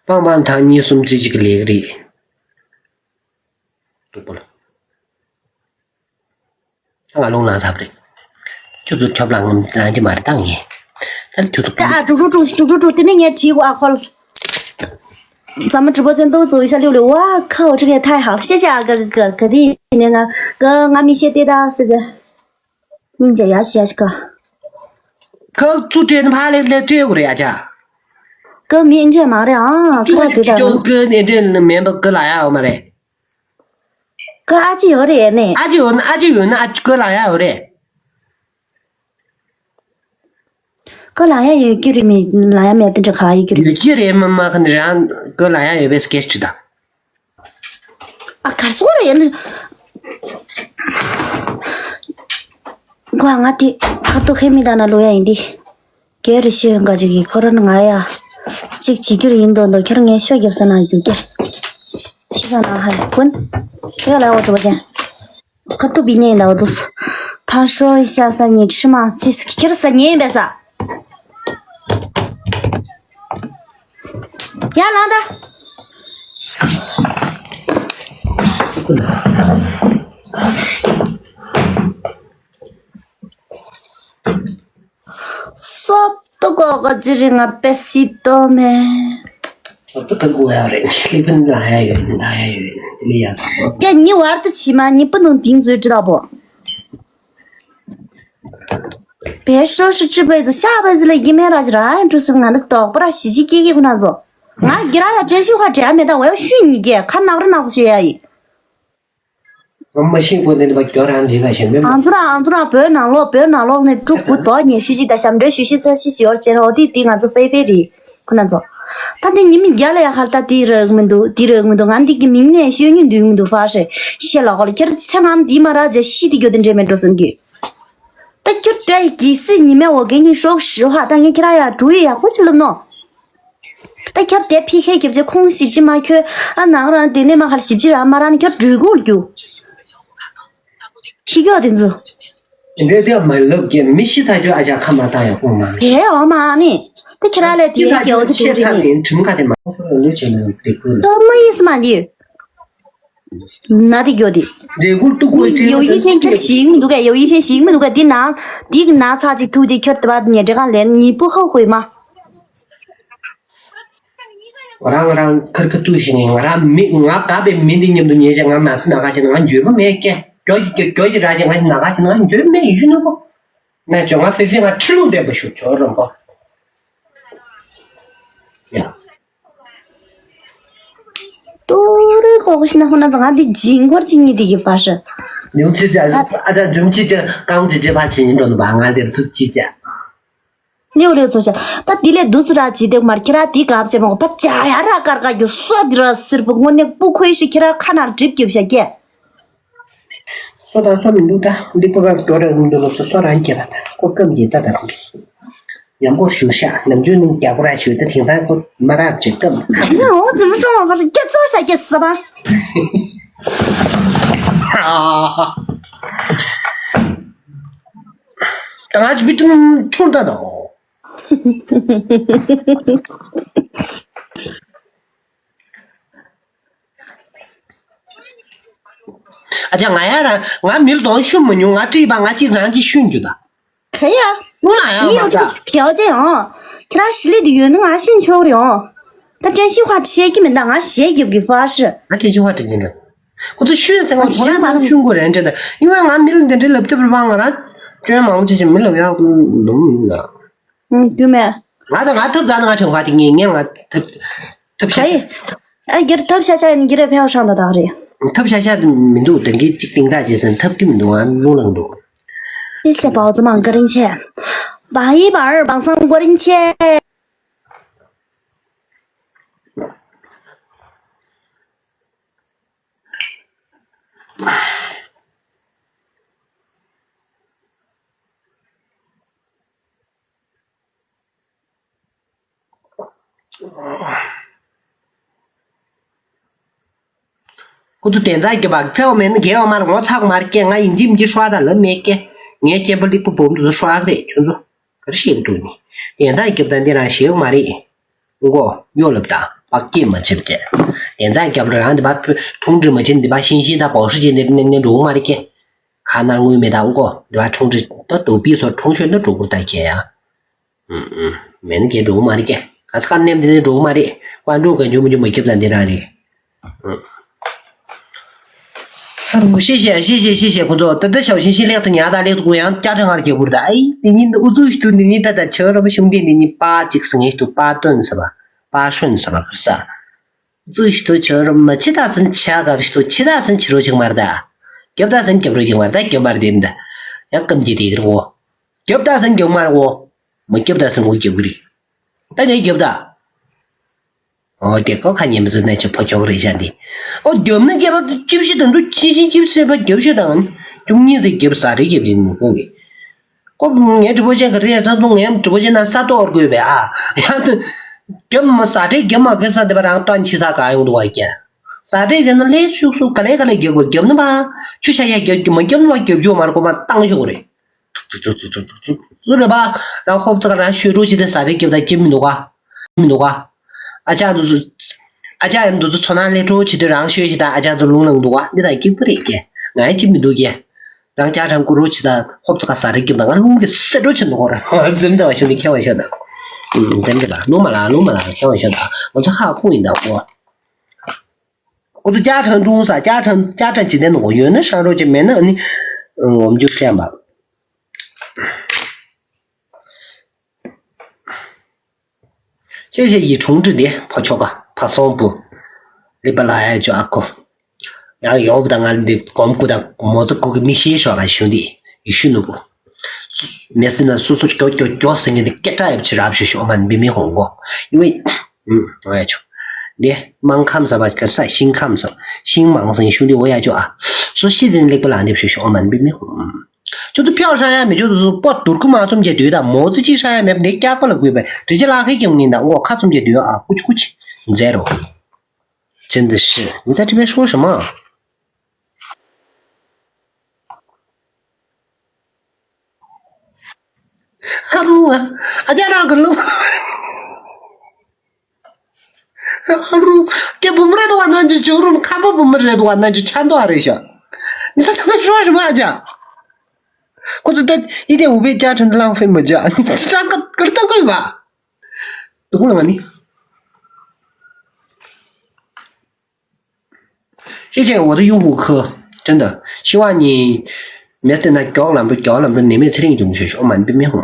སྤང་སྤང་ཐང་གཉིས་གསུམ་ཅི་ཅིག་ལེགས་རེད། སྟུག་པོ་ལ། ང་ལུང་ལ་ཐབ་རེད། ཁྱོད་ཚོ་ཁྱོད་ལ་ངམ་ལང་གི་མ་རེད་ད་ངས། ད་ཁྱོད་ཚོ་ཀ་ཨ་ཀྲུག་ཀྲུག་ཀྲུག་ཀྲུག་ཀྲུག་དེ་ནས་ངས་བྲིས་གོ་ཨ་ཁོལ། 咱们直播间都走一下六六，哇靠，这个也太好了，谢谢啊，哥哥哥，哥弟，那个哥，俺们谢谢的，谢谢。你这呀，谢谢哥。 ཁག་ཚུ་སྤྲད་ན་ཕ་ལེགས་ལེགས་སྤྲད་དགོས་རེད་ཨ་ཅག་ཀ་མི་འདྲ་མ་རེད་ཨ། ཁ་ར་དེ་ད་ཀྱོ་ཀ་ནི་འདྲ་མེན་པ་ཀ་ལ་ཡ་ཡོད་མ་རེད། ཀ་ཨ་ཅི་ཡོད་རེད་ནས། ཨ་ཅི་ཡོད་ན་ཨ་ཅི་ཡོད་ན་ཨ་ཅི་ཀ་ལ་ཡ་ཡོད་རེད། ཀ་ལ་ཡ་ཡོད་རྒྱུ་རེད་མི་ལ་ཡ་མེད་དེ་འདྲ་ག་ཡོད་རྒྱུ་རེད། ཡོད་ཀྱི་རེད་མ་མ་ཁ་ནི་རང་ཀ་ལ་ཡ་ཡོད་པའི་སྐད་ཆ་ད། ཨ་གར་སོང་རེད། ཁོ་ང་དེ་ཁ་ཐུག་ཧེ་མི་ད་ན་ལོ་ཡ་ཡིན་དེ། གེ་རུ་ཤི་འགའ་ཅིག་གི་ཁོ་ར་ནི་ང་ཡ། ཅིག་བྱེད་རྒྱུར་ཡིན་མདོག་མདོག་ཁྱེར་ངས་ཤོ་རྒྱབ་ས་ན་རྒྱུག་གེ། ཤི་ས་ན་ཧ་ཡ་ཀུན། དེ་ལ་འོ་ཅོ་ཅན། ཁ་ཐུག་པི་ཉེ་ཡིན་ད་འོ་དུ། ཐ་ཧྲོ་ཤ་ས་ཉི་ཁྲི་མ་ཅི་ཁྱེར་ས་ཉེ་ཡིན་པས་ས། ཡ་ལང་ད། སོབ་ཏོ་ཀོ་ཀོ་ཅི་རི་ང་པེ་སི་ཏོ་མེ། སོབ་ཏོ་ཀོ་ཀོ་ཡ་རེ་ལི་ཕན་ལ་ཡ་ཡོད་ལ་ཡ་ཡོད་ལི་ཡ་སོ། ཀྱ་ཉི་བར་དུ་ཆི་མ་ཉི་པུ་ནུ་དིང་ཛུ་ཏྲི་ད་པོ། 别说是这辈子，下辈子了，一面儿去了，哎，这是俺的倒不拉洗洗给给那种。俺给他要真心话，这样没到，我要训你给，看哪个那个学呀？ང་མ་ཤེས་ཁོ་འདི་འདྲ་བ་རྒྱོ་རང་འདི་ལ་ཞེན་པའི་ཨང་ཙུ་ར་ཨང་ཙུ་ར་བོད་ནང་ལོགས་བོད་ནང་ལོགས་ནས་ཀྲུག་གུ་དོག་ཉེ་ཤུ་ཅིག་དང་ཞབས་འདྲེན་ཞུ་ཤེས་ཚ་ཤེས་ཞིག་ཡོད་ཅེ་ནོ་དེ་དེ་ང་ཚོ་ཧྥེ་ཧྥེ་རེད་ཁོ་ན་ཚོ། ད་དེ་ཉི་མ་རྒྱ་ལ་ཡ་ཧར་ད་དེ་རག་མི་འདུག་དེ་རག་མི་འདུག་ང་འདི་གི་མིང་ནས་ཤོད་ཉུན་འདུག་མི་འདུག་ཧྥ་ཧྲེ་ཤེས་ལ་ཧོ་ལ་ཁྱེད་ཚེ་ངམ་དེ་མ་ར་ཇ་ཤི་དེ་རྒྱོ་དེ་འདྲེ་མེད་འགྲོ་བསམ་གི། ད་ཁྱོད་དེ་གི་སྲིད་ཉི་མའི་འོ་གེ་ཉིན་ཤོག་ཞི་བ་ད་ངས་ཁྱེད་ར་ཡ་འགྲོ་ཡི་ཡག་པོ་ཞིག་ལབ་ནོ། ད་ཁྱོད་དེ་ཕི་ཁའི་རྒྱབ་ཆེ་ཁོང་ཞིབ་ཅི་མ་ཁྱོད་ཨ་ནང་རང་དེ་ནས་མ་ཁར་ཞིབ་ཅི་ར་མ་ར་ནི་ཁྱོད་འགྲུལ་གོར་རྒྱུ། ཤི་ཁྱོད་དེ་ཚོ། འདྲེ་དེ་མ་ལབ་ཀྱི་མི་ཤི་ཐ་ཆོད་ཨ་ཅག་ཁ་མ་བཏང་ཡ་ཁོང་མ་རེད། དེ་འོ་མ་ནི། ད་ཁྱེད་ར་ལས་དེ་ཤི་ཐ་རྒྱལ་བོ་ཆོད་ཆེ་ཚ་དེ་དྲིམ་ཁ་དེ་མ་ཁོ་ལོས་བྱེད་ནོ་དེ་ཁུར། ད་མ་ཡིན་སྨ་འདི། ན་དེ་གྱོ་དེ། འདྲེ་ཁུར་ཏུ་ཁོའི་ཁྱེད་ཡོ་ཡི་ཐེན་ཁྱེར་ཞིག་མི་འདུག་ག་ཡོ་ཡི་ཐེན་ཞིག་མི་འདུག་ག་དེ་ན། དེ་གི་ན་ཚ་ཅིག་ཐུག་ཅིག་ཁྱོད་དེ་བ་ཉེ་འདྲེ་གང་ལེན་ཉི་པོ་ཧ་ཧོས་མ། ང་རང་ང་རང་ཁར་ཁ་ཏུ་ཞིག་ནས་ང་རང་མི་ང་དགའ་པའི་མི་འདི་མཉམ་དུ་ཉེ་ཆ་ང་ན་ཚ་ན་ག་ཅིག་ང་འཇོན་པོ་མེད་ཀྱེ་གྱོ་གྱོ་གྱོ་གྱོ་ར་ཅིག་ང་ན་ག་ཅིག་ང་འཇོན་མེད་ཡིན་ནོ། ན་ཅོ་ང་ཧྥེ་ཧྥེ་ང་ཁྲི་ལུང་ལྡན་པ་ཞུ་ཅོ་རོང་པོ། ཡ། ཏོ་རེ་ཁོ་ཁོ་ཤི་ན་ཁོ་ན་ང་འདི་ཇིང་གོར་ཅི་ཉི་དེ་གི་ཕ་ཤ། ཉུང་ཆེ་ཆ་ཨ་ད་ཇུམ་ཆི་ཆ་ཀང་ཆི་ཆི་ཕ་ཆི་ཉི་འགྲོ་ནུ་བ་ང་དེར་ཚུ་ཆི་ཆ། ནེའུ་ལེའུ་ཚོ་ཤ། ད་དེ་ལས་དུ་ཙི་ར་ཇི་དེ་མར་ཁྱེད་ར་དེ་གབ་ཅེ་མོ་ཕ་ཅ་ཡ་ར་ཀར་ཀ་རྒྱུ་སོ་དེ་ར་སིར་པུ་དངོས་གནས་སྤུ་ཁོའི་ཤི་ཁྱེད་ར་ཁ་ནར་གྲིབ་རྒྱུ་བྱ་སྐྱེ། སོ་དང་སོ་མི་འདུག་ད་འདི་ཀོ་ཀ་རྡོ་ར་མི་འདུག་ལོ་སོ་སོ་རང་སྐྱེ་བ་ད་ཀོ་སྐམ་གྱི་ད་ད་རུང་གི། ཡང་སྐོར་ཞུ་ཤ་ནམ་རྒྱུན་ནི་རྒྱ་སྐོར་ར་ཞུ་ད་དེང་སང་ཁོ་མ་རབ་ཅིག་སྐམ། ཡང་འོ་ཙི་མི་སོང་བ་ཁ་ཤ་སྐྱེ་ཚོ་ཤ་སྐྱེ་སི་པ། ད་ང་ཅི་བི་ཏུ་ཐུར་ད་ད། ཨ་ཅག་ང་ཡ་ར་ང་མིར་གདོང་ཤུ་མ་ཉུང་ང་ཀྲིས་པ་ང་ཅིག་རང་ཅིག་ཤུན་རྒྱུ་ད། ག་ཡ། ལུ་ལ་ཡང་ངས་མ་ཡོང་ཅིག་ད། བྱེད་བྱེད་ཨང་། ཁྱེད་རང་ཞི་ལི་དུ་ཡོད་ན་ང་ཤུན་ཆོག་རེད་ཨང་། ད་ཅན་ཤི་ཧྭ་བཤད་ཀྱི་མིན་ད་ང་ཞེ་རྒྱབ་ཀྱི་ཧྥ་ཧྲི། ང་ཅན་ཤི་ཧྭ་དྲི་ཉིན་རེད། ཁོ་ཚོ་ཤུན་ཟེར་བ་ཁོ་རང་ང་ཤུན་གོ་རེད་འདྲེ་ད་ཡིན་བས་ང་མི་ལ་འདི་འདྲེ་ལབ་ཐུབ་རེད་བ་ང་རང་སྐྱོན་མང་པོ་བྱེད་ཅིག་མི་ལབ་ཡག་ནོམ་ཡིན་ལ། ཨུམ་རྒྱུ་མེད། ང་ད་ང་ཐབས་ཛ་ན་ང་ཆོ་ང་དེ་ངས་ངས་ང་ཐབས་ཐབས་ག་ཤ་ཡི། ཨ་རྒྱར་ཐབས་ཤ་ཤ་ཡིན་གྱི་རེ་ཕེའོ་ཧྲང་ད་དག་རེད། ཐབས་ཤ་ཤ་མི་འདུག་དེང་གི་གཅིག་སྟེང་ཐག་བྱས་ཟིན་ཐབས་ཀྱི་མི་འདུག་ང་རླུང་ལངས་འདུག་དེ་ཤེས་པའོ་ཙོ་མང་ག་རིན་ཆེ། བ་ཡི་བར་བང་སང་གོ་རིན་ཆེ། ཁོ་ཚོ་དེ་འདྲ་རྒྱབ་པ་ཕེའོ་མེད་ན་རྒྱལ་བ་མར་ངོ་ཚ་གི་མ་རེད་ཀྱེ། ང་ཡིན་གཅིག་མིན་གཅིག་ཧྲོ་ད་ལབ་མེད་ཀྱེ། ངའི་སྐྱེས་པ་ལེགས་པོ་བུམ་དུ་ཧྲོ་གི་རེད་ཁྱོད་ཚོ་ག་རེ་བཤད་གི་འདུག་ནི། དེ་འདྲ་རྒྱབ་ད་འདི་རང་ཞེ་གི་མ་རེད། མགོ་གཡོ་ལབ་དང་བག་སྐྱེད་མ་བྱེད་ཀྱེ། དེ་འདྲ་རྒྱབ་ལ་རང་འདི་པ་ཐུང་འདྲི་མ་བྱེད་འདི་པ་ཤིང་ཤིང་དང་བོག་ཧྲི་བྱེད་འདི་ནས་ནས་འགྲོ་གི་མ་རེད་ཀྱེ། ཁ་ནར་དངུལ་མེད་དང་མགོ་འདི་པ་ཐུང་འདྲི་ད་དུ་པི་སོ་ཐུང་ཤོས་ན་འགྲོ་གི་རེད་ད་ཀྱེ་ཡ། ཨུམ་ཨུམ། མེད་ན་ཁྱེད་འགྲོ་གི་མ་རེད་ཀྱེ། ག་ས་ག་ནས་འདི་ནས་འགྲོ་གི་མ་རེད། ཀ་འགྲོ་ག་འཇུ་མི་འཇུ་མ་ཁྱབ་ལ་འདི་རང་རེད། ཨ་རུ་ཤེས་ཤེས་ཤེས་ཤེས་ཤེས་ཤེས་ཁོ་ཚོ་ད་ལྟ་ཞའོ་ཤིང་ཤིང་ལེགས་སུ་ཉར་དང་ལེགས་སུ་དགོས་ཡང་བསྐྱར་དྲི་ངར་རྒྱག་དགོས་རེད་ད། ཨའི་དེ་ཉིན་འདི་ཨུ་ཚུགས་ཤིག་ཏུ་འདི་ཉིན་ད་ད་ཆེ་བ་ར་བ་ཤུང་དེ་འདི་ཉིན་པ་གཅིག་སུ་ངེས་ཏུ་པ་ཏོན་ཟེར་བ་པ་ཧྲོན་ཟེར་བ་ཁུར་ས། ཨུ་ཚུགས་ཤིག་ཏུ་ཆེ་བ་ར་མ་ཆེ་ད་སུན་ཆེ་ག་བ་ཤིག་ཏུ་ཆེ་ད་སུན་ཆེ་རོ་ཅིག་མ་རེད་ད། རྒྱབ་ད་སུན་རྒྱབ་རོ་ཅིག་མ་རེད་ད་རྒྱབ་མ་རེད་དེ་འདི་ཡང་སྐམ་གྱི་དེ་གི་རོ། རྒྱབ་ད་སུན་རྒྱབ་མ་རེད་འོ། མ་རྒྱབ་ད་སུན་གུ་རྒྱབ་གི་རེད། ད་ནས་རྒྱབ་ད། ཨོ་དེ་ཀོ་ཁ་ཉན་མི་ཚོ་གནས་ཆུ་ཕོ་ཁྱོག་རེད་ཤག་འདི། ཨོ་རྒྱབ་ན་རྒྱབ་པ་ཅིབ་ཤི་དང་དུ་ཆི་ཤི་ཅིབ་ཤི་པ་རྒྱབ་ཤི་དང་། བཅུ་གཉིས་ཚེ་རྒྱབ་ས་རེད་རྒྱབ་ཡིན་མི་ཁོང་གི། ཀོ་ངའི་དྲི་བོ་ཅན་ག་རེ་ཡ་ཚང་ཚོ་ངའི་དྲི་བོ་ཅན་ན་ས་གཏོར་དགོས་པས་ཨ། ཡང་དུ། རྒྱབ་མ་ས་རེད་རྒྱབ་མ་གི་ས་དེ་པ་རང་སྟོན་ཆི་ས་ག་ཡོང་འདུག་བ་རྒྱ། ས་རེད་རྒྱབ་ན་ལས་ཤུགས་སུ་ག་ལས་ག་ལས་རྒྱབ་དགོས་རྒྱབ་ན་པ། ཆུ་ཤ་ཡ་རྒྱབ་མ་རྒྱབ་ན་པ་རྒྱབ་རྒྱུ་མ་རེད་ཀོ་མ་བཏང་ཤོག་རེད། ཟུར་རེ་པ། རང་ཧོབ་ཙི་ཀ་རང་ཤོད་འགྲོ་བྱེད་དེ་ཟ་རེ་རྒྱབ་དང་སྐྱེ་མི་འདུག་ག་མི་འདུག་ག་ཨ་ཅག་འདུ་ཚོ། ཨ་ཅག་ཡང་འདུ་ཚོ་ཚོ་ནང་ལས་འགྲོ་བྱེད་དུས་རང་ཤོད་བྱེད་དང་ཨ་ཅག་ཚོ་ལུང་ནང་འདུག་ག་འདི་དང་སྐྱིད་པོ་རེད་ཀྱེ། ང་ཡང་སྐྱིད་མི་འདུག་ཀྱེ། རང་ཅག་རང་ཀུ་རོ་བྱེད་དང་ཧོབ་ཙི་ཀ་ཟ་རེ་རྒྱབ་དང་ང་ལུང་གི་སེ་འགྲོ་བྱེད་འདུག་ག་ར་འཛེམ་ཙེ་བ་ཤོད་འདི་ཁྱེད་བ་ཤོད་དང་། འཛེམ་ཙེ་ལ་ལུང་མ་ལ་ལུང་མ་ལ་ཁྱེད་བ་ཤོད་དང་ང་ཚོ་ཧ་ཁུང་ཡིན་དང་གོ། ཁོ་ཚོ་ཅ་ཁྲ་འཁྲུངས་ས་ཅ་ཁྲ་ཅ་ཁྲ་ཇི་ལྟར་ནོ་ཡོད་ན་ཧྲང་རོ་ཅི་མེད་ན་ཨ་ནི་ངོམ་རྒྱུ་ཕྲན་པ། 谢谢一冲之的破球吧，怕松不？你本来就阿哥，然后要不然俺的光顾的么子顾个米西说来兄弟，一许努不？每次呢，叔叔叫叫叫声音的，给他也不去，然后去学嘛，没没红过，因为，嗯，我也就，你忙看啥吧，可是新看啥，新忙声兄弟，我也就啊，说现在那个男的去学嘛，没没红。 ཁྱོད་ཚོ་ཕྱོགས་ཧྲ་ཡ་མི་ཆོག་ཚོ་པོ་དུར་ཁུ་མ་ཚོམ་གྱི་དུས་དང་མོ་ཙི་གཅིག་ཧྲ་ཡ་མེད་པ་འདི་སྐྱག་པ་ལ་གུས་པས་དྲི་ཆ་ལ་ཁའི་ཀྱང་མིན་ད་འོ་ཁ་ཚོམ་གྱི་དུས་ཨ་ཀུ་ཅི་ཀུ་ཅི་མཛད་རོ། ཅན་དུ་ཤི་མི་ད་དྲི་བའི་ཧྲོ་ཧྲི་མ། ཨ་རུ་ཨ་ཨ་ཅག་རང་གི་ལུག་ཨ་རུ་ཀྱེ་བུ་མོ་རེད་དོ་བ་ནང་གི་ཇོ་རུ་ཁ་པོ་བུ་མོ་རེད་དོ་བ་ནང་གི་ཆ་མདོ་ཨ་རེད་ཤག་འདི་ད་ད་ཧྲོ་ཧྲི་མ་ཨ་ཅག་ཁོ་ཚོ་ད་ཡིན་ཏེ་འུ་པའི་ཅག་ཁྲོན་ལང་ཧྥེ་མི་ཅག་ཅག་ཀ་ཀར་ཏ་ཀོས་བ། དུ་ཁུང་ལ་ང་ནི། 谢谢我的用户科，真的，希望你没事呢，给我两杯，给我两杯，你没事情就去说嘛，你别迷糊。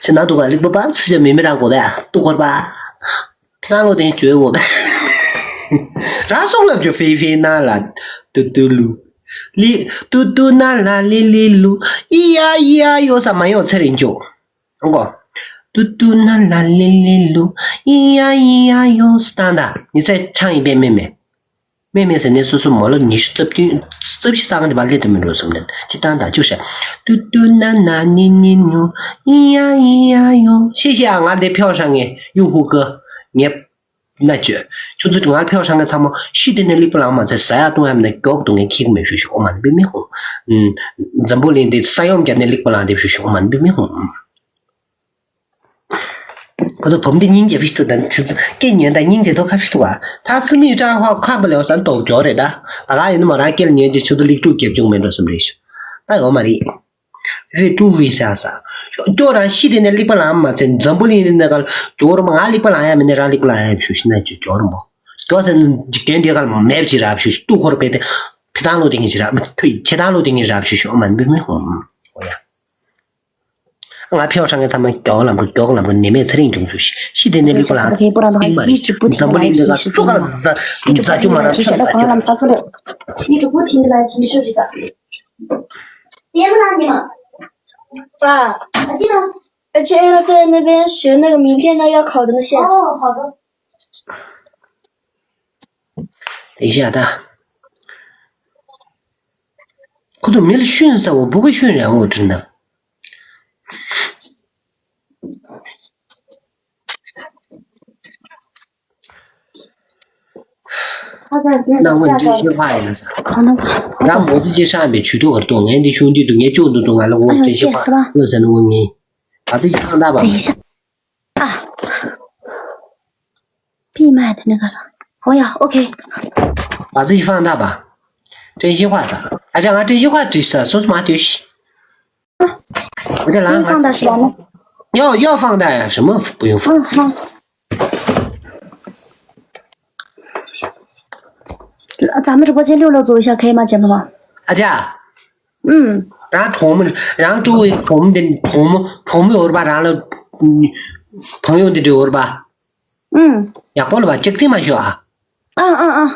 ཚེ་ན་དུ་ག་ལིག་པ་པ་ཚེ་ཆ་མེ་མེ་རང་གོ་བས་ཏུ་གོར་པ། ཕི་ན་ལོ་དེ་བཅོས་འོ་བས། རང་སོང་ལབ་ཅོ་ཧྥེ་ཧྥེ་ན་ལ་ཏུ་ཏུ་ལུ། ལི་ཏུ་ཏུ་ན་ལ་ལི་ལི་ལུ། ཨི་ཡ་ཨི་ཡ་ཡོ་ས་མ་ཡོ་ཚེ་རིང་ཅོ། ཨང་གོ། ཏུ་ཏུ་ན་ལ་ལི་ལི་ལུ། ཨི་ཡ་ཨི་ཡ་ཡོ་སྟན་ད། ཉི་ཚེ་ཆང་ཡིན་པས་མེ་མེ། མེ་མེ་ཟེར་ནས་སོ་སོ་མོ་ལོ་ཉི་ཤུ་རྩ་བདུན་རྩ་བཞི་ས་ག་འདི་པ་ལེ་དུ་མི་འགྲོ་སོམ་ནས་ཅི་ཏང་ད་ཅུ་ཤ། ཏུ་ཏུ་ན་ན་ནི་ནི་ནུ། ཨི་ཡ་ཨི་ཡ་ཡོ། ཤེ་ཤེ་ཨ་ང་འདི་ཕྱོགས་ཧྲ་ངེ་ཡུ་ཧུ་ཀ་ངེ་ན་ཅོ། ཁྱོད་ཚོ་ང་ཕྱོགས་ཧྲ་ངེ་ཚང་མ་ཤི་དེ་ནས་ལིག་པ་ལང་མ་ཚེ་ཟ་ཡ་བཏུང་ཡ་མ་ནས་མགྱོགས་དུ་ངེ་ཁིག་མེ་ཤུ་ཤུ་ཨོ་མ་ནི་པི་མི་ཧོ། འཛམ་བུ་གླིང་འདི་ས་ཡོམ་བརྒྱབ་ནས་ལིག་པ་ལང་དེ་ཤུ་ཤུ་ཨོ་མ་ནི་པི་མི་ཧོ། ཁོ་ཚོ་བུམ་དེ་སྙིང་རྗེ་པོ་ཞིག་འདུག་ད་ཆུ་ཚོད་སྐད་ཉན་དང་སྙིང་རྗེ་མདོག་ཁ་ཤས་འདུག་བ། ད་སི་མི་ཀྲང་ཧོ་ཁ་པ་ལེའོ་ས་མདོག་ཀྱོ་རེད་ད། ད་ག་ཡིན་ནི་མ་རང་སྐད་ལ་ཉན་ཅིག་ཆུ་ཚོད་ལིག་ཀྲུག་རྒྱབ་ཅུང་མེད་འགྲོ་བསམ་རེད་ཤག་ད་ཡོད་མ་རེད། རེད་ཀྲུག་རེད་ཟེར་ས། ཀྱོ་རང་ཤི་དེ་ནས་ལིག་པ་ལང་མ་ཚེ་འཛམ་བུ་གླིང་འདི་ནས་ག་ལ་ཀྱོ་རུ་མ་ང་ལིག་པ་ལང་ཡ་མི་ནས་རང་ལིག་པ་ལང་ཡ་བཞུ་ཤི་ན་ཅིག་ཀྱོ་རུ་མོ། ཀྱོ་ཟེར་ན་འཇིག་རྟེན་འདི་ག་ལ་མེབ་ཅིག་ར་བཞུ་ཤི་ཏུ་ཁོ་ར་པེ་ཏེ་ཕི་ཐང་ལོ་དེ་ངེས་ཅིག་ར་མི་ཐུ་ཡི་ཁྱེ་ཐང་ལོ་དེ་ངེས་ར་བཞུ་ཤི་ཨོ་མ་འབི་མི་ཧོ་ཡ། ང་ཕེའོ་ཧྲང་ངེ་ཚང་མ་མགྱོགས་ལམ་འགྲོ་མགྱོགས་ལམ་འགྲོ་ནད་མེད་ཚེ་རིང་འབྱུང་ཚུལ་ཤི་ཤི་དེ་ནས་ལུས་པ་ལ་ཏིང་མ་རེད། འཛམ་བུ་གླིང་འདི་ལ་བཙོ་ཁ་ལ་ཟ་ཟ་རྒྱུ་མ་ར་ཁྲག་ཟ་རྒྱུ།你主播听的来听是不是？别不让你们。爸，啊，记得。而且要在那边学那个明天那要考的那些。哦，好的。 等一下的。ཁོ་ཚོ་མི་ལ་ཤུན་ས་འོ་བུ་ག་ཤུན་རེད་འོ་དྲིན་ན། ཁ་སང་དེ་ན་འོ་འདི་ཤེས་པ་ཡིན་ས། ཁོ་ན་ད་ཡང་མོ་ཙི་ཅེ་ཧྲང་བའི་ཇུས་གཏོགས་གར་གཏོགས་ངས་འདི་ཤུན་འདི་དུ་ངས་ཅོག་འདུག་འདུག་ང་ལ་འོ་དེ་ཤེས་པ་ཨ་ཡོ་ཀྱེ་སི་བ། འོ་ཟེར་ན་འོ་ངས་ད་ཚོད་ཅི་ཧང་ད་པ། 等一下。 ཨ།闭麦的那个了。哦呀，OK。把自己放大吧。真心话的，而且俺真心话对啥说什么对。我这狼还不用放大是吧？要要放大呀，什么不用放？嗯，好。咱们直播间六楼组一下可以吗，姐妹们？ ཨ་ཅག 嗯， རང་གྲོགས་མོ་རང་ཀྲུའུ་ཝེ་གྲོགས་མོ་དེ་གྲོགས་མོ་གྲོགས་མོ་ཡོད་རེད་པ། རང་ལ་ཕང་ཡོང་དེ་འདྲ་ཡོད་རེད་པ། 嗯， ཡག་པོ་ལ་བ་ཅིག་ཐིག་མ་ཤོད་ཨ། 嗯嗯嗯。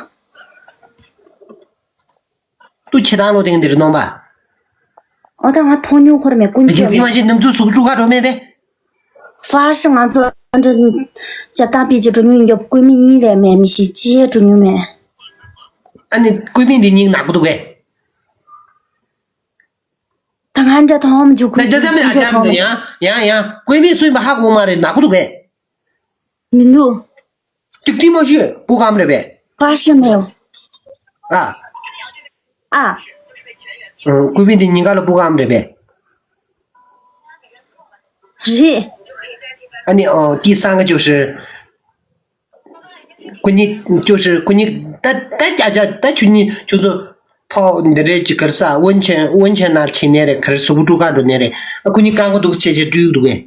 ཏུ་ཁྱེད་རང་ལོ་དེང་འདིར་གནོང་པ། ཨོ་ད་ང་མཐོང་མྱོང་ཁོར་མེད་ཀུན་ཅི་ཐིག་མ་ཤེས་ནམ་ཚོད་ཟུག་ཀྲུ་ཁ་འགྲོ་མེད་པས། ཧྥ་ཧྲི་ང་ཚོ་ཨ་འདྲ་ཞབས་བཏང་པི་ཅི་འགྲོ་མྱོང་ཡོད་ཀུན་མི་གཉིས་ལས་མེད་མི་ཤེས་ཅི་ཡས་འགྲོ་མྱོང་མེད། ཨ་ནི་ཀུན་མི་འདི་གཉིས་ནག་པོ་འདུག་གས། ད་ང་འདྲ་ཐོང་མཇུག་ཁུ་ད་ཅི་ཙམ་ཡང་ཅམ་དུ་ཡང་ཡང་ཡང་ཀུན་མི་སུ་ཡིན་པ་ཧ་གོ་མ་རེད་ནག་པོ་འདུག་གས། མི་འདུག་ཏིག་ཏིག་མ་ཞུས་པུ་གམ་རེད་པས། 发现没有？ ཨ། 啊。 ཀུན་མི་འདི་ཉིན་ག་ལ་པུ་གམ་རེད་པས། རེད། ཨ་ནི་ཨོ་ཏི་སང་ག་ཅོ་ཧྲི། ཀུན་ཉི་ཅོ་ཧྲི་ཀུན་ཉི་ད་ད་ཀྱ་ཀྱ་ད་ཆུ་ཉི་ཆུ་ཚོད་ཕོ་འདི་རེད་ཅི་གར་ས་ཝུན་ཆེན་ཝུན་ཆེན་ན་ཆེ་ནས་རེད་གར་སུ་ཀྲུ་ཀ་འགྲོ་ནས་རེད། ཨ་ཀུན་ཉི་རྐང་པ་འདུག་ཆེ་ཆེ་སྤྲུལ་འདུག་གས།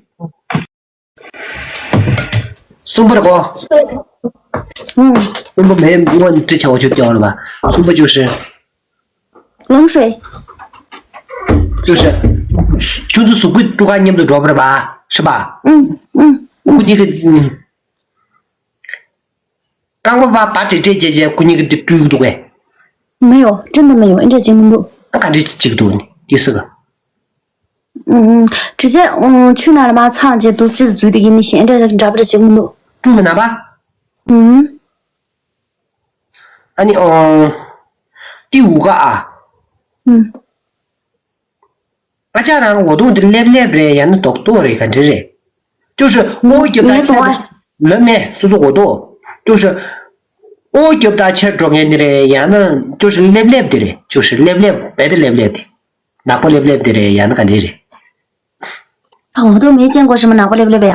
གསུམ་པར་གོ། ཨུམ། གསུམ་པ་མེད་ངོ་ནི་ཏི་ཆ་བ་ཆུ་ཀྱང་ར་བ། གསུམ་པ་ཅོ་ཧྲི། 冷水。 ཅོ་ཧྲི། ཁྱོད་ཚོ་གཟུགས་པོའི་སྤུ་ཁ་མཉམ་དུ་འགྲོ་བར་བ། ཤི་བ། ཨུམ་ཨུམ། ཁོ་གཉིས་ཀྱི་རྐང་པ་བ་བ་བྲེག་བྲེག་བྱས་བྱས་ཁོ་གཉིས་ཀྱི་དེ་སྤྲུལ་གྱི་འདུག་གས། མེད་ཡོ། ཅི་འདྲ་མེད་ཡོ། ཨེ་འདྲ་བྱེད་མི་འདུག་ག་འདྲ་བྱེད་ཀྱི་འདུག་ནི་དེ་སུ་ག་ཨུམ། དྲི་ཆེ། ཆུ་ནང་ལ་མ་ཚང་རྗེས་དུ་ཅི་འཛུལ་དེ་ཡིན་མི་ཤེས། ཨེ་འདྲ་འདྲ་པར་བྱེད་མི་འདུག་སྤྲུལ་མི་ན་པ། ཨུམ། ཨ་ནི་ཨོ། ཏི་འུ་ག་ཨ། ཨུམ། ཨ་ཅག་རང་འོ་དོང་དེ་ལེབ་ལེབ་རེད། ཡང་ན་རྡོག་རྡོག་རེད། ག་འདྲ་རེད། ཅོ་ཧྲི་ཨོ་རྒྱབ་ད་ཆེར་ལབ་མེད། སོ་སོ་འོ་དོ། ཅོ་ཧྲི་ཨོ་རྒྱབ་ད་ཆེར་འགྲོ་མཁན་དེ་རེད། ཡང་ན་ཅོ་ཧྲི་ལེབ་ལེབ་དེ་རེད། ཅོ་ཧྲི་ལེབ་ལེབ་རྦད་དེ་ལེབ་ལེབ་དེ། ནག་པོ་ལེབ་ལེབ་དེ་རེད། ཡང་ན་ག་འདྲ་རེད། ཨ། འོ་དོ་མེད་ཅན་གོ་ཧྲི་མ་ནག་པོ་ལེབ་ལེབ་ཡ།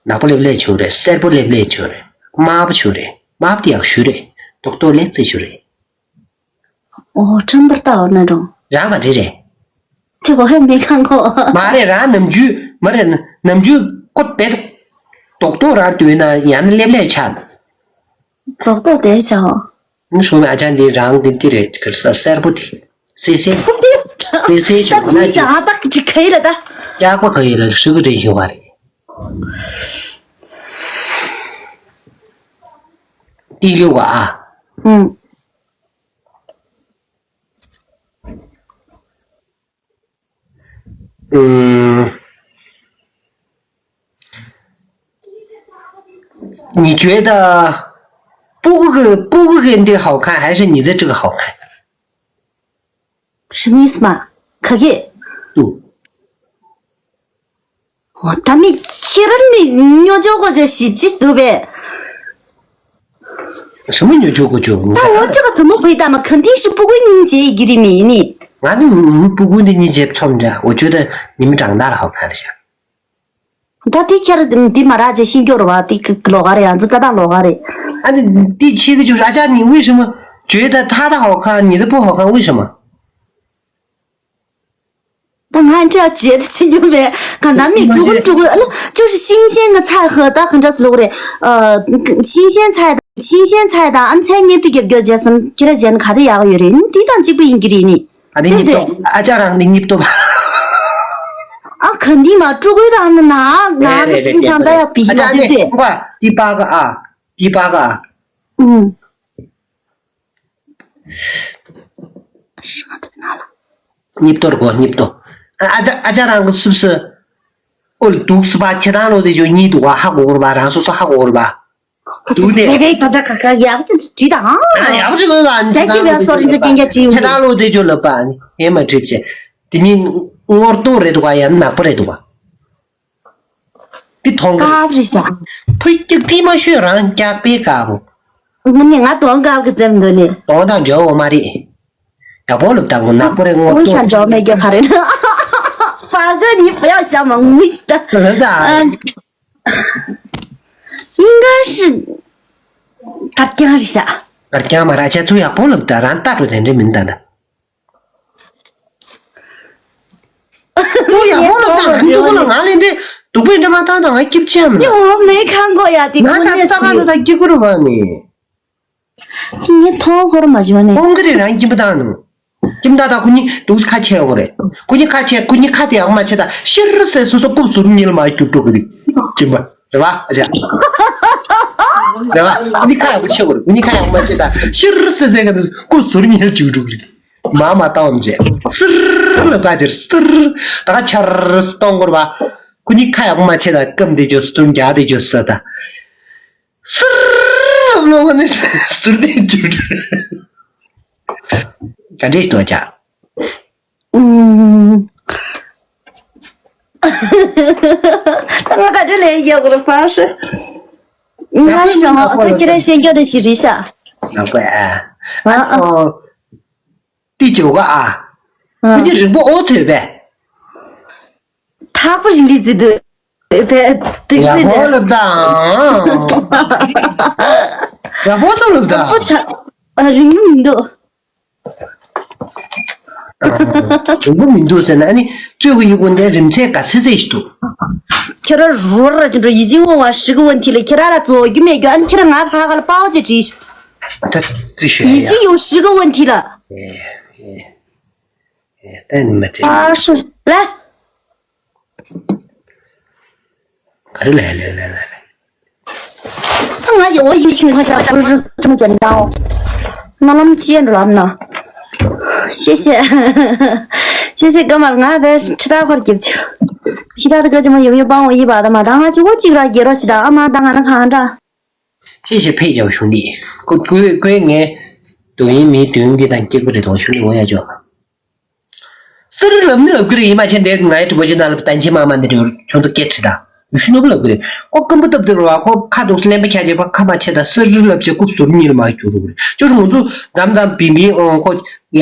ནག་པོ་ལེབ་ལེབ་ཆུ་རེད། སེར་པོ་ལེབ་ལེབ་ཆུ་རེད། དམར་པོ་ཆུ་རེད། དམར་པོ་དེ་ཡག་ཤོས་རེད། རྡོག་རྡོག་ལེབ་ཙེ་ཆུ་རེད། ཨོ་ཁྲམ་པར་ལྟ་འོ་ན་རུང་། རང་ག་འདྲ་རེད། དེ་གོ་ཧེ་མེད་ཁང་གོ་མ་རེད། རང་ནམ་རྒྱུན་མ་རེད། ནམ་རྒྱུན་ཀོ་བེད་རྡོག་རྡོག་རང་བཏུས་ན་ཡང་ན་ལེབ་ལེབ་ཆགས། རྡོག་རྡོག་དེ་ཆགས་འོ། ནི་ཧྲུང་ཨ་ཅག་འདི་རང་འདི་འདི་རེད། ག་རེ་ཟ། སེར་པོ་དེ། སེ་སེ། སེ་སེ་ཞིག་ད་ན་དེ་ཞིག་ཨ་ཏག་ཅིག་ག་ཡི་ལ་ད། ཡག་པོ་ག་ཡི་ལ་ཧྲི་གི་རེད་ཞུ་བ་རེད། ཏི་ལུ་བ་ཨ། ཨུམ།嗯，你觉得布谷的布谷跟这个好看，还是你的这个好看？什么意思嘛？可以。嗯。 འོ་ད་མི་ཁྱེད་རང་མི་ཉོ་ཆོག་གོ་ཆོ་ཞིབ་ཅིག་འདུག་པས། 什么牛球过去？ ད་འོ་这个怎么回答嘛？肯定是不会认这一个的米呢。 ང་ནི་སྤུ་གུ་འདི་གཉིས་བྱས་ཚོམ་འདྲ། 我觉得你们长大了好看一些。 ད་དེ་ཁྱེད་རང་འདི་མ་རག་ཅེས་ཤེས་རྒྱུ་རེད་བ། དེ་ལོགས་ཀ་རེད། ང་ཚོ་ལྟ་སྟངས་ལོགས་ཀ་རེད། 啊，你你第七个就是啊，这样你为什么觉得他的好看，你的不好看？为什么？ ད་ང་འདྲ་བྱེད་ད་ཕྱིན་རྒྱུ་མེད། གང་ལྟར་མི་ཕྲུ་གུ་ཕྲུ་གུ་ཨ་ལོ་就是新鲜的菜和 ད་གང་འདྲ་སུ་ལོག་རེད། ཨ། 新鲜菜 新鲜菜 དང་ཨམ་ཚའི་མཉེས་པོ་རྒྱབ་སྐྱོར་བྱས་སོང་ཁྱེད་རང་བྱས་ན་ག་རེ་ཡག་ཡོད་རེད། འདི་དང་གཅིག་པ་ཡིན་གྱི་རེད་ནི། ཨ་ནི་སྙིབ་ཏོ། ཨ་ཅག་རང་ནི་སྙིབ་ཏོ། ཨ་ག་འདི་མ་ཕྲུ་གུ་དང་ན་ན་ན་རེད་རེད་རེད། དང་ད་ཡག་པི་ཨ་ཅག་ཡག་ནི་པི་ཁོ་འདི་པ་ག་ཨ། འདི་པ་ག་ཨ། ཨུ། སྙིབ་ཏོར་གོ་སྙིབ་ཏོ། ཨ་ཨ་ཅག་ཨ་ཅག་རང་གི་སུབ་སུ། ཨོལ་དུག་སུ་བ་ཁྱེད་རང་ལོ་དེ་ཇོ་གཉིས་འདུག་བ། ཧ་གོ་གོ་རུ་བ། རང་སོ་སོ་ཧ་གོ་གོ་རུ་བ། དུག་ནས། ད་ད་ད་ད་ད་ཡག་ཅིག་བྲིས་དང་། ཨ་ཡག་ཅིག་གོ་བ། ད་ཁྱེད་རང་ལོ་དེ་ཇོ་ལབ་པ། ཁྱེད་རང་ལོ་དེ་ཇོ་ལབ་པ། ཨ་ནི་ཧེ་མ་གྲིབ་ཆེ། དེ་ནི་སྔོ་ཏོ་རེད་འདུག་བ། ཡང་ནག་པོ་རེད་འདུག་བ། དེ་མཐོང་གི་རེད། དཀར་རེད་ཤག་ཕུ་སྐྱུག་དེ་མ་ཤོད་རང་སྐྱག་པའི་དཀར་པོ། ངུ་ནི་ང་དོང་དཀར་གི་འཛེམ་འདོད་ནི། དོང་དང་འཇོག་འོ་མ་རེད། ཡག་པོ་ལབ་དང་ངུ་ནག་པོ་རེད་ངོ་། ངུ་ཤ་འཇོག་མེད་རྒྱུ་ག་རེད་ན། ཕ་གི་ནི་ཕུ་ཡག་ཤ་མ་ངུ་ཤི་ད། ཨ། ཡིན་ག་ཤི། དཀར་རྐྱང་རེད་ཤག་དཀར་རྐྱང་མ་ར་ཆ་ཚུ་ཡག་པོ་ལབ་ད་རང་ལྟ་དགོས་དེ་འདྲ་མིན་ད་ད། ཁོ་ཡག་པོ་ལ་བཏང་། ཁོ་ལ་ང་ལས་འདྲེ་སྡུག་པའི་འདྲ་མ་བཏང་དང་ང་སྐྱིབ་ཆེ་མ། དེ་འོ་མེད་ཁང་གོ་ཡ་དེ་ང་ཁོ་ད་ནས་ས་ག་ལ་ད་སྐྱིད་པོ་རུ་བ་ནི། ངས་མཐོང་ཧོར་མ་བྱོན་ནས། ཁོང་གི་རེ་རང་སྐྱིད་པོ་བཏང་ནུ། སྐྱིད་པོ་བཏང་ད་ཁོ་གཉིས་སྡུག་ཁ་ཆེ་ཡོང་རེད། ཁོ་གཉིས་ཁ་ཆེ་ཁོ་གཉིས་ཁ་དེ་ཡག་མ་ཆེ་ད་ཤིར་སེ་སོ་སོ་རྐུབ་ཟུར་གཉིས་ལ་མ་རྒྱུག་འགྲོ་གི་རེད། སྐྱིད་པོ་རེད་བ་ཨ་ཅག་རེད་བ། ཁོ་གཉིས་ཁ་ཡག་པོ་ཆེ་གོ་རེད། ཁོ་གཉིས་ཁ་ཡག་མ་ཆེ་ད་ཤིར་སེ་སེ་ག་ནས་རྐུབ་ཟུར་གཉིས་ལ་རྒྱུག་འགྲོ་གི་རེད། མ་མ་བཏང་བ་མ་བྱས། སིར་ལ་བཀའ་ཅིར་སིར། ད་ག་ཆར་སི་གཏོང་དགོས་རེད་པ། ཁོ་གཉིས་ཁ་ཡག་པོ་མ་བྱས་ད་སྐམ་དེ་ཅོ་སི་ཙུམ་རྒྱག་དེ་ཅོ་སི་ད། སིར་ལ་བ་ནི་སིར་དེ་ཅོ། ག་འདྲས་ཏོ་ཅག་ཨུམ། ད་ང་ག་འདྲ་ལས་ཡག་གོ་རེད་ཕ་ཧྲི། ང་ཤ་མ་ཨོ་ཏོ་ཁྱེད་རང་ཤེས་རྒྱུ་རེ་ཞིག་རེད་ཤག་ལགས་པས་ཨ། ཨ་ཨ། ཨོ། ཏི་ཅོ་ག་ཨ། ཨ། ཁྱོད་ཀྱི་རིང་པོ་ཨོ་ཐོས་པས། ཐག་པ་རིང་ལི་ཙི་དུ། བས་དུ་ཙི་ནས། ཡག་པོ་ལབ་དང་། ཡག་པོ་ལབ་དང་། པོ་ཆ། ཨ་རིང་མི་འདུག་རིང་པོ་མི་འདུག་ཟེར་ན་ཨ་ནི་གཙོས་ཀྱི་ཡུལ་སྐོར་འདི་རིམ་ཚད་ག་ཚད་ཚད་ཞིག་འདུག་ཁྱོད་རང་རོར་ར་ཅིག་འགྲོ་ཡིད་ཅིག་ངོ་བ་ཧྲི་གི་འོན་ཐི་ལ་ཁྱེད་རང་ལ་རྫོགས་རྒྱུ་མེད་རྒྱུ་ཨ་ནི་ཁྱེད་རང་ང་ཕ་ག་ལ་པའོ་ཅེ་བྲིས་ཤོག་ད་རྩིས་ཤོད་ཡིད་ཡ། ཅིག་ཡོང་ཧྲི་གི་འོན་ཐི་ལ། ཨེ་ཨེ་ཨེ་ད་ནི་མ་བྲིས། ཨ་ཧྲི་ལ། ག་རེ་ལས་ལས་ལས་ལས། ཚང་མ་ཡོད་ཡིད་ཆུང་ཁ་ཤ་ཁུར་ཁྲུམ་ཅན་དང་། སྨོན་ལམ་ཅི་ཡན་འགྲོ་ལམ་ན། ཤེས་ཤེས། ཤེས་ཤེས་ག་མར་ང་བས་ཁྲི་ད་ཁོར་རྒྱབ་ཆུ། ཁྲི་ད་དག་ཅི་མ་ཡོམ་ཡོ་པང་འོ་ཡི་བ་ད་མ་ད་ང་ཅི་གོ་ཅིག་ར་རྒྱལ་རོ་ཆི་ད་ཨ་མ་ད་ང་ན་ཁང་འདྲ། ཤེས་ཤེས་ཕེ་ཅའོ་ཞུང་ལི། ཀུ་ཀུ་ཀུ་ངས་དུ་ཡིན་མི་དུ་ཡིན་འདི་དང་སྐྱེ་དགུ་རེ་དང་ཞུང་ལི་འོ་ཡ་ཅོ། སི་རི་ལབ་ནི་ལབ་ཀྱི་རེད། ཡིན་མ་ཆེ་འདྲེ་ང་ཡི་གྲི་པོ་ཆེ་ནང་ལ་བསྟན་ཆེ་མ་མ་འདི་འདྲེ་ཁྱོད་ཚོ་སྐད་ཁྲི་དང་ཡུ་ཤུ་ནོ་བུ་ལབ་ཀྱི་རེད། ཁོ་རྐུན་པོ་སྟབས་བདེ་རུ་བ་ཁོ་ཁ་དོག་སི་ལེན་པ་ཁྱ་ཁྱེ་པ་ཁ་མ་ཆེ་དང་སི་རི་ལབ་ཆེ་རྐུབ་ཟུར་གཉིས་ལ་མ་གྱུར་རུ་རེད། ཅོ་ཧྲུ་ང་ཚོ་འཛམ་འཛམ་བིན་བིན་ཨོང་ཁོ་ཡ་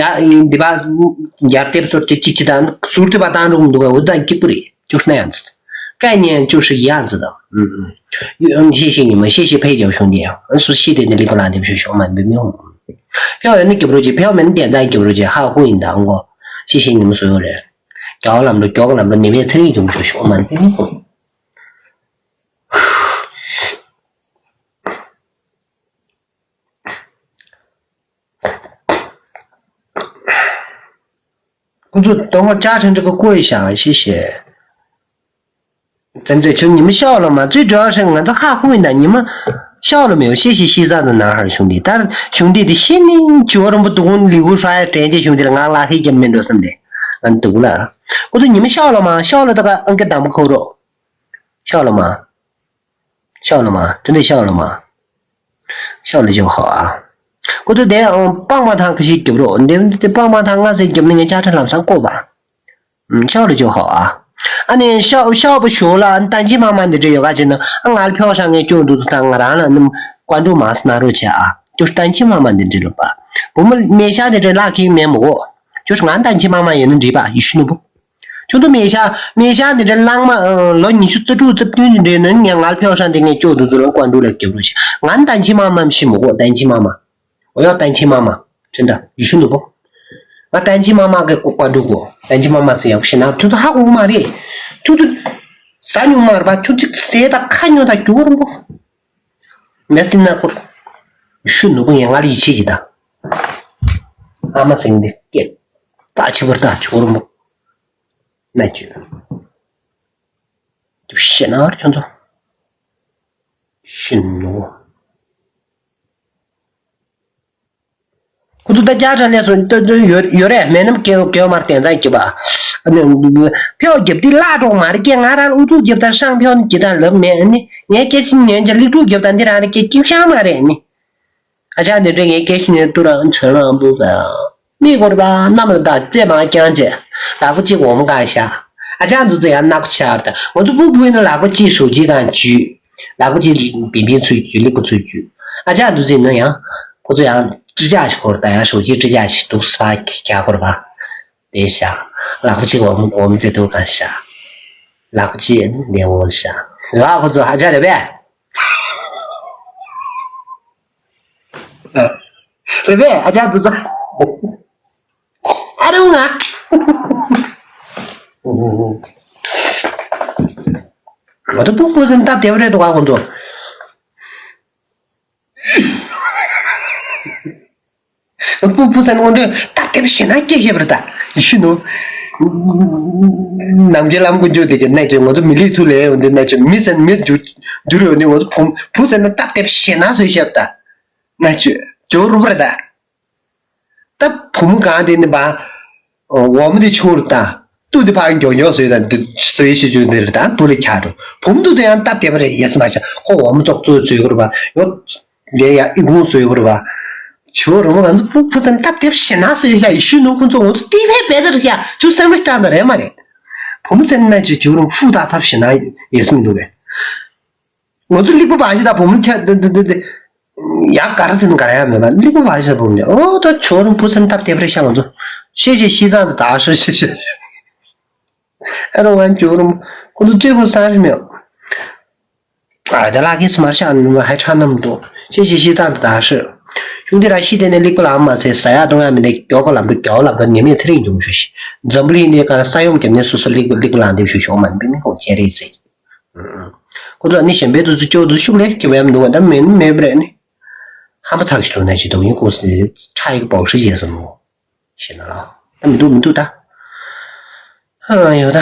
འདི་པ་རྒྱར་དེབ་སོར་དེ་ཅི་ཅི་དང་ཟུར་དེ་པ་བཏང་རུ་འདུག་ག་འུ་དང་སྐྱིད་པོ་རེད། ཅོ་ཧྲུ་ན་ཡང་ཚི་ཀ་ཉན་ཅོ་ཧྲུ་ཡང་ཚི་དང་ཨུ་ཨུ་ཤེས་ཤེས་ཉི་མ་ཤེས་ཤེས་ཕེ་རྒྱ་ཤོང་དེ་ཡང་སུ་ཤེས་དེ་འདི་ལི་པ་ལ་འདེབས་ཤོག་ཤོག་མ་འབི་མི་ཧོང་། ཕེའོ་ཡོད་ནི་སྐྱབས་རོགས་ཅིག་ཕེའོ་མེད་ནི་བདེན་དང་སྐྱབས་རོགས་ཅིག་ཧ་ཧུ་ཡིན་དང་ངོ་། ཤི་ཤི་ཉི་མ་བཟོ་ཡོད་རེད། རྒྱ་བ་ལམ་འགྲོ་མགྱོགས་ལམ་འགྲོ་ནི་མེད་ཚེ་རིང་ཡོང་ཤོག་ཤོག་མ་ནི་ཕེ་མི་ཧོང་། ཁོ་ཚོ་དོན་ངོ་ཅག་ཁྲེན་ཁྲེ་གི་བཀོད་ཤག་ཤི་ཤི། བཙན་བཙན་ཁྱོད་ཉི་མ་ཤོག་ལ་མ་ཚུད་འགྲོ་ཧྲེང་ང་ཚོ་ཧ་ཧུ་ཡིན་ད་ཉི་མ་ཤོག་ལ་མེའོ་ཤེས་ཤེས་ཤེས་ས་དང་ན་ཧར་གཞུང་འདི་ལྟར་གཞུང་འདི་འདི་ཤེས་ནི་ཇོ་རོན་པོ་དུ་ཀུན་ལི་གུ་ཧྲ་ཡ་དྲན་ཅེས་གཞུང་འདི་ལ་ང་ལ་ཧི་རྒྱབ་མེད་འགྲོ་བསམ་རེད། ང་འདུག་ལ། ཁོ་ཚོ་ཉི་མ་ཤོག་ལ་མ་ཤོག་ལ་ད་ག་ཨང་ཀི་དང་པོ་ཁོ་རོ། ཤོག་ལ་མ། ཤོག་ལ་མ་དེ་འདྲ་ཤོག་ལ་མ། ཤོག་ལ་ཇོ་ཧོ་ཨ། ཁོ་ཚོ་དེ་ཨང་པང་མ་ཐང་ཁ་ཤས་རྒྱབ་རོ་འདི་དེ་པང་མ་ཐང་ང་ཚོས་རྒྱབ་ནི་ངས་ཅག་ཁྲ་ལམ་སང་བཀོད་པ། ཤོག་ལ་ཇོ་ཧོ་ཨ། ཨ་ནི་ཤོག་ཤོག་པོ་ཞོག་ལ་ཨ་ནི་ཏན་ཅི་མ་མ་འདི་འདྲ་ཡོད་ག་ཅེ་ན་ཨ་ང་ལ་ཕྱོགས་ཤག་ངས་སྐྱོན་འདུག་ཚུལ་དང་ང་རང་ལ་ནི་བཀའ་འགྲོ་མ་སྣ་རོ་ཆེ་ཨ་ཅོ་ཏན་ཅི་མ་མ་འདི་འདྲ་ལོ་པ། བུ་མོ་མེ་ཤ་འདི་འདྲ་ལག་ཁྱི་མེ་མོ་གོ། ཅོ་ང་ཏན་ཅི་མ་མ་ཡིན་ནི་འདྲི་པ་ཡི་ཤུ་ནུ་བུ། ཁྱོད་ཚོ་མེ་ཤ་མེ་ཤ་འདི་འདྲ་གླང་མ་ལོ་ཉི་ཤུ་རྩ་དྲུག་རྩ་བདུན་འདི་འདྲའི་ནང་ངས་ང་ལ་ཕྱོགས་ཤག་འདི་ངས་སྐྱོ་དུ་ཚུལ་ལ་བཀའ་འགྲོ་ལ་རྒྱབ་རོ་ཆེ་ང་ཏན་ཅི་མ་མ་ཤི་མོ་གོ་ཏན་ཅི་མ་མ། འོ་ཡ་ཏན་ཆི་མ་མ། ཁྱོད་འདྲ་ཡི་ཤུ་ནུ་བོ། ང་ཏན་ཆི་མ་མ་གི་ཀོ་བཀའ་འགྲོ་གོ་ཏན་ཆི་མ་མ་ཟེར་ཡག་ཤི་ན་ཁྱོད་ཚོ་ཧ་གོ་གི་མ་རེད། ཁྱོད་ཚོ་ཟ་མྱོང་མ་རེད་པ་ཁྱོད་ཚོ་ཟས་དང་ཁ་ཉོ་དང་རྒྱུ་བོ་རུང་གོ་མེ་སི་ན་ཀོར། ཡི་ཤུ་ནུ་བོ་ངས་ང་ལ་ཡིད་ཆེས་ཀྱི་དང་། ཨ་མ་ཟེར་འདི་སྐད། ད་ཆི་བར་ད་ཆི་བོ་རུང་གོ་ན་ཁྱོད། ཤི་ན་ཁྱོད་ཚོ། ཤི་ནུ་བོ། ཁོ་ཚོ་ད་རྒྱ་གྲ་ལས་སོ་ཡོད་ཡོད་རེད་མེད་ནམ་སྐྱེ་སྐྱེ་མར་བསྟན་ཙང་སྐྱེ་པ། ཕེའོ་རྒྱབ་དེ་བརླག་འགྲོ་མ་རེད་སྐྱེ་ང་རང་ཨུ་ཚུགས་རྒྱབ་དང་ཧྲང་ཕེའོ་ནི་སྐྱེ་དང་ལབ་མེད་ནི་ངས་སྐྱེ་ཕྱིན་ཉན་ཅ་ལིག་ཕྲུག་རྒྱབ་དང་འདི་རང་རེད་སྐྱེ་སྐྱེ་ཤང་མ་རེད་ནི། ཨ་ཅག་འདི་འདྲ་ངས་སྐྱེ་ཕྱིན་ཉན་ཏུ་རང་ཚོན་རང་འབུ་ག་མི་གོ་རེད་པ་གནམ་ལ་བདག་རྩེ་མང་རྐྱང་བྱས་ལག་པ་གཅིག་འོ་མ་གང་བཞག་ཨ་ཅག་འདུ་ཚོ་ཡང་ནག་པོ་ཆགས་རེད་ད་ང་ཚོ་ཕྲུ་གུ་ཡིན་ན་ལག་པ་གཅིག་ཞོགས་ཇི་གང་བྱུས། ལག་པ་གཅིག་བིན་བིན་ཚུལ་རྒྱུ་ལི་ཀུ་ཚུལ་རྒྱུ། ཨ་ཅག་འདུ་ཚིག་ན་ཡང་ཁོ་ཚོ་ཡང་ཀྲི་ཅག་ཞིག་ཁོར་ད་ཡང་ཞོགས་ཀྱི་ཀྲི་ཅག་ཞིག་འདུག་ས་ཀྱ་ཁོར་བ། དེ་ཤ། ལག་པ་གཅིག་འོམ་འོམ་དེ་འདུག་ག་ཤ། ལག་པ་གཅིག་འདི་འོང་ཤ། ར་ཁོ་ཚོ་ཨ་ཅག་རེད་པས། རེད་པས་ཨ་ཅག་འདུ་ཚོ། ཨ་རུང་ང་། ང་ཚོ་ཕྲུ་གུ་ཚོ་སྟབས་བདེ་པོ་རེད་འདུག་ག་ཁོ་ཚོ། ཕྲུ་གུ་ཚོ་ནི་ངོ་འདྲ་སྟབས་བདེ་པོ་ཞེ་ན་སྐྱེ་ཤེས་པ་རེད་ད་ཡི་ཤུ་ནུ། ནམ་རྒྱལ་ལམ་ཀུན་འཇུག་དེ་གི་གནས་ཀྱི་ང་ཚོ་མི་ལུས་ཚུལ་ལས་འོང་དེ་གནས་ཀྱི་མི་ཟེར་མི་འགྱུར་འགྱུར་ཡོད་ནི་ང་ཚོ་བུ་བུ་ཟེར་ན་སྟབས་བདེ་པོ་ཞེ་ན་བཟོས་ཤེས་པ་ད། གནས་ཀྱི་ཇོ་རུ་པ་རེད་ད། ད་བུ་མོ་གང་དེ་ནི་བ། འོ་མ་དེ་ཆུང་རུ་བཏང་། སྟུག་དེ་ཕར་མགྱོགས་མགྱོགས་བཟོས་དང་དེ་བཟོས་ཤེས་རྒྱུ་འདི་རེད་ད་དུ་ལས་ཁྱག་རུ་བུ་མོ་དེ་ཚོ་ཡང་སྟབས་བདེ་པ་རེད་ཡས་མ་བྱ་ཁོ་འོ་མ་ཙོག་ཙོག་བཟོས་དགོས་རེད་པ་ཡོ། ལས་ཡ་ཨི་ཁུང་བཟོས་དགོས་རེད་པ། བྱིའུ་རུ་མོ་ང་ཚོ་ཕུ་ཕུ་ཚན་སྟབས་བདེ་པ་ཞེ་ན་བཟོས་ཤག་ཡི་ཤུ་ནུ་ཁོ་ཚོ་ང་ཚོ་ཏི་ཕའི་བེ་ད་རེད་ཤག་ཆུ་སེམས་རེ་སྐྲག་ད་རེད་མ་རེད། བུ་མོ་ཚན་ན་ཅིག་བྱིའུ་རུ་མོ་ཕུ་ད་ཚབ་ཞེ་ན་ཡས་མི་འདུག་གས། ང་ཚོ་ལིག་པ་བ་ཞིག་དང་བུ་མོ་ཁྱ་འདི་འདི་འདི་འདི། ཡག་ག་རེ་ཟེར་ན་ག་རེ་ཡང་མེད་པ་ལིག་པ་བ་ཞིག་བུ་མོ་ཨོ་ད་ཆོ་རུ་བུ་སེམས་སྟབས་བདེ་པ་རེད་ཤག་ང་ཚོ་ཤེས་ཤེས་ཤེས་ཙང་དུ་ད་ཧྲི་ཤེས་ཤེས་ཨ་རོ་ང་ཆོ་རུ་ཁོ་ཚོ་བཙོས་ཁོ་སང་རི་མེད་ཨ་ད་ལག་ཁེ་སི་མར་ཤག་ནུ་མ་ཧའི་ཁྲ་ནམ་དུ་ཤེས་ཤེས་ཤེས་ཙང་དུ་ད་ཧྲི་ཤུང་དེ་ར་ཤི་དེ་ནས་ལིག་པ་ལ་མ་ཚེ་ཟ་ཡག་གཏོང་ཡག་མི་འདུག་རྒྱོ་པ་ལམ་འགྲོ་རྒྱོ་ལམ་འགྲོ་ཉེས་མེད་ཚེ་རིང་འབྱུང་ཞུ་ཤི་འཛམ་བུ་གླིང་འདི་ག་ས་ཡོམ་གྱི་ནས་སོ་སོ་ལིག་པ་ལིག་པ་ལ་འདེབས་ཞུ་ཤོག་མ་འདི་མི་ཁོང་ཁྱེད་རེད་ཟེར། ཁོ་ཚོ་ནི་གཞན་པའི་དུས་ཚོད་སྐྱོ་དུས་ཤུགས་ལས་སྐྱོ་བའི་མི་འདུག་བ་ད་མེད་ནི་མེད་པ་རེད་ནི། ཧམ་པ་ཚགས་ཤིག་འདུག་ན་ཞིག་འདུག་ཡིན་ཁོ་སི་ཁྲ་ཡིག་སྦོག་ཧྲི་བྱས་སོང་ངོ་། ཤེས་ན་ལ། ད་མི་འདུག་མི་འདུག་ད། ཨ་ཡོད་ད།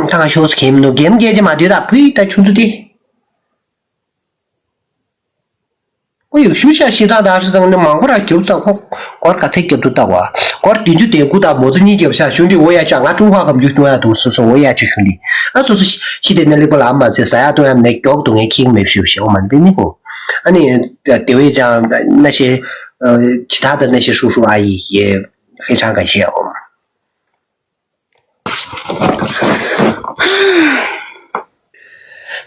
ད་ང་ཤོག་སི་གེམ་ནོ་གེམ་སྐད་ཆ་མ་དུས་ད་བུའི་ད་ཆུང་ཚུ་དེ། ཁོ་ཡུག་ཤུ་ཤ་ཤི་ད་ད་ཧྲི་ཙང་ནི་མང་པོ་ར་རྒྱུབ་ཙང་ཁོ་སྒོར་ག་ཚད་རྒྱབ་ཏུ་བཏགས་བ། སྒོར་བདུན་ཅུ་དེ་དགུ་དང་མོ་ཙི་གཉིས་རྒྱབ་ཤ་ཤུ་འདི་འོ་ཡ་ཅག་ང་ཀྲུང་ཧྭ་གམ་རྒྱུ་སྐྱོང་ཡ་འདུག་སོ་སོ་འོ་ཡ་ཆུ་ཤུ་འདི། ཨ་སོ་སོ་ཤི་དེ་ནི་ལེགས་པོ་ལ་ཨ་མ་ཟེར་ཟ་ཡ་གཏོང་ཡ་མེད་མགྱོགས་འདུག་ངས་ཁྱིག་མེད་ཤུ་ཤི་འོ་མ་འདི་ནི་ཁོ། ཨ་ནི་དེ་བས་ཀྱང་ན་ཤེ་ཇི་ཐ་ད་ན་ཤེ་ཧྲུ་ཧྲུ་ཨ་ཡི་ཡེ་ཧེ་ཆང་ག་ཤེ་འོ།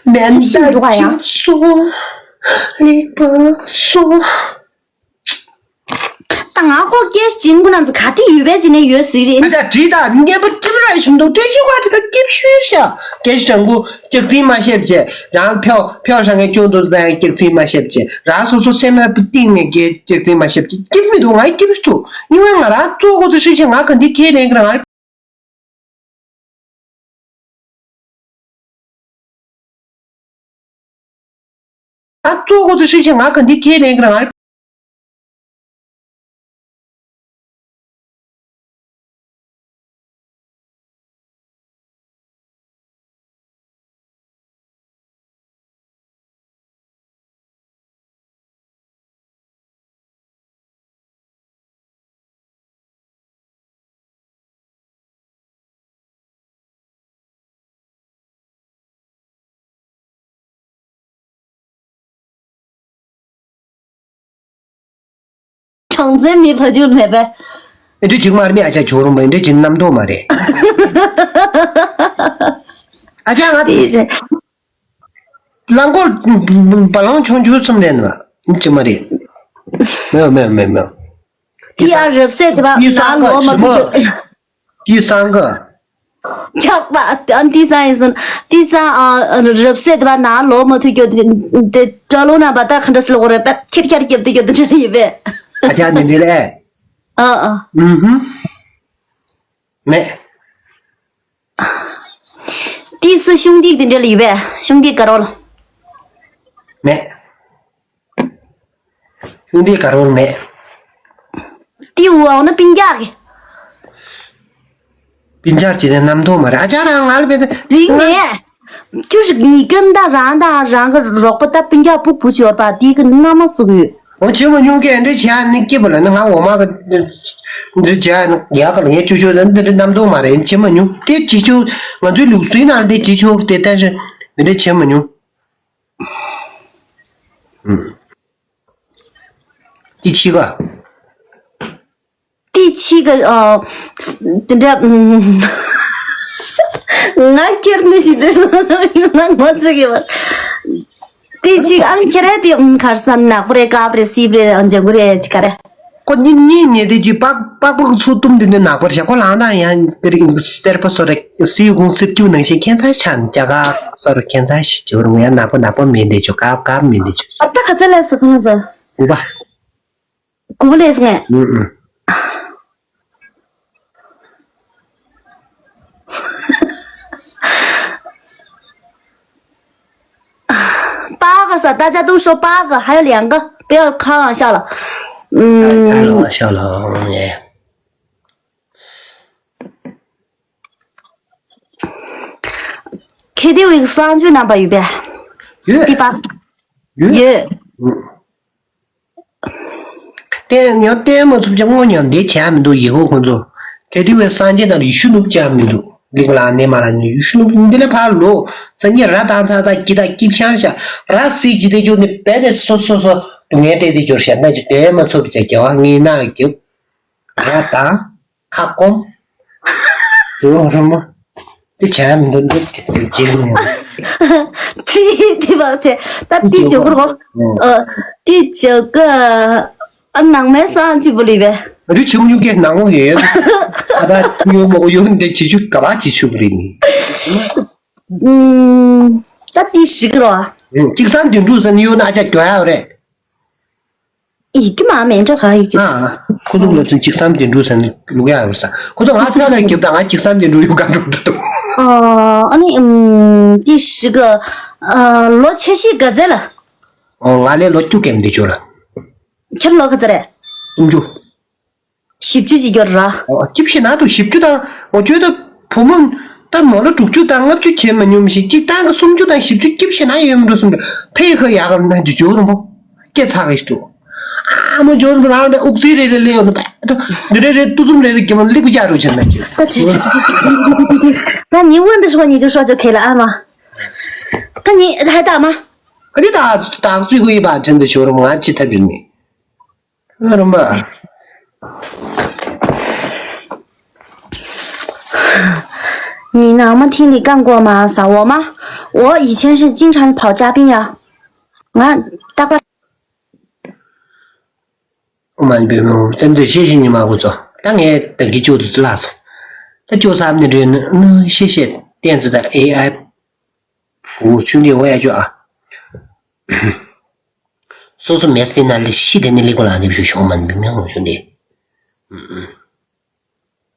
མེན་ཤིང་འདུག་ག་ཡ། ཅིག་སོ། ལེགས་པ་སོ། ད་ང་ཁོ་སྐད་ཅིག་ཁོ་ན་ཚོ་ག་དེ་ཡོད་པའི་ཅི་ནས་ཡོད་ཟིག་རེད། ཨ་ཅག་བྲིས་དང་སྙན་པོ་ཅིམ་ར་ཞིམ་འདུག་ཏེ་ཤི་བ་དེ་ད་སྐྱིབ་ཤུལ་ཤ་སྐད་ཅིག་དྲང་པོ་སྐྱག་རྫུན་མ་བཤད་བྱས་རང་ཕྱོགས་ཕྱོགས་རང་ངས་སྐྱོན་འདུག་ད་སྐྱག་རྫུན་མ་བཤད་བྱས་རང་སོ་སོ་སེམས་ལ་བུ་གཏིང་ནས་སྐད་སྐྱག་རྫུན་མ་བཤད་བྱས་སྐྱིབ་མི་འདུག་ང་སྐྱིབ་ཤི་འདུག་ཡིན་བས་ང་རང་གཙོ་བོ་དེ་ཧྲི་ཆེ་ང་ག་འདི་ཁས་ལེན་གི་རང་། ཨ་གཙོ་བོ་དེ་ཧྲི་ཆེ་ང་ག་འདི་ཁས་ལེན་གི་རང་། གྲངས་ཚད་མི་བ་རྒྱུ་མེད་པས། ཨེ་འདྲ་ཅིག་མར་མི་ཨ་ཅག་ཇོ་རུང་མ་ཨེ་འདྲ་ཅིག་རྣམ་རྟོག་མ་རེད། ཨ་ཅག་ང་དེ་ཚེ། རླངས་འཁོར་བ་ལང་ཆུང་ཆུང་ཙམ་ལེན་བ་ཅི་མ་རེད། མེད་མེད་མེད་མེད། ཏི་ཨ་རབ་སད་དེ་བ་ན་ལོ་མ་ཐུག་གི། ཏི་སང་ག། ཁྱག་པ་ཨ་ཏི་སང་ཡིན་སོང་ཏི་སང་ཨ་རབ་སད་དེ་བ་ན་ལོ་མ་ཐུག་གི་དེ་དྲ་ལོ་ན་བ་ད་ཁ་འདྲ་སི་ལོ་རེ་པད་ཁྱེར་ཁྱེར་རྒྱབ་དུ་གི་དེ་འདྲ་ཡིན་པས། ཨ་ཅག་ནི་འདི་རེད། ཨ་ཨ། ཨུ་ཧུ། མེད། ཏི་སི་ཤུང་ཏི་དེ་འདྲ་ལ་ཡོད་པས་ཤུང་ཏི་དཀར་རོལ། མེད། ཤུང་ཏི་དཀར་རོལ་མེད། ཏི་འུ་འོག་ན་སྤུན་ཀྱག་གི། སྤུན་ཀྱག་ཅེས་ནས་རྣམ་རྟོག་མ་རེད་ཨ་ཅག་རང་ང་ལ་བས་ཏེ། རྫིག་ནས། བཅུ་ཞིག་ཉིས་ཀྱི་མདའ་རང་དང་རང་གི་རོགས་པ་ད་སྤུན་ཀྱག་ཕུག་བུ་ཅོར་པ་དེ་གི་མནའ་མ་ཟུག་ཡོད། འོ་བྱེད་མ་མྱོང་གི་ཨ་འདྲ་བྱེད་ཨ་ནི་སྐྱིད་པ་ལ་ནི་ང་འོ་མ་གི་འདྲ་བྱེད་ཨ་ནི་ཡག་ག་ལ་ངས་ཅོ་ཅོ་ལ་འདི་འདྲ་རྣམ་རྟོག་མ་རེད་བྱེད་མ་མྱོང་དེ་བྱེད་ཆོག་ང་ཚོའི་ལུགས་སྲོལ་ནང་དེ་བྱེད་ཆོག་དེ་ལྟར་འདི་འདྲ་བྱེད་མ་མྱོང་། ཨུམ། དེ་ཕྱི་ག་ཏི་ཆི་ག་ཨ། དེ་འདྲ་ཨུམ། ང་ཁྱེར་ནི་ཞིག་དེ་ང་ངོ་ཚ་གི་བར། ཏི་ཆི་ཨང་ཁྱེར་རེ་ཏི་ཨུམ་ཁར་སང་ནག་པོ་རེ་དཀར་པོ་རེ་སེར་པོ་རེ་ཨང་ལྗང་གུ་རེ་ཅི་ག་རེ། ཁོ་གཉིས་གཉིས་ཉེ་དེ་ཀྱི་པགས་པགས་པགས་ཚུར་གཏུམ་དེ་འདྲ་ནག་པོ་རེ་བྱ་ཁོ་ལང་དང་ཡང་དེ་རིང་སེར་པོ་སོ་རེ་སེའུ་ཁུང་སེར་སྐྱུ་ནང་བཞིན་ཁྱད་མཚར་ཆགས་ནས་རྒྱ་གར་སོ་རེ་ཁྱད་མཚར་ཞིག་བྱེད་རུང་ཡང་ནག་པོ་ནག་པོ་མིན་དེ་ཆོ་དཀར་དཀར་མིན་དེ་ཆོ། ཨ་ད་ག་ཚད་ལས་སོ་ཁོ་ང་ཚོ། དགུ་པ། དགུ་པ་ལས་ངས། ཨུ་ཨུ།八个是大家都说八个，还有两个不要看一下了。嗯，太老笑了，哎。 ཁེ་ཏི་བའི་གསང་སྤྱོད་རྣམ་པ་ཡོད་པས། ཡོད། ཏི་པ། ཡོད། ཡོད། ཨུ། བསྟན་ཡང་བསྟན་མ་ཐུབ་ཀྱང་དངོས་ཉམས་འདི་བྱ་མི་འདུག་ཡེ་ཧོ་ཁོ་ཚོ། ཁེ་ཏི་བའི་སངས་རྒྱས་དང་ཡེ་ཤུ་ནུབ་བྱ་མི་འདུག་ལིག་ལ་ནེ་མ་ལ་ནི་ཡེ་ཤུ་ནུབ་འདི་ལས་ཕར་ལོ། སངས་རྒྱས་ར་དང་ཚ་དང་སྐྱིད་དང་སྐྱིད་ཁྱང་ཤ། ར་སི་ཇི་དེ་རྒྱུ་ནི་བས་དེ་སོ་སོ་སོ་སྡུག་བསྔལ་སྤྲད་དེ་འབྱོར་ཤ་ན་ཅི་བསྟན་མ་ཐུབ་ཀྱང་རྒྱལ་བ་ངའི་ནང་རྒྱུག་ང་དང་ཁ་སྐོམ། དེ་བ་རུ་མ། དེ་བྱ་མི་འདུག་འདི་དེ་དེ་བྱེད་མི་ཡོང་། དེ་དེ་བག་ཆེ་ད་དེ་བྱེད་དགོས་གོ་ཨ་དེ་བྱེད་ག་ཨ་ནང་མའི་སང་ཅི་བུ་ལི་བས། རི་ཆུང་ཉུང་གི་ནང་ངོ་ཡོད། ཨ་ད་ཆུང་ཡོད་མོ་ཡོད་འདི་བྱེད་ཆུ་ག་བ་བྱེད་ཆུ་བུ་ལི་ནི། ད་དེ་ཞིག་རོ། གཅིག་སང་དུད་འགྲོ་ཟེར་ནི་ཡོད་ན་ཨ་ཅག་གྱོ་ཡ་རེད། ཡི་གེ་མ་མེད་འདྲ་ག་ཡི་གེ་ཨ་ཨ། ཁོ་ཚོ་ལ་ཚུན་གཅིག་བསམ་དེ་འགྲུབ་ཟེར་ནས་ལུག་ཡག་ཡོད་ས། ཁོ་ཚོ་ང་ཚོ་ལ་རྒྱབ་དང་ང་གཅིག་བསམ་དེ་འགྲུབ་ཡོད་ག་འགྲུབ་འདུག་ཨ་ནི་ཨམ་ཏི་ཞི་ག་ཨ་ལོ་ཆེ་ཤི་ག་ཚད་ལ། ཨོ་ང་ལས་ལོ་བཅུ་གེམ་དེ་ཆོ་ལ། ཁྱེད་ལོ་ག་ཚད་རེད། སུམ་ཅུ། བཞི་བཅུ་ཞིག་ཡོད་ར། ཨོ་ཅིབ་ཤི་ན་དུ་བཞི་བཅུ་དང་ཨོ་བཅོས་ཐུབ། བུ་མོ་ད་མོ་ལོ་དྲུག་ཅུ་དང་ལྔ་བཅུ་བྱས་མ་མྱོང་ཞིག་གཅིག་བཏང་གི་སུམ་ཅུ་དང་བཞི་བཅུ་སྐྱིབས་ཤིག་ན་ཡོད་མི་འགྲོ་སུམ་ཅུ་ཕེ་ཁ་ཡག་གམ་ན་རྒྱུ་ཇོ་རུ་མོ་སྐད་ཚགས་ཤིག་འདུག་ཨ་མོ་ཇོ་རུ་མོ་རང་ལ་ཨུག་ཙི་རེ་རེ་ལེ་ཡོད་ནོ་པ་འདི་རེ་རེ་ཏུ་ཙུམ་རེ་རེ་གི་མོ་ལིག་པ་ཡག་རུ་ཆེ་ན་རྒྱུ། 他你问的时候你就说就可以了啊妈。他你还打吗？ ཨ་ནི་ད་ད་ཙི་ཧུ་ཡི་པ་ཅན་དུ་ཇོ་རུ་མོ་ང་ཅི་ཐབས་ཡིན་ནི། རུམ་པ། 你能不能听你干过吗？啥我吗？我以前是经常跑嘉宾呀。啊，大概。 ཨོ་མ་ནི་པའི་མོ་བཙན་འཛུལ་ཤེས་ཤེས་ཉི་མ་གོ་ཚོ་ད་ངས་ད་གི་ཅོ་དུ་ཙི་ལ་སོ། ད་ཅོ་སམ་ནི་རེད་ནི་ཤེས་ཤེས་བསྟན་ཙི་ད་ཨེ་ཨའི་བུ་ཆུང་དེ་འོ་ཡ་ཅོ་ཨ། སོ་སོ་མེ་སི་ན་ལི་ཤི་དེ་ནི་ལི་གོ་ལ་འདེབས་ཞུ་ཤོག་མ་ནི་པའི་མོ་ཆུང་དེ།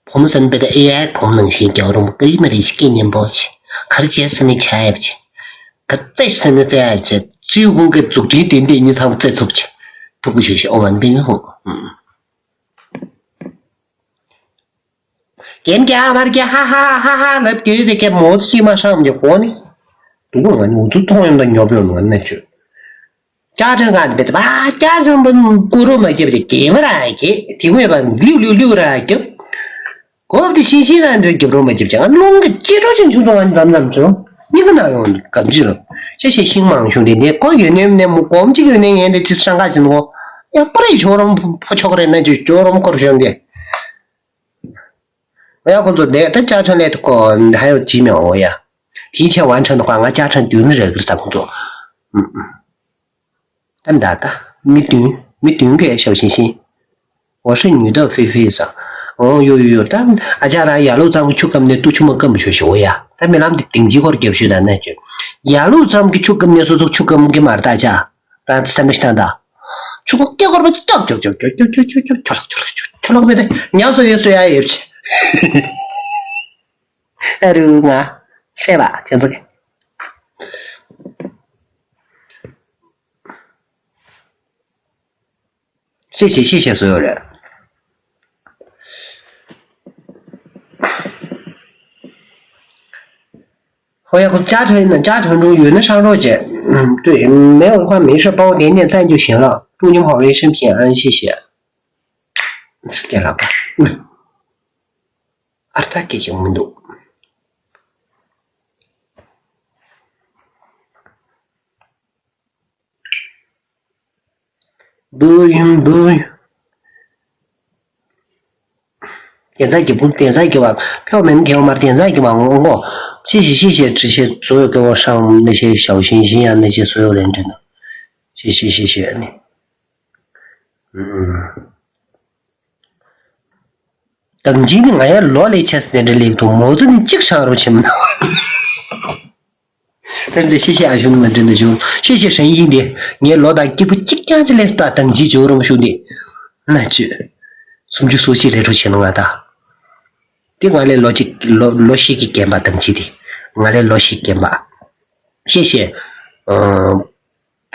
བུམ་སན་པེ་ད་ཨེ་ཨའི་བུམ་ནང་བཞིན་རྒྱལ་བ་རིན་པོ་ཀ་རི་མ་རི་ཤི་སྐད་སྙན་པོ་ཆེ། ག་རེ་བྱས་ཟིན་ནི་བྱ་ཡབ་ཆེ། ག་རེ་བཙལ་ཟིན་ནི་བཙལ་ཡབ་ཆེ། ཙིའུ་ཁུང་གི་འཛུགས་སྐྲུན་དེ་འདྲས་ཉིད་ཚང་བཙལ་ཚུབ་ཆེ། ཐུག་གི་ཞུ་ཞེ་ཨོ་མན་པེ་མི་ཧུང་། རྒན་རྒྱ་མར་རྒྱ་ཧ་ཧ་ཧ་ཧ་ལབ་རྒྱུ་དེ་གའི་མོ་ཚོ་ཤི་མ་ཤང་གི་ཧོ་ནི། དུ་གུ་ང་ནི་འུ་ཚུ་མཐོང་ཡོང་དང་ཉོབ་ཡོང་ང་ནི་ཆུ། ཅ་ཁྲ་གང་དེ་བེད་པ་ཅ་ཁྲ་པ་ཀུ་རུ་མ་རྒྱབ་ཀྱི་གེ་མ་ར་གེ་དེ་མོས་པ་ལིའུ་ལིའུ་ལིའུ་ར་རྒྱབ། གོབ་དེ་ཤིང་ཤིང་ར་འདྲ་རྒྱབ་རོ་མ་རྒྱབ་ཅང་རླུང་གི་ཅི་འགྲོ་ཞིང་བྱུང་སོང་ང་འཛམ་འཛམ་བྱུང་། གཉིས་ཀ་ན་ཡོང་གམ་ཅི་རོ། ཤེ་ཤེ་ཤིང་མང་ཤོང་དེ་ནས་ཁོ་ཡོད་ནས་ནས་མོ་གོམ་གཅིག་ཡོད་ནས་ངན་དེ་ཅི་སྲང་ཁ་ཅི་ནོ། ཡ་པ་རེ་ཆོ་རོམ་ཕོ་ཆོག་རེ་ན་ཅི་ཆོ་རོམ་འཁོར་ཤོང་དེ། ཡ་ཁོ་ཚོ་ནས་ད་ཅ་ཁྲ་ལས་ཐུག་གོ་ཧ་ཡོ་ཅི་མེ་འོ་ཡ། དེའི་ཆེ་ཝན་ཁྲ་ནོ་ཁ་ང་ཅ་ཁྲ་འདུལ་ནི་རེ་གི་ས་ཁོ་ཚོ། ད་མདའ་ད་མི་བདུན་མི་བདུན་གས་ཞབས་ཤིང་ཤིང་། འོ་ཧྲི་ཉུས་ཏོག་ཧྥི་ཧྥི་ས། འོ་ཡོ་ཡོ་ཡོ་ད་ཨ་ཅག་ར་ཡ་ལོ་ཙམ་གྱི་ཆུ་སྐམ་ནས་ཏུ་ཆུ་མ་སྐམ་ཞོ་ཞོ་ཡ། ད་རྨི་ལམ་དེ་དེང་གི་སྐོར་རྒྱབ་ཞུས་ད་ན་ཅོ། ཡ་ལོ་ཙམ་གྱི་ཆུ་སྐམ་ནས་སོ་སོ་ཆུ་སྐམ་གི་མར་ད་ཅག་རང་ཚེ་སེམས་པ་ཤི་ད་ད། ཆུ་ཁོག་སྐེ་སྐོར་པ་ཅོག་ཅོག་ཅོག་ཆོ་ལག་ཆོ་ལག་ཆོ་ལག་མེད་དེ་ཉག་སོ་ཡོད་སོ་ཡ་ཡོད་ཆེ། ཨ་རུ་ང་ཤེས་པ་ཁྱེད་ཚོ་གི། ཤེས་ཤེས་ཤེས་ཤེས་བཟོ་ཡོད་རེད། ཧོ་ཡ་ཁོ་ཅ་ཁྲ་ཡིན་ན་ཅ་ཁྲ་འགྲོ་ཡོད་ན་ཧྲང་རོགས་བྱས། ཨུམ། ལྟོས་མེད་འོང་ཁ་མི་ཧྲ་པའོ་དེ་ནས་བཙན་རྒྱུ་ཞེན་ལག་ཀྲུང་ཉམ་ཧོ་རེ་ཧྲིམ་ཁྱེན་ཨན་ཤེས་ཤེས། སྐད་ལག་པ། ཨར་ཐ་སྐད་ཀྱང་མི་འདུག་བུ་ཡུམ་བུ་ཡུམ། དེ་ཚ་གི་བུ་དེ་ཚ་གི་བ་ཕྱོགས་མེད་གེ་བ་མར་དེ་ཚ་གི་བ་ངོ་ངོ་ཤི་ཤི་ཤི་ཤི་ཁྲི་ཤི་བཟོ་ཡོད་གེ་བ་ཧྲང་མི་ཤི་ཞའོ་ཤིང་ཤིང་ཡང་མི་ཤི་བཟོ་ཡོད་རེད་འདྲི་ན་ཤི་ཤི་ཤི་ཤི་ཨ་ནི། དང་ཅི་ནི་ང་ཡ་ལོ་ལས་ཆེ་སྟེ་འདྲ་ལེགས་དུ་མོ་ཙི་ནི་གཅིག་ཧྲང་རུ་ཆེམ་ན། ཐེམ་ཏེ་ཤི་ཤི་ཨ་ཞུ་ནི་མ་འདྲེན་དུ་བྱུང་ཤི་ཤི་ཧྲན་ཡིན་ཏེ་ངའི་ལོ་དང་སྐྱིད་པོ་གཅིག་ཀྱང་ཅི་ལས་ལྟ་དང་ཅི་བྱུང་རུང་ཤུ་འདི་ན་ཅི་སུམ་ཅུ་སོ་གཅིག་རེ་འགྲོ་བྱེད་ནོ་ང་ད་དེ་ང་ལས་ལོ་གཅིག་ལོ་ལོ་ཤི་གི་རྒན་པ་དང་ཅི་དེ་ང་ལས་ལོ་ཤི་རྒན་པ་ཤི་ཤི་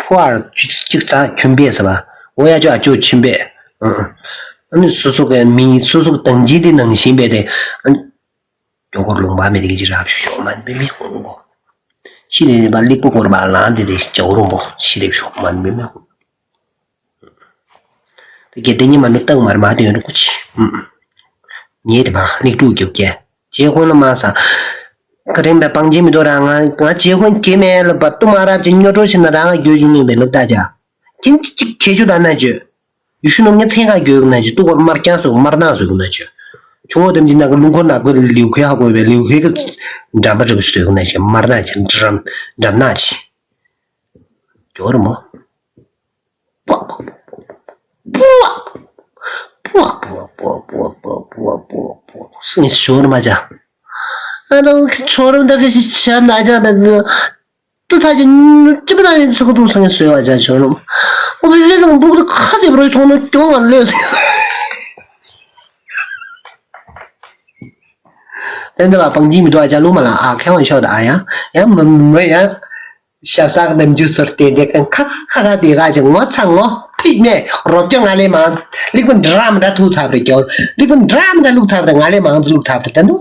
ཕོ་བར་གཅིག་ཙང་ཁྱུམ་པས་ཟེར་བ་འོ་ཡ་ཅོ་ཨ་ཅོ་ཁྱིམ་པས་ཨ་ནི་སོ་སོ་གི་མི་སོ་སོ་གི་དང་ཅི་དེ་ནང་བཞིན་པས་དེ། མགྱོགས་པོར་ལུང་པ་མི་རིགས་ཀྱི་རབ་ཞུ་ཤོག་མ་མི་མི་ཧོང་གོ་ཤི་ནས་ནི་པ་ལིག་པོ་སྐོར་པ་ལང་དེ་དེ་ཇའོ་རོང་པོ་ཤི་ལེབ་ཤོག་མ་མི་མི་ཧོང་། དེ་གེ་དེ་ཉི་མ་ནུ་སྟག་མར་མ་དེ་ཡོད་ཀུ་ཆི། ངས་དེ་མ་ལིག་ཀྲུག་རྒྱུག་གེ་ཇེ་ཧོན་ལ་མ་ས། ག་རེ་འབད་སྤང་ཆེན་མི་འདུག་ར་ང་ང་ཇེ་ཧོན་གེ་མེ་ལ་པ་ཏུ་མ་རབ་ཀྱི་སྨྱོ་སྒྲོ་ཕྱིན་ན་ར་ང་རྒྱུ་ཡུན་ལིང་པའི་ལུག་ལྟ་ཅ། ཁྱིན་ཅི་ཅིག་ཁྱེད་ཆུ་ད་ན་ཅོ། ཡུ་ཤུ་ནོ་ངའི་ཚན་ཁ་གྱོད་ན་ཅི་ཏུ་གོར་དམར་རྐྱང་སོ་དམར་ནག་སོ་གུ་ན་ཅོ། ཆུ་བོ་དམ་ཅི་ན་གི་ལུང་འཁོར་ན་གོ་ལིའུ་ཁེ་ཧ་གོ་བའི་ལིའུ་ཁེ་གི་འགྲམ་པ་རེ་བ་སོ་གུ་ན་ཅི་དམར་ནག་ཅི་འགྲམ་འགྲམ་ནག་ཅི། གྱོར་མོ། པོ་པོ་པོ་པོ་པོ་པོ་པོ་པོ་པོ་པོ་པོ་པོ་པོ་སུ་ངས་ཞོར་མ་ཅ། ཨ་ནོ་ཁི་ཆོ་རུ་འདི་གི་ཤི་ཆ་ན་ཅ་ན་གི། ཏུ་ཐ་ཅི་ནུ་ཅི་པ་ད་ཡིན་ཚོགས་འདུ་སང་སོས་བ་ཅག་ཆོག་ནོ། འོ་དེ་རེ་ཟང་འབུག་ཏུ་ཁ་དེ་བརོས་ཐོང་ནོ་གྱོང་ང་ལོས། དེ་འདི་ལ་པང་ཅི་མི་འདུག་ཨ་ཅག་ལུ་མ་ལ་ཨ་ཁེ་ཝན་ཤོག་ད་ཨ་ཡ་ཡ་མ་མ་ཡ། ཤ་ཟག་ནམ་རྒྱུན་ཟུར་དེ་འདྲ་ཁ་ཁ་ཁ་ཁ་དེ་ག་ཅི་ངོ་ཚ་ངོ་ཕིག་ནས་རོབ་ཀྱང་ང་ལས་མང་ལིག་པ་འདྲ་མི་འདྲ་ཐུག་ཚབ་རེ་ཀྱོ་ལིག་པ་འདྲ་མི་འདྲ་ལུག་ཚབ་རེ་ང་ལས་མང་ཚུ་ལུག་ཚབ་རེ་དེ་འདུག་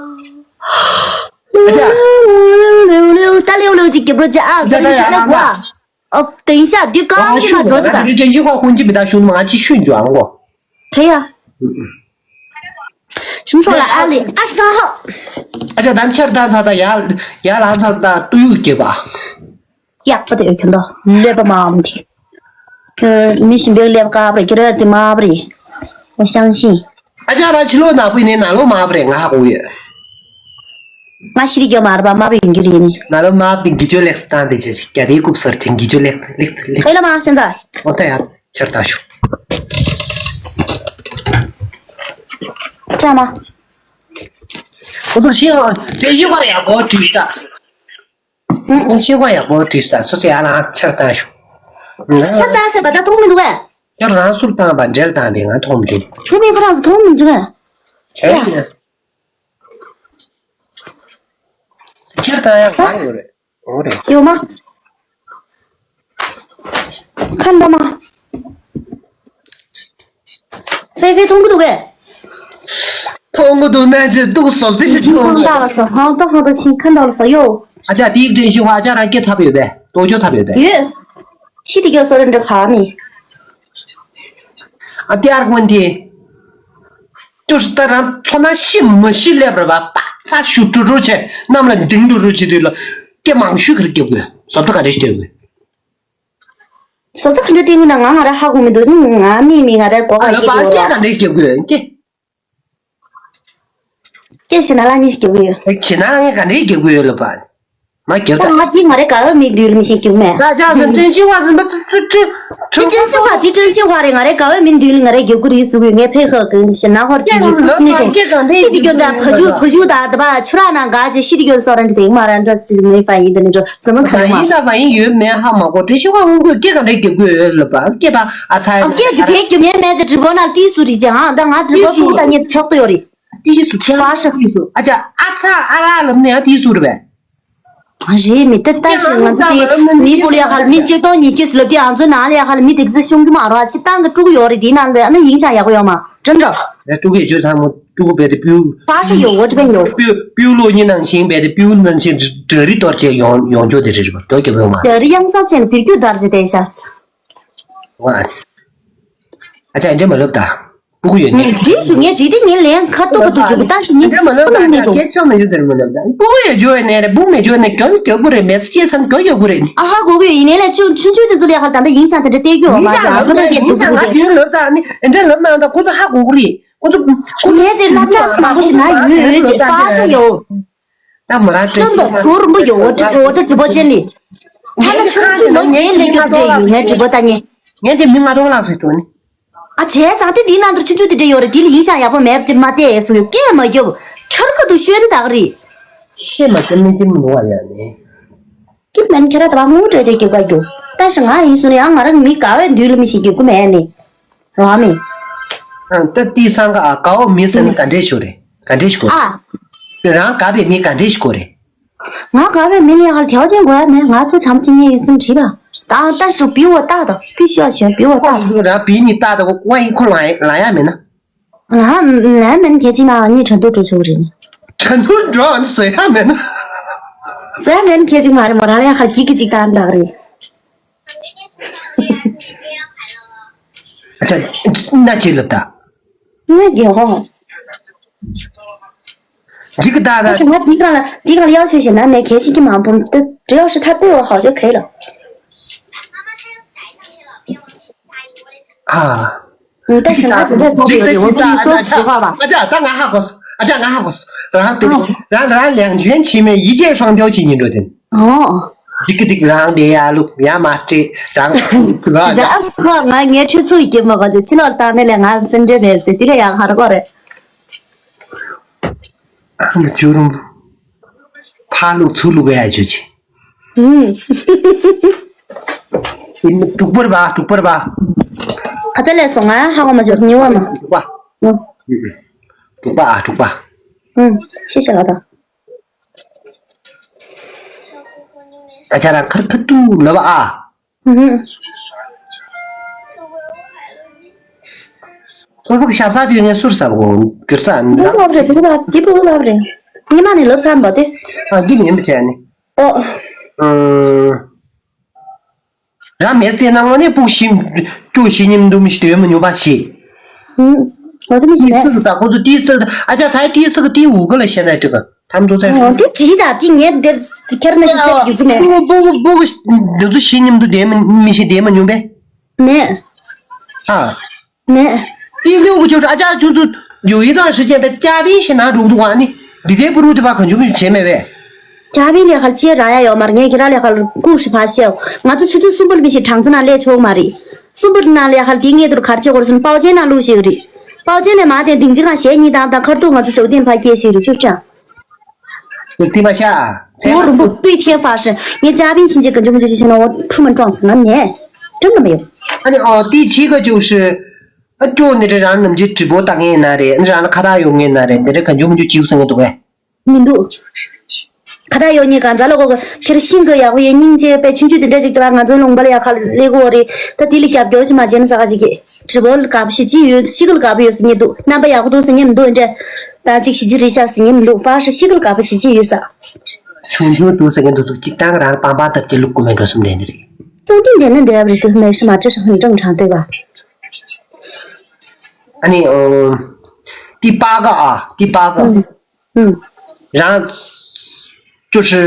ད་ལེའུ་ལེའུ་ཅིག་རྒྱབ་རོགས་བྱ་ཨ། ད་ལེའུ་ཅིག་ལེའུ་གོ་ཨ། ཨོ། 等一下། དུས་གང་གི་ང་འགྲོ་ཅིག་ད། 这句话混进比他凶嘛，俺去训转过。 可以啊。什么时候来阿里？二十三号。 ཨ་ཅག་དམ་ཆར་བཏང་ཚར་ད། ཡར་ཡར་ལངས་ཚར་ད། ཏུ་ཡུག་སྐྱེས་པ། ཡག་པོ་དེ་ཁྱོད་ད་ཀླད་པ་མང་མོ་དེ། ཁྱོད་མི་གཞན་པའི་ཀླད་པ་དཀར་པོ་རེད། ཁྱོད་རང་དེ་དམར་པོ་རེད། 我相信。 ཨ་ཅག་རང་ཕྱི་ལོགས་ནག་པོ་ཡིན་ནའི་ནང་ལོགས་དམར་པོ་རེད། ང་ཧ་གོ་ཡོད། ང་ཤི་རི་རྒྱོ་མ་རེད་པ། དམར་པོ་ཡིན་རྒྱུ་རེད་ནི། ང་ལོ་དམར་པོ་དེ་གི་ཅོ་ལེགས་སུ་བཏང་དེ་བྱས་ཤིག་རྒྱ་རིའི་རྐུབ་སར་དེ་གི་ཅོ་ལེགས་ལེགས་ལེགས། ཁ་ལ་མ་སེམས་ད། ཨོ་ད་ཡ་ཆར་ད་ཤོག་ཅག་མ། ཁོ་ཚོར་ཤེས་ཨང་། དེ་ཡི་བ་ཡག་པོ་བྲིས་ཤག་ཨང་། ཤེས་པ་ཡག་པོ་བྲིས་ཤག་སོ་སོ་ཡར་ལངས་ཆར་བཏང་ཤོག་ཆར་བཏང་ཤག་པ་ད་མཐོང་མི་འདུག་གས། ཁྱོད་རང་སུར་བཏང་པ་འདྲེར་བཏང་པས་ང་མཐོང་མི་འདུག་དེ་མིན་ཁོ་རང་ཚོ་མཐོང་མི་འདུག་གས། ཁྱོད་ཡ། ཤེས་ན། ཆར་བཏང་ཡག་གང་ཡོད་རེད། འོ་རེད། ཡོད་མ། ཁ་འདོ་མ། ཧྥེ་ཧྥེ་མཐོང་གི་འདུག་གས། མཐོང་གི་འདུག་ན་ཅི་འདུག་བཟོ་རྩིས་ཅི་ཅིང་ཁ་འདོ་ལ་སོ། ཧང་ཏོ་ཧང་ཏོ་ཅིང་ཁ་འདོ་ལ་སོ་ཡོ། ཨ་ཅག་དེའི་དྲན་ཤེས་ཧ་ཨ་ཅག་རང་སྐད་ཚབ་ཡོད་པས། ལྟོ་ཅོ་ཚབ་ཡོད་པས། ཡོད། ཤི་དེ་གྱོ་སོ་རེ་འདྲ་ག་མི། ཨ་ཏི་ཨར་ཀོན་དེ། ཅོ་ཤི་ད་རང་ཚོ་ན་ཤི་མི་ཤི་སླེབས་རེད་པ། ཕ་ཕ་ཤུ་ཀྲུ་ཀྲུ་བྱས་གནམ་ལ་ལྡིང་ཀྲུ་ཀྲུ་བྱེད་དུས་ལ། སྐད་མང་ཤོས་ཁར་སྐྱེ་དགོས། བཟོ་ལྟ་ག་རེ་སྟེར་དགོས། བཟོ་ལྟ་ག་འདྲ་སྟེར་དགོས་ན་ང་ང་ར་ཧ་གོ་མི་འདུག་ང་མི་མི་ང་ར་གོ་བ་ཨ་ལ་སྐྱེ་པ་དགོས་སྐད་ལ། ག་འདྲ་སྐྱེ་དགོས་སྐད། སྐད་ཤི་ན་ལ་ཉིས་སྐྱེ་དགོས་ཡོད། ཁྱེད་ན་ལ་ངས་ག་འདྲ་སྐྱེ་དགོས་ཡོད་ལ་པ། མ་སྐྱེ་ད་ད། ང་གཅིག་ང་རའི་དགའ་བའི་མི་མདུན་ལ་མི་ཤེས་སྐྱེ་མེད། ད་ཅག་ཟེར་ཀྲན་ཤིན་ཧྭ་ཟེར་མ་ཏུ་ཏུ་ཏུ། དེ་ཀྲན་ཤིན་ཧྭ་དེ་ཀྲན་ཤིན་ཧྭ་རེད། ང་རའི་དགའ་བའི་མི་མདུན་ལ་ང་རའི་སྐྱེ་དགོས་རེད་ཟེར་གི་ངས་ཕེ་ཧ་གི་ཤི་ན་ཧོར་ཅི་ནི་ཕུ་སི་ནི་ཏེ། སྐད་ག་འདྲ་སྐྱེ་དགོས་ཡོད་ལ་པ། ད་ཕ་ཇུ་ཕ་ཇུ་ད་ད་པ་ཆུ་ར་ན་ག་ཅེ་ཤི་དེ་གྱོན་སོ་ར་འདྲ་དེ་མ་ར་འདྲ་སི་མེ་པ་ཡིན་ད་ནི་འགྲོ་ཟེར་མ་ཁ་ལ་མ། ཡིན་ད་པ་ཡིན་ཡོད་མེད་ཧ་མ་གོ། ཀྲན་ཤིན་ཧྭ་ཧུང་གོ་སྐད་ག་འདྲ་སྐྱེ་དགོས་ཡོད་ལ་པ། སྐད་པ་ཨ་ཚ་ཡ། སྐད་དེ་དེ་རྒྱུ་མེད་མེད་ཅེ་ཀྲི་བོ་ན་ཏི་སུ་རི་ཅེ་ཧང་ད་ང་ཀྲི་བོ་ཕུག་ད་ཉེ་ཆོག་ཏུ་ཡོད་རེད། ཏི་སུ་ཆེ་བ་ཤ། ཏི་སུ་ཨ་ཅག་ཨ་ཚ་ཨ་ར་ལབ་ནས་ཡང་ཏི་སུ་རེད་པས། རེད་མི་ཏི་ད་ཤི་ང་ཚོ་དེ་མི་པོ་ལ་ཡ་ཧ་ལ་མི་གཅིག་སྟོང་ཉིས་བརྒྱ་ལབ་དེ་ང་ཚོའི་ནང་ལ་ཡ་ཧ་ལ་མི་དེ་ཚོ་ཤོང་གི་མ་རོ། ཨ་ཅི་ཏང་གི་ཀྲུ་གུ་ཡོད་རེད། དེའི་ནང་ལ་ཨ་ན་ཡིན་ཤག་ཡག་པོ་ཡོད་མ་ཀྲང་ཀྲང་། ཡ་ཀྲུ་གུ་ཡོད་ཚང་མོ་ཀྲུ་གུ་བེ་དེ་པིའུ། པ་ཤ་ཡོད་འོ་ཅི་བེ་ཡོད། པིའུ་པིའུ་ལོ་ཉི་ནང་བཞིན་བེ་དེ་པིའུ་ནང་བཞིན་འདྲ་རི་གཏོར་བྱས་ཡོང་ཡོང་ཆོག་དེ་རེད་པ། དོ་སྐྱེ་བོ་མ། འདྲ་རི་གཡང་ས་ཅན་བིར་རྒྱུ་དར་ཅེ་དེ་ཤ། ཨ་ཅག་འདྲེ་མ་ལབ་ད། སྤུ་གུ་ཡོད་ནས། འདྲེ་ཞུ་ངས་འདྲེ་དེ་ངས་ལན་ཁ་ཏོག་ཁ་ཏོག་རྒྱུག་པ་ད་ཞིག་ཉིན་འདྲེ་མ་ལབ་ད། ཨ་ཅག་སྐད་ཆ་མི་ཞུ་འདྲེ་མ་ལབ་ད། སྤུ་གུ་ཡོད་འཇོ་ཡོད་ནས་རེད། སྤུ་མེད་འཇོ་ནས་གྱོན་གྱོན་གུ་རེད། མེད་སྐྱེས་ཚན་གྱོན་གྱོན་གུ་རེད། ཨ་ཧ་གོ་གི་ཡོད། ཡིན་ནའི་ལས་ཆུང་ཆུང་ཆུང་དེ་ཚོ་ལས་ཧ་ད་ད་ཡིན་ཤག་དེ་འདྲ་བལྟས་རྒྱུ་ཡོད་མ་ཅག་ཨ་ཁ་ཏོག་སྐད་སྤུ་གུ་རེད། ཡིན་ལབ་ད་ནི་འདྲེ་ལབ་མ་ད་ཁོ་ཚོ་ཧ་གོ་གི་རེད། ཁོ་ཚོ་ཁོ་ངས་དེ་སློབ་གྲྭ་མང་པོ་ཞིག་ན་ཡོད་ཡོད་ཅེས་པ་ཤ་ཡོད། ད་མོ་རང་ཁྲོད་ཁྲོད་དུ་གྲུར་འབུ་ཡོད། འོ་ཏྲི་འོ་ཏྲི་གྲུ་པོ་ཅན་ལི། ཐ་ན་ཆུང་ཆུང་ལོ་ངའི་ལས་རྒྱུ་འདྲེ་ཡོད། ངའི་གྲུ་པོ་ད་ཉེ། ངས་དེ་མི་ང་དོང་ལགས་སུ་འགྲོ་ནི། ཨ་བྱས་ཙང་དེ་འདིའི་ནང་དུ་ཆུང་ཆུང་དེ་འདྲ་ཡོད་རེད། དེ་ལ་ཡིན་ཤག་ཡག་པོ་མེད་ཅེས་མ་བལྟས་སུ་ཡོད་སྐད་མ་རྒྱོབ། ཁྱོར་ཁ་དུ་ཤོད་ནི་དག་རེད། ཁྱེད་མ་ཁྱེད་མི་ཁྱེད་མི་འདུག་བ་ཡ་ནི། ཁྱེད་མན་ཁྱེད་ར་ད་བ་ངུ་འདྲ་ཅེས་རྒྱབ་ག་རྒྱུ། ད་ཞིག་ང་ཡིན་སུ་ནི་ཡང་ང་རང་མི་དགའ་བའི་མདུན་ལ་མི་ཞིག་རྒྱབ་གི་མེད་ནི། རང་མི། ཨ་ད་ཏི་སང་ག་ཨ་དགའ་བོ་མི་ཟེར་ནི་ག་འདྲས་ཤོར་རེད། ག་འདྲས་ཤོར་རེད། ཨ། རང་དགའ་བའི་མི་ག་འདྲས་ཤོར་རེད། ང་དགའ་བའི་མི་ལ་ཡ་ཧལ་དེའོ་ཅན་དགོས་ཡ་མེད། ང་ཚོ་བྱམས་ཅི་ཉེ་ཡིན་གསུམ་བྲིས་པ། ད་ལྟ་ཞིག་བིའུ་བ་ཏག་ཏག་བི་ཤོ་ཞོན་བིའུ་བ་ཏག་ཏག་རང་བི་ནི་ཏག་ཏག་ཝ་ཡི་ཁོ་ལ་ལ་ཡ་མེད་ན། ལ་ལ་མེད་ཁྱེད་ཅི་ན་ངས་ཁྲན་ཏུ་འགྲོ་ཆོག་རེད། ཁྲན་ཏུ་འགྲོ་ཨ་ནི་བཟོ་ཡ་མེད་ན། བཟོ་ཡ་མེད་ཁྱེད་ཅི་མ་རེད་མོ་རང་ལ་ཡ་ཧལ་གི་གི་ཅིག་ཏག་ཏག་རེད། ཨ་ཅག་ན་ཅི་ལབ་ད། ང་རྒྱལ་ཧོ། འགྲིག་གི་ད་ད། ང་ཞིག་ང་འདི་གང་ལ་འདི་གང་ལ་要求写难没 ཁྱེད་ཅི་ཅི་མ་འབུམ་ཏུ་只要是他对我好就可以了。 ཨ། ད་ཞིང་ཁ་དེ་འདྲ་ཚོགས་ཡོད་རེད། འོ་དེ་མི་ཤོར་བྱེད་པ་བ། ཨ་ཅག་ད་ང་ཧ་གོ། ཨ་ཅག་ང་ཧ་གོ། རང་དེ་ཨོ། རང་རང་两全其美，一箭双雕་བྱེད་ཉིན་འགྲོ་དེ། ཨོ། འགྲིག་གི་འགྲིག། རང་དེ་ཡ་ལུག་ཡ་མ་སྤྲད་རང་། ཟ་ཨ་ཁོ་ང་ངའི་ཁྲི་ཚུགས་ཀྱི་མ་གོ་ཚེ་ཕྱི་ལོགས་བཏང་ནས་ལས་ང་སེམས་ཁྲལ་མེད་ཚེ་དེ་ལས་ཡག་ཧ་ར་གོ་རེད། ཨ་ལ་ཇུ་རུང་། ཕ་ལུག་ཚུགས་ལུག་ཡ་ཇུ་ཆེ། ཨུམ། དྲུག་པར་བ་དྲུག་པར་བ། ཁ་ཚ་ལས་སོང་ང་ཧ་གོ་མ་བྱུང་ཉི་འོ་མ། དྲུག་པ། ཨུམ། དྲུག་པ་ཨ་དྲུག་པ། ཨུམ། ཤེས་ཤེས་ལ་དང་། ཨ་ཅག་རང་ཁར་ཁ་ཏུ་ལབ་ཨ། ཨུམ། ཁོ་ཕུག་ཞབས་ས་དུས་ངས་སུར་ཟབ་གོ་གིར་ས་འདི་ལབ་རེད། འདི་ལབ་རེད། འདི་ཕུག་ལབ་རེད། ཉི་མ་ནས་ལབ་ཚར་འདུག་དེ། ཨ་འདི་མིན་པ་བྱས་ནི། ཨོ། ཨུམ། རང་མེད་དེ་ནང་ནས་ཕུག་ཞིམ། ཅུ་ཞི་ཉིམ་འདུམ་ཞི་དོན་མི་ཉུང་པ་ཞིག་ཨུམ། འོ་དེ་མི་ཤེས་ཏི་ནས། སི་གི་ས་ཁོ་ཚོ་ཏི་སི་གི་ཨ་ཅག་ཚའི་ཏི་སི་གི་ཏི་འུ་གི་ལ་ཤེས་ན་ཅི་གི་ཐམ་དུ་ཚའི། འོ་དེ་བྲིས་ད་དེ་ངས་འདིར་ཁྱེར་ནས་ཤི་ཚར་རྒྱུ་གི་ནས། སྤུ་གུ་སྤུ་གུ་སྤུ་གུ་འདི་ཚོ་ཞི་ཉིམ་དུ་བསྡད་མི་མི་ཤེས་བསྡད་མི་ཉུང་པས། མེད། ཨ། མེད། ཏི་ལུ་གི་ཅོ་ཨ་ཅག་ཅུ་ཚོ་ཡུ་ཡི་དང་ཧྲི་ཅན་པའི་ཅ་བི་ཤི་ན་རུག་རུག་ཨ་ནི་འདི་ལྟའི་པུ་རུ་དེ་བ་གང་བྱུང་བྱས་མེད་པས། ཅ་བི་ལས་ཁར་ཅེ་ར་ཡ་ཡོད་མ་རེད། ངས་ཁྱེད་རང་ལས་ཁར་ཀུ་ཧྲི་ཕ་ཤེའོ། ང་ཚོ་ཆུ་ཚོད་གསུམ་པར་མི་ཤེས་གྲངས་ཚོད་ན་ལས་ཆོག་མ་རེད། གསུམ་པར་ན་ལས་ཁར་དེ་ངས་དུར་གར་ཆེ་གོར་སོན་པའོ་ཅན་ན་ལུ་ཞིག་རེད། པའོ་ཅན་ནས་མ་དེ་དིང་ཅི་གང་ཞེ་གཉིས་དང་དང་ཁར་ཏུ་ང་ཚོ་ཇོ་དེན་ཕ་སྐྱེས་ཞིག་རེད་ཆུ་ཅང་། ལེགས་ཐིག་མ་ཤ། ཚེ་ལོ་རིང་པོ་སྤུས་ཐེ་ཧྥ་ཧྲི་ངས་ཅ་བིན་ཕྱིན་ཆད་ག་འཇུ་མ་འཇུ་ཅི་ཤེ་ན་འོ་ཁྲུ་མ་ཀྲོང་ཟེར་ན་མེད། དྲན་ན་མེད། ཨ་ནི་ཨོ་ཏི་ཆི་ག་ཅུ་ཧྲི། ཨ་ཅོ་ནི་རེ་རང་ནམ་ཅི་དྲི་བོ་ཏང་ངེ་ན་རེ་ཨ་ནི་རང་ལ་ཁ་ཐག་ཡོང་ངེ་ན་རེ་འདི་རེ་ག་འཇུ་མ་འཇུ་ཅིའུ་སང་ངེ་འདུག་གས། མི་འདུག་ཁ་ཐག་ཡོང་ངེ་གང་ཛ་ལ་གོ་ག་ཁེར་ཤིང་གི་ཡག་པོ་ཡེ་སྙིང་རྗེ་པའི་ཆུང་ཆུང་དེ་འདྲ་ཅིག་ཏུ་ང་ཚོའི་ལུང་པ་ལ་ཡག་ཁ་ལེ་གོ་རེ་ད་དེ་ལ་རྒྱབ་སྐྱོར་ཅི་མ་བྱེད་ན་ས་ག་ཅིག་གི་དྲི་བོ་ལ་དགའ་པོ་ཞེ་ཅི་ཡོད་ཤི་ག་ལ་དགའ་པོ་ཡོད་ཟེར་ཉེ་འདུག་རྣམ་པ་ཡག་པོ་འདུག་ཟེར་ཉེ་མི་འདུག་འདྲ། ད་ཅིག་ཞི་ཅི་རི་ཤ་ཟེར་ཉེ་མི་འདུག་ཧྥ་ཧྲི་ཤི་ག་ལ་དགའ་པོ་ཞེ་ཅི་ཡོད་ས། ཆུང་ཆུང་འདུག་ཟེར་མཁན་འདུག་ཚུགས་གཅིག་ཏང་རང་པང་པང་བཏབ་ཀྱི་ལུག་ཀུ་མེད་འགྲོ་སེམས་ལྡན་ནི་རེད། ཀྲུང་ཏིང་ལྡན་ན་འདས་པ་རེད་དུ་མེ་ཧྲི་མ་ཀྲི་ཧྲི་ཧུན་ཀྲང་དྲང་ལྟོས་པ། ཨ་ནི་ཨོ། ཏི་པ་ག་ཨ་ཏི་པ་ག་ཨུམ། ཨུམ། རང་ཅུ་ཧྲི།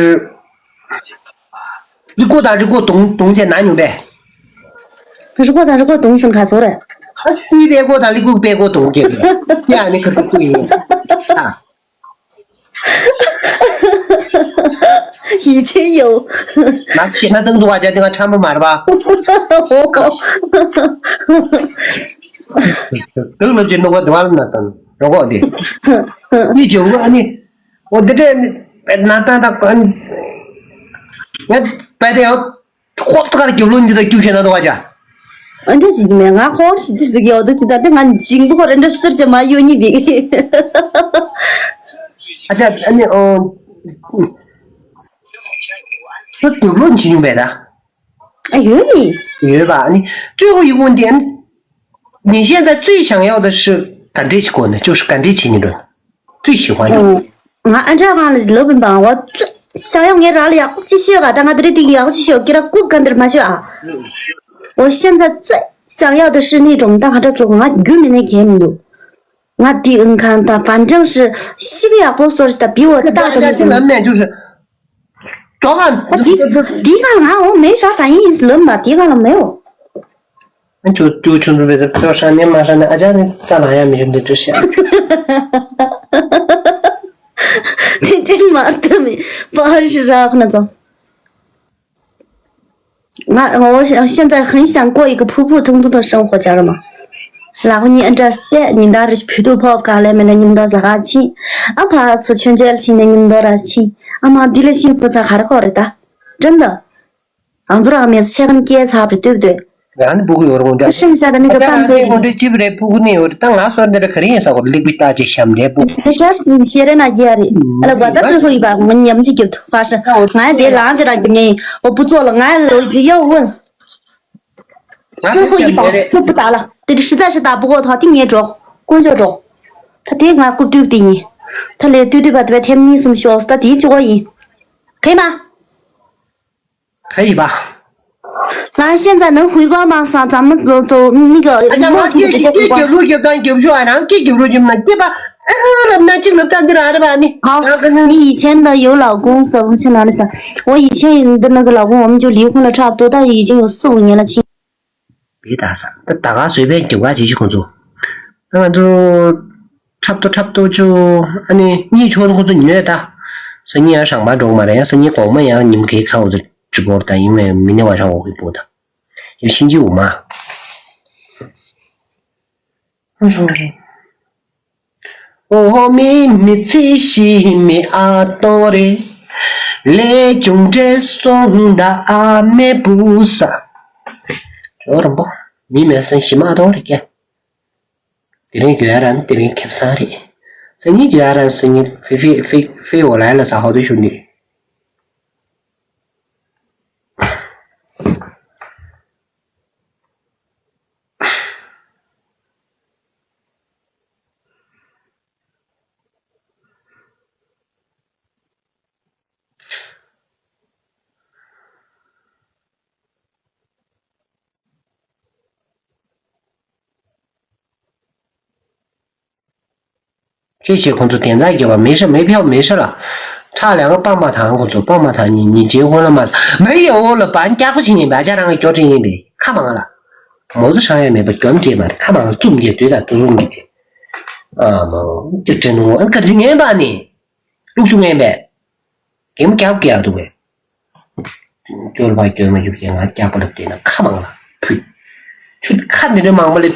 རི་ཀོ་དང་རི་ཀོ་དུང་དུང་ཅན་ན་ཉུང་པས། རི་ཀོ་དང་རི་ཀོ་དུང་སུན་ཁ་ཚོ་རེད། ཨ་ཏི་པའི་ཀོ་དང་རི་ཀོ་པའི་ཀོ་དུང་ཅན་རེད། ཡ་ནི་ཁ་ཁ་ཀུ་ཡིན། ཨ། 以前有。 ང་ཤེས་ན་ཏང་ཏུ་བ་ཅན་དེ་ང་ཁྲམ་པ་མ་རེད་པ། ཏང་ལབ་ཅེས་ནོ་བ་དེ་བ་ལ་ན་ཏང་རོ་གོ་དེ། ནི་ཇོ་བོ་ཨ་ནི། འོ་དེ་འདྲས་ནི་ན་ཏང་ཏང་ང་པད་དེ་ཡང་ཁོག་ཐག་རྒྱབ་ལོ་འདི་དང་རྒྱུ་ཤེས་ན་ཏོ་བ་ཅན། ཨ་འདྲས་ཅིག་མེད་ང་ཁོང་ཞི་ཅི་ཟིག་ཡོད་དུ་ཅི་ད་དེ་ང་འཇིང་པོ་ཁོ་རེ་འདྲ་སིར་ཅེ་མ་ཡོད་ཉིད་དེ། ཨ་ཅག་ཨ་ནི་ཨོ། ཁོ་དུག་ལོ་འཇིང་བས་ད། ཨ་ཡོད་མི། ཡོད་པ་ཨ་ནི་最后一个问题 你现在最想要的是 ག་འདྲས་ཞིག་གོ་ནས་就是 ག་འདྲས་བྱེད་ཉིན་འགྲོ་最喜欢 ཡོད། ང་ཨ་འདྲ་གང་ལ་ལབ་པའི་འབངས་བ་བཤའ་ཡག་ངས་རག་ལ་ཡག་པོ་ཅི་ཤོད་ག་ད་ང་དེ་རིང་དེ་གི་ཡག་པོ་ཅི་ཤོད་ཀི་ར་ཀུབ་ག་འདིར་མ་ཤོད་ཨ། 我现在最想要的是那种 ད་ག་འདྲ་སོགས་ང་རྒྱུ་མེད་ནས་གས་མི་འདུག་ང་དེ་ཨིན་ཁང་ད་反正是 ཤི་གི་ཡག་པོ་སོར་ཞིག་ད་བི་འོ་ད་ད་ལམ་ནས་就是 早晚 ཨ་འདི་འདི་ག་ང་འོ་没啥反应 ལབ་མ་འདི་ག་ལ་没有 ཁྱོད་ཁྱོད་ཆུང་ཆུང་བས་ཁྱོད་ཧྲ་ནས་མ་ཧྲ་ནས་ཨ་ཅག་ནི་རྩ་ལ་ཡ་མི་ཞིག་འདི་འདྲ་བཤད། དེ་འདྲའི་མ་ལྟ་མི་པར་ཞིག་རག་ན་ཙང་། ང་我现在很想过一个普普通通的生活，家人们。ལག་གཉིས་ཨ་འདྲ་སྟེ་ཉིན་ལྟར་རེ་བུ་ཐུག་ཕོབ་ག་ལས་མེད་ན་ཉིན་ལྟར་ཟ་ག་ཕྱིན། ཨ་ཕ་ཚོ་མཆོད་མཇལ་ཕྱིན་ནས་ཉིན་ལྟར་ར་ཕྱིན། ཨ་མ་འདི་ལས་ཤིན་ཕུ་ཚ་ག་རེ་གོ་རེད་ད། 真的། ང་ཚོ་རང་མེད་ཚེ་གམ་སྐྱེས་ཚར་རེད་ལྟོས་ལྟོས། ང་ནི་སྤུ་གུ་ཡོད་རུང་འདྲ། 剩下的那个半辈子 ང་ཚོ་སྤུ་གུ་ཅིབ་རེད་སྤུ་གུ་ནི་ཡོད་རེད་ད་ང་སོར་འདི་རེད་ག་རེ་ཡིན་ས་གོ་ལིག་པི་ལྟ་ཅིག་ཤམ་རེད་སྤུ་གུ། ད་ཁྱར་ཤེས་རེ་ན་རྒྱ་རེད། ཨ་ལ་བ་ད་ཙི་ཧུ་ཡི་བ་ང་ཉམས་ཅིག་རྒྱབ་ཐུབ་ཧྥ་ཧྲི། ང་ཡ་དེ་ལང་ཅི་ར་རྒྱབ་ནས་འོ་བུ་ཚོ་ལ་ང་ཡ་ལོ་ཡ་འོ། ཙི་ཧུ་ཡི་བ་ཙི་བུ་ད་ལ་དེ་དྲི་ཤི་ཙ་ཤི་ད་བུ་གོ་ཐོག་དེ་ངས་འགྲོ་དཀོན་མཆོག་འགྲོ། ད་དེ་ང་རྐུབ་སྟུག་དེ་ཡིན། ད་ལས་ལྟོས་ལྟོས་བ་དེ་བས་ཐེམ་གཉིས་གསུམ་ཤོག་ད་དེ་ཅི་གོ་ཡིན། ག་ཡི་མ། 可以吧？ ང་现在能回光吗？上咱们走走那个 ཨ་ཅག་ང་སྐད་ཀྱི་སྐད་ཀྱི་ལུགས་ཀྱི་གང་རྒྱབ་ཤོག་ཨ་རང་སྐད་རྒྱབ་རོགས་རྒྱབ་ན་སྐྱེས་པ་ཨ་ལབ་ན་གཅིག་ལབ་ད་འདི་རང་རེད་པ་ནི།好，你以前的有老公是不是哪里是？我以前的那个老公，我们就离婚了，差不多，但已经有四五年了，亲。别打岔，ད་ད་ག་随便རྒྱབ་ག་བྱེད་ཤི་ཁོང་ཚོ། ང་ཚོ་འཁྲབ་ཏོ་འཁྲབ་ཏོ་ཅོ། ཨ་ནི་གཉིད་ཆོག་ཁོ་ཚོ་ཉོས་ད། སང་ཉིན་ཡང་རང་མ་འགྲོ་མ་རེད། ཡང་སང་ཉིན་དགོང་མོ་ཡང་ཉིན་གའི་ཁ་འོ་ཚོ་ཅི་བོར་ད་ཡིན་ནའི་མི་ནི་བ་རང་འོ་གི་བོ་ད། ཡོད་ཤིན་ཅི་འོ་མ། འོ་མི་མི་ཚེ་ཞི་མི་ཨ་སྟོང་རེད། ལས་བྱུང་འདྲེ་སོང་ད་ཨ་མེ་བུ་ས། ཇོ་རམ་པོ། མི་མེད་སང་ཞི་མ་ཨ་སྟོང་རེད་ཀྱེ། དེ་རིང་རྒྱུ་ཡ་རང་དེ་རིང་ཁེབས་སང་རེད། སང་ཉིན་རྒྱུ་ཡ་རང་སང་ཉིན་ཕི་ཕི་ཕི་ཕི་འོ་ལ་ལ་ས་ཧོ་དུ་ཞུ་ནི། ཅེས་བྱས་ཁོང་ཚོ་དན་རྩ་རྒྱབ་པ་མི་ཧྲ་མི་ཕྱོགས་མི་ཧྲ་ལ། ཁྲག་ལས་ཀ་སྤང་པ་དང་ཁོང་ཚོ་སྤང་པ་དང་ཉིན་ཉིན་རྗེའི་ཧོ་ལ་མ་མི་ཡ་འོ་ལ་བན་སྐྱག་པ་ཕྱིན་ཡིན་པ་ཅ་རང་གི་སྐྱོ་དྲིན་ཡིན་པས་ཁ་མང་ལ། མོ་ཚོ་ཧྲང་ཡ་མེད་པ་སྐྱོན་བྲིས་པ་ཁ་མང་ལ་བཙུམ་གྱི་དུས་དང་དུ་རུང་གི་དེ། ཨ་མོ་སྐྱོ་དྲིན་ངོ་ཨ་གར་ཅི་ངན་པ་ནི། ལུག་ཆུ་ངན་པས། རྒན་མོ་སྐྱག་སྐྱག་འདུག་པས། སྐྱོར་བ་སྐྱོར་མ་ཡུག་ཡང་ང་སྐྱག་པ་ལབ་བསྡད་ན་ཁ་མང་ལ་ཕུད། ཆུ་ཁ་འདི་འདྲ་མང་པོ་ལས་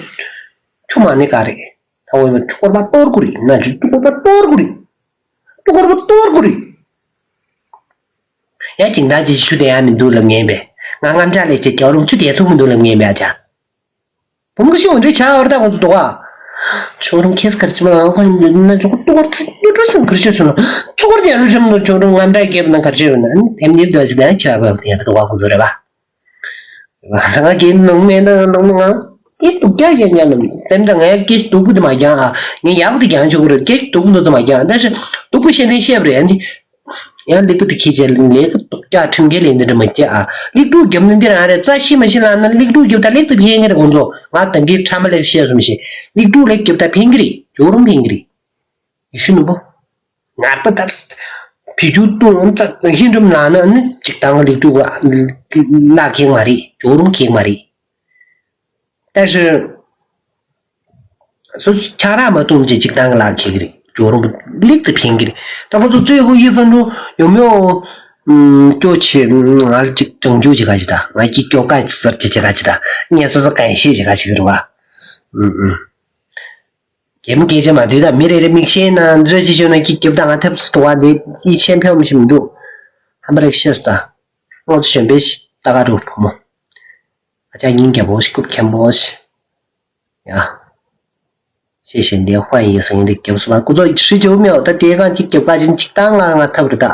ཆུ་མང་ནི་ག་རེད། ད་འོ་ཡོད་ཆུ་སྐོར་པ་གཏོར་དགོས་རེད་ན་ཆུ་ཆུ་སྐོར་པ་གཏོར་དགོས་རེད། ཆུ་སྐོར་པ་གཏོར་དགོས་རེད། ཡ་ཅིང་ད་ཅི་ཆུ་དེ་ཡང་མི་འདུག་ལབ་ངན་པས། ང་རྔམ་སྐྲག་ལས་ཅེ་སྐྱག་རུང་ཆུ་དེ་ཚུགས་མི་འདུག་ལབ་ངན་པས་ཨ་ཅག་བུམ་ག་ཤི་འོན་ཏེ་ཆ་བར་ད་ཁོང་ཚོ་འདུག་ཨ། ཆོག་རུང་ཁེས་ཁར་ཅི་མ་ཨང་ཁོང་ཡིན་ན་ཆོག་ཏུ་གོར་ཚི་ཉུ་ཀྲུ་སང་གར་ཤོད་སོང་ན་ཆོག་གོར་རྒྱལ་རུ་ཆུ་མ་ཆོག་རུང་ངམ་ད་རྒྱབ་ན་གར་ཤོད་ན་ཨ་ནི་ཐེམ་ཉིབ་དོ་ཅི་ད་ཆ་བར་ཡང་འདུག་ཨ་ཁོང་ཚོ་རེད་པ། ང་གི་ནང་མེད་ན་ནང་ང་ཀི་སྡུག་རྒྱག་ཡ་ཉ་ལམ་ཐེམ་ད་ང་ཀི་སྡུག་པོ་དེ་མ་རྒྱང་ཨ་ངས་ཡག་པོ་དེ་རྒྱང་ཆོག་གི་རེད་ཀི་སྡུག་པོ་འདུག་དེ་མ་རྒྱང་ད་ཤི་སྡུག་པོ་ཤེས་ནས་ཤེས་པ་རེད་ཨ་ནི། ཡང་ལེགས་པོ་དེ་ཁྱེད་ཀྱིས་ལེགས་པོ་ཀྱག་ཁྲིམས་འགལ་ལས་འདི་འདྲ་མ་བྱེད་ཨ། ལེགས་དྲུག་རྒྱབ་ནི་འདི་རང་རེད། རྩ་ཤི་མ་ཤི་ལབ་ན་ལེགས་དྲུག་རྒྱབ་ད་ལེགས་དུ་ཕན་གི་རེད་ཁོང་ཚོ། ང་ད་གིན་ཕྲ་མ་ལེགས་བཤད་སོང་ཞེས། ལེགས་དྲུག་ལེགས་རྒྱབ་ད་ཕན་གི་རེད། ཇོ་རུང་ཕན་གི་རེད། ཡེ་ཤུ་ནུ་པོ། ང་པ་ད་བི་ཇུ་ཏུང་ཙག་ཧིན་རུམ་ལབ་ན་ནི་ཅིག་ད་ང་ལེགས་དྲུག་ལ་ཁེག་མ་རེད། ཇོ་རུང་ཁེག་མ་རེད། ད་ཤི། སོ་སོ་ཆང་རག་མ་བཏུང་རྗེས་གཅིག་ཏང་གི་ལག་ཁེག་གི་རེད། ཇོ་རུང་ལིག་ཏུ་ཕན་གི་རེད། ད་ཁོ་ཚོ་ཙོས་ཧུ་ཡི་ཧྥན་ཀྲུང་ཡོད་མེད་འོ། སྐྱོ་ཆེ་ང་ལ་གཅིག་གྲང་རྒྱུ་བྱེད་ག་ཅི་ད་ང་གི་སྐྱོ་ག་ཅི་ཟེར་གྱི་བྱེད་ག་ཅི་ད་ངས་སོ་སོ་གང་ཤེས་བྱེད་ག་ཅི་གི་རེད་བ། ཨུམ་ཨུམ། རྒན་མོ་སྐད་ཆ་མ་དུས་ད་མི་རེ་རེ་མིག་ཤེས་ན་འཛོལ་ཅི་ཤོད་ན་གི་རྒྱབ་ད་ང་ཐབས་སུ་དོ་བ་འདི་ཡི་ཆེན་ཕེ་མི་ཤེས་མི་འདུག་ཧམ་པ་རེ་ཤེས་སུ་ད་ངོ་ཚོ་གཞོན་པའི་ལྟ་ག་རུ་བུ་མོ། ཨ་ཅག་སྙིང་རྒྱ་བོ་ཞིག་རྐུབ་མཁན་པོ་ཞིག་ཡ། ཤེས་ཤེས་འདི་ཧོན་ཡིན་སང་ཡིན་འདི་རྒྱབ་སུ་ལ་སྐུ་ཚོགས་ཧྲི་ཇོ་མེའོ་ད་དེ་གང་ཅིག་རྒྱབ་ཀ་ཅིན་ཅིག་ཏང་ང་ང་ཐབ་རི་ད་ཨ།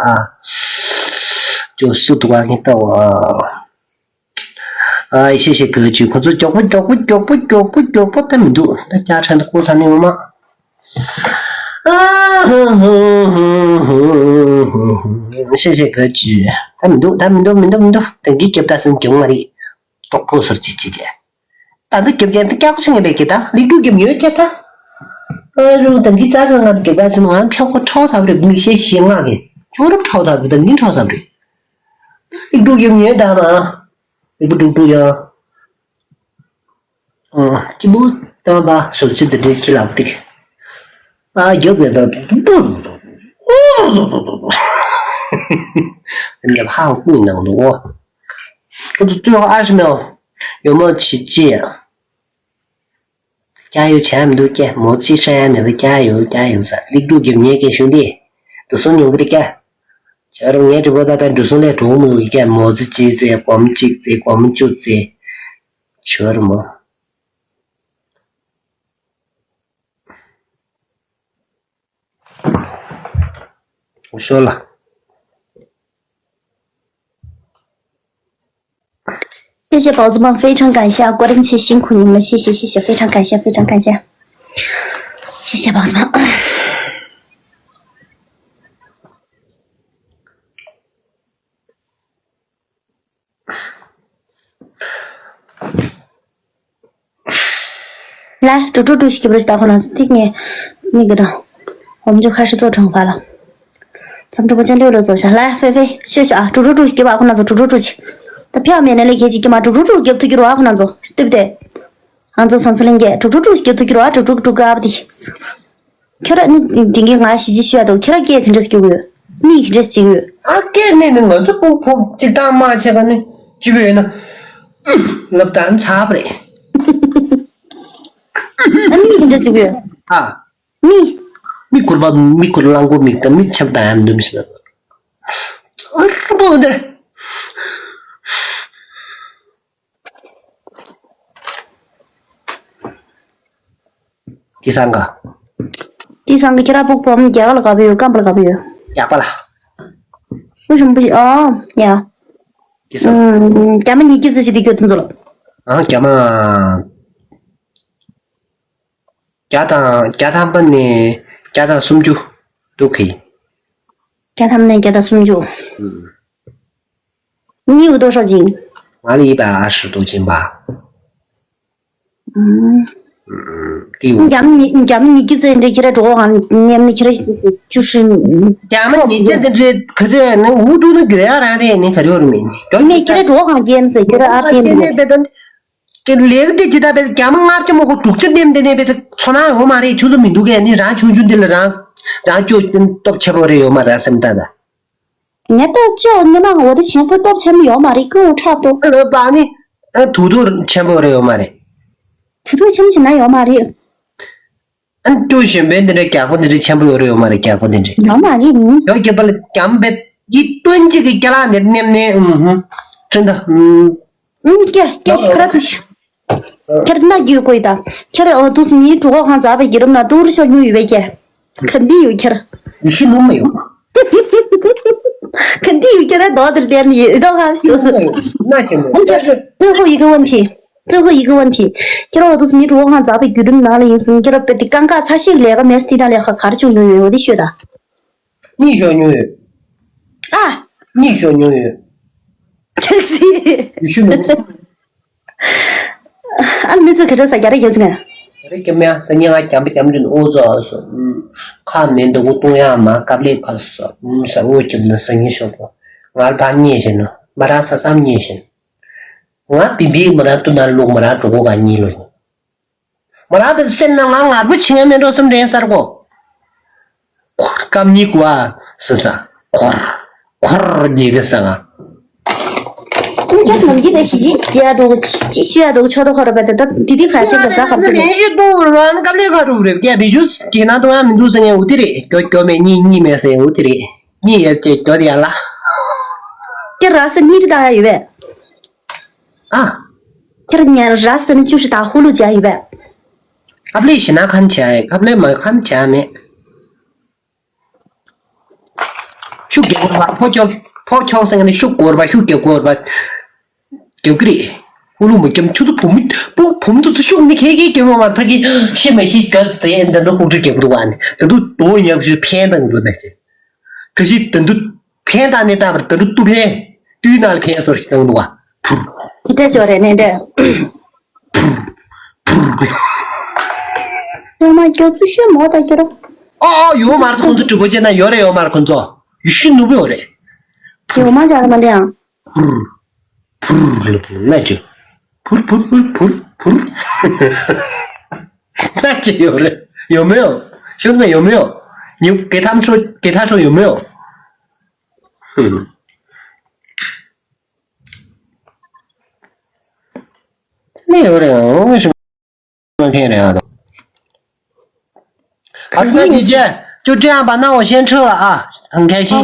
ཇོ་སུ་དུ་ག་ངི་ཏ་བ། ཨ་ཤེས་ཤེས་ག་ཅི་ཁོ་ཚོ་མགྱོགས་པོ་མགྱོགས་པོ་མགྱོགས་པོ་མགྱོགས་པོ་མགྱོགས་པོ་ད་མི་འདུག་ད་ཅག་ཁྲ་འདི་ཁོ་ས་ནི་འོ་མ། ཤེས་ཤེས་ག་ཅི་ད་མི་འདུག་ད་མི་འདུག་མི་འདུག་མི་འདུག་ད་འདི་རྒྱབ་ད་སང་རྒྱབ་ང་རི། ཏོག་ཕོ་སོར་ཅི་ཅི་ཅི། ད་འདི་རྒྱབ་རྒྱབ་འདི་སྐྱག་ཅི་ངེས་པའི་གི་ད་ལིག་ཏུ་རྒྱབ་ཉོས་ཀྱ་ད། ཨ་རུ་ད་འདི་ཙག་ཙག་ང་རྒྱབ་ད་ཅི་ང་ཕྱོགས་པ་ཁྲའོ་ཐབ་རེ་མི་ཤེས་ཤེས་ང་གི་ཁྱོད་རབ་ཁྲའོ་ཐབ་རེ་ད་ནི་ཁྲའོ་ཐབ་རེ། ལིག་ཏུ་རྒྱབ་ཉོས་ད་ན། ལིག་པུ་ཏུ་ཏུ་ཡ། ཨ་ཅི་མོ་ད་བ་སོར་ཅི་འདི་འདྲའི་ཁྱི་ལབ་ཏིག་ཨ་རྒྱབ་ཀྱ་ད་ཏུ་ཏུ། ཨོ། ངས་ཧ་ཧུ་ནང་དུ་འོ། ཁོ་ཚོ་ཙུའུ་ཧོ་ཨ་ཤི་མེའོ། ཡོ་མོ་ཆི་ཅི། ཅ་ཡོ་བྱས་མི་འདུག་ཀྱེ་མོ་ཅི་ཧྲ་ཡ་མེད་པ་ཅ་ཡོ་ཅ་ཡོ་ཟ་ལིག་ཏུ་གི་ངས་ཀྱེ་ཞུ་འདི། དུ་སོང་ཉུང་གི་རེད་ཀྱེ། ཆ་རུ་ངས་དྲི་བ་ད་ལྟ་འགྲུལ་སོང་ལས་གྲོགས་མི་ཡོང་གི་ཀྱེ་མོ་ཙི་ཅི་ཙེ་གོམ་གཅིག་ཙེ་གོམ་བཅུ་ཙེ། ཆོར་མོ། ཤོ་ལ། 谢谢宝子们，非常感谢啊，郭正奇辛苦你们，谢谢谢谢，非常感谢非常感谢，谢谢宝子们。 来，猪猪猪，是不是到后来，这个，那个的，我们就开始做惩罚了。咱们直播间六六走一下，来，菲菲，秀秀啊，猪猪猪，给我后来做猪猪猪去。那票面的那些，给嘛，猪猪猪，给不给我后来做，对不对？ ང་ཚོ་ཧྥན་སི་ལིང་གི་དྲུག་དྲུག་དྲུག་སྐད་དུ་གྱུར་བ་དྲུག་དྲུག་དྲུག་དཀར་པོ་དེ། ཁྱོད་ར་ནི་དེང་གི་ང་ཞི་ཅི་ཤོད་ཡ་འདུག་ཁྱོད་ར་སྐད་ག་འདྲས་སྐྱོ་གི་ཡོད། མིག་ག་འདྲས་གཅིག་ཡོད། ཨ་སྐད་ནི་ནི་ང་ཚོ་སྤུ་ཕོ་གཅིག་དང་མ་བྱས་པ་ནི་སྐྱིད་པོ་ཡོད་ན། ལབ་དང་ཚ་བ་རེད། ཨ་མིག་ག་འདྲས་གཅིག་ཡོད། ཨ། མི། མི་ཁུར་པ་མི་ཁུར་གླང་གོ་མིག་དང་མི་ཆབ་དང་ཡང་འདུམ་ཞིག་ལ། ཨ་ལ་པོ་འདི། ཏི་སང་ག་ཏི་སང་ག་ཁྱེད་ར་ཕུག་པོ་མི་རྒྱ་ག་ལ་ག་བུ་ཡོད་སྐམ་པ་ལ་ག་བུ་ཡོད། རྒྱག་པ་ལ། ཨུ་ཞུམ་པུ་ཨོ་ཡ། ཏི་སང་། རྒྱ་མ་ཉིས་ཀྱི་ཙི་ཞིག་དེ་ཁྱོད་ཐུན་ཚོ་ལ། ཨ་རྒྱ་མ། བརྒྱ་དང་བརྒྱ་ཐམ་པ་ནས་བརྒྱ་དང་སུམ་ཅུ་འདུག་གི། བརྒྱ་ཐམ་པ་ནས་བརྒྱ་དང་སུམ་ཅུ། ཨུམ། 你有多少斤？ ང་ལ་ཡིད་པ་ཨ་ཧྲི་འདུག་ཅིང་པ། ཨུམ། ཨུམ། ཏིའུ། རྒྱ་མི་རྒྱ་མི་ཉིས་ཀྱི་ཙེ་འདྲེ་ཁྱེད་ར་འགྲོ་གང་ཉམས་ནི་ཁྱེད་ར་བཅུ་ཧྲི། རྒྱ་མི་ཉིས་ཀྱི་ཙེ་འདྲེ་ག་རེ་ནི་འུ་ཐུག་ན་འགྱོད་ཡ་རང་རེད་ནི་ག་རེ་ཡོད་རེད་མིན། རྒྱ་མི་ཁྱེད་ར་འགྲོ་གང་རྒྱལ་ཟེར་ཁྱེད་ར་ཨ་ཏེ་འགྲོ། ཀྱི་ལེགས་དེ་ཇི་ལྟ་བས་རྒྱ་མ་ལྔ་བཅུ་མོ་གོ་དྲུག་ཅུ་འདེམས་དེ་ནས་བས་ཚོ་ན་འོ་མ་རེད། ཆུ་ཚོད་མི་འདུག་གས་ནི་རང་ཆུང་ཆུང་འདི་ལ་རང་རང་ཅོ་སྟོབས་ཆེ་པོ་རེད་ཡོད་མ་རེད་སེམས་ད་ད། ངས་ལྟ་ཅོ་ཉི་མ་འོ་དེ་ཆེན་པོ་སྟོབས་ཆེན་པོ་ཡོད་མ་རེད་ཀུ་འུ་ཁྲག་ཏུ། ཨ་ལོ་པ་ནི་ཨ་དུ་དུ་ཆེན་པོ་རེད་ཡོད་མ་རེད། དུ་དུ་ཆེན་པོ་ཆེ་ན་ཡོད་མ་རེད། ཨ་ནི་ཅོ་གཞན་པའི་འདི་འདྲའི་རྒྱ་ཁོ་འདི་འདྲའི་ཆེན་པོ་ཡོད་རེད་ཡོད་མ་རེད་རྒྱ་ཁོ་འདི་འདྲའི། ཡོད་མ་རེད་ནི། ཡོད་རྒྱ་པ་ལ་རྒྱམ་པའི་ཡིད་སྟོན་གཅིག་གི་རྒྱ་ལག་ནས་མནན་ནས་ཨུ་ཧུ་ཁྲིན་ད་ཨུ། ཨུམ། ཀྱེ་ཀྱེ་ཁ་ར་ཐུ་ཤི། ཁྱེད་ན་རྒྱུས་ཀོ་ཡི་ད། ཁྱེད་ཨོ་དུས་མིའི་གྲོད་ཁོག་ཁང་འཛག་པའི་བརྒྱུད་རིམ་ན་ཏུ་རུ་ཤོ་ཉུ་ཡོད་པའི་ཀྱེ། ག་འདི་ཡོད་ཁྱེད། ཡེ་ཤུ་ནུ་མ་ཡོད། ག་འདི་ཡོད་ཁྱེད་ར་དོ་དེར་བསྡད་ནི་ཡོད་དོ་ཧ་ཤི་ཏུ། ན་ཅི་མོ། ཁྱེད་ཧོ་ཧོ་ཡི་གི་ཝན་ཐི། ཙི་ཧོ་ཡི་གི་ཝན་ཐི། ཁྱེད་ཨོ་དུས་མིའི་གྲོད་ཁོག་ཁང་འཛག་པའི་བརྒྱུད་རིམ་ནང་ལ་ཡིན་སོང་ཁྱེད་ར་པེ་ཏི་ཀང་ཀ་ཚ་ཤིག་ལས་ཀ་མེ་སི་ཏི་ན་ལས་ཀ་གར་བྱུང་ཡོད་ཡོད་དེ་ཤོད་ད། གཉིད་ཤོར་མྱོང་ཡོད། ཨ། གཉིད་ཤོར་མྱོང་ཡོད། ཁྱེད་སི། ཡེ་ཤུ་ནུ། ཨ་མི་ཚོ་ག་རེ་ཟ་རྒྱ་རེ་ཡོད་ཅིང་། རེ་ཀྱི་མེ་ས་ཉི་ང་རྒྱམ་པ་རྒྱམ་གྱིན་ཨོ་ཙོ་ཨ་སོ། ཁ་མེ་འདུག་གཏོང་ཡ་མ་ཀབ་ལེ་ཕ་སོ། ས་ཨོ་ཁྱིམ་ན་ས་ཉི་ཤོར་པོ། ང་ར་ཕ་གཉིད་བཞིན་ནོ། མ་ར་ས་སམ་གཉིད་བཞིན། ང་བི་བི་མ་ར་ཏུ་ན་ལུག་མ་ར་གྲོ་གོ་ག་གཉིད་ལོ་ཡིན། མ་ར་བའི་སེམས་ནང་ང་ངར་པོ་ཆེ་ངན་མེད་འགྲོ་སེམས་དྲན་གསར་གོ། ཁོར་སྐམ་ཉིག་བ་སི་ས་ཁོར་ཁོར་ཉིག་གི་ས་ང་། ཀུན་ཁྱབ་ནམ་རྒྱུན་པའི་གཞི་ཅི་ཅི་ཡ་འདུག་ཅི་ཤུ་ཡ་འདུག་ཆོག་ཏུ་ཁོ་ར་བ་དེ་ད་དི་དི་ཁ་ཆེན་པ་ས་ཁར་དུ་ལེན་ཞུ་གཏོང་རུ་རང་ནི་ཀབ་ལེ་ཁ་རུ་རེ་ཀྱ་བི་ཞུ་གི་ན་གཏོང་ཡ་མི་འདུག་ས་ངས་འུ་དི་རེ་གྱོ་གྱོ་མེ་གཉིས་གཉིས་མེ་ས་འུ་དི་རེ་གཉིས་ཡ་ཅེ་གྱོ་དི་ཡ་ལ། ཀྱ་ར་སི་གཉིས་དི་ད་ཡ་ཡོད་པས། ཨ། ཁྱེད་ཉན་ར་སི་ནི་བཅུ་ཧྲི་དང་ཧུ་ལུ་བྱ་ཡི་བས། ཁབ་ལེ་ཞི་ན་ཁན་བྱ་ཡི་ཁབ་ལེ་མ་ཁན་བྱ་མེད། ཤུགས་རྒྱག་དགོས་པ་ཕོ་ཁྱོག་ཕོ་ཁྱོག་སེང་ནི་ཤུགས་དགོས་པ་ཤུགས་རྒྱག་དགོས་པ། རྒྱག་གི་རེད། ཧུ་ལུ་མ་རྒྱམ་ཆུ་ཚོད་བུ་མི་བུ་བུ་མི་ཚོ་ཤུགས་ནི་ཁེ་ཁེ་རྒྱབ་ཡོང་བ་ཕ་གི་ཤི་མ་ཤི་ག་ཚོད་དེ་འདི་འདྲ་ཁུག་ཁྲི་རྒྱག་གི་འདུག་བ་ནི་འདི་འདུག་དོ་ཉག་ཤུ་ཕན་དང་འགྲོ་ད་ཅི། ག་ཞིག་ད་འདུ་ཕན་བཏགས་ནས་བཏགས་པར་ད་འདུ་ཏུ་ཕན་དུས་ནང་ལ་ཁྱེད་སོར་ཞིག་བཏང་འདུག་བ། དེ་འདྲ་ཅོ་རེ་ནས་འདྲ། ཡོང་མ་རྒྱབ་ཚུལ་ཤོད་མོ་ད་ཁྱེད་རོ། ཨོ་ཨོ་ཡོད་མ་རེད་ཁོང་ཚོ་གྲི་པོ་བྱས་ན་ཡོད་རེད་ཡོད་མ་རེད་ཁོང་ཚོ་ཡུལ་ཤུལ་ནུབ་ཡོད་རེད། ཡོད་མ་ཅག་མ་འདྲ་ཡང་། ཕུར། ཕུར་ལ་ཕུར་ན་ཅི། ཕུར་ཕུར་ཕུར་ཕུར་ཕུར། ན་ཅི་ཡོད་རེད། ཡོད་མེད་ཡོད། ཤོད་ན་ཡོད་མེད་ཡོད། ཉིན་གེ་ཐམ་ཤོ་གེ་ཐ་ཤོ་ཡོད་མེད་ཡོད། ཧུམ། ནི་ཡོད་རེད་ཨང་ཤོད་ན་ཕན་རེད་ཨ། ཨ་ཙི་ཉི་ཅེ་ཅུ་ཀྲི་ཨམ་པ་ན་འོ་ཤེན་ཁྲི་ལ་ཨ། ཧང་ཁ་ཤི།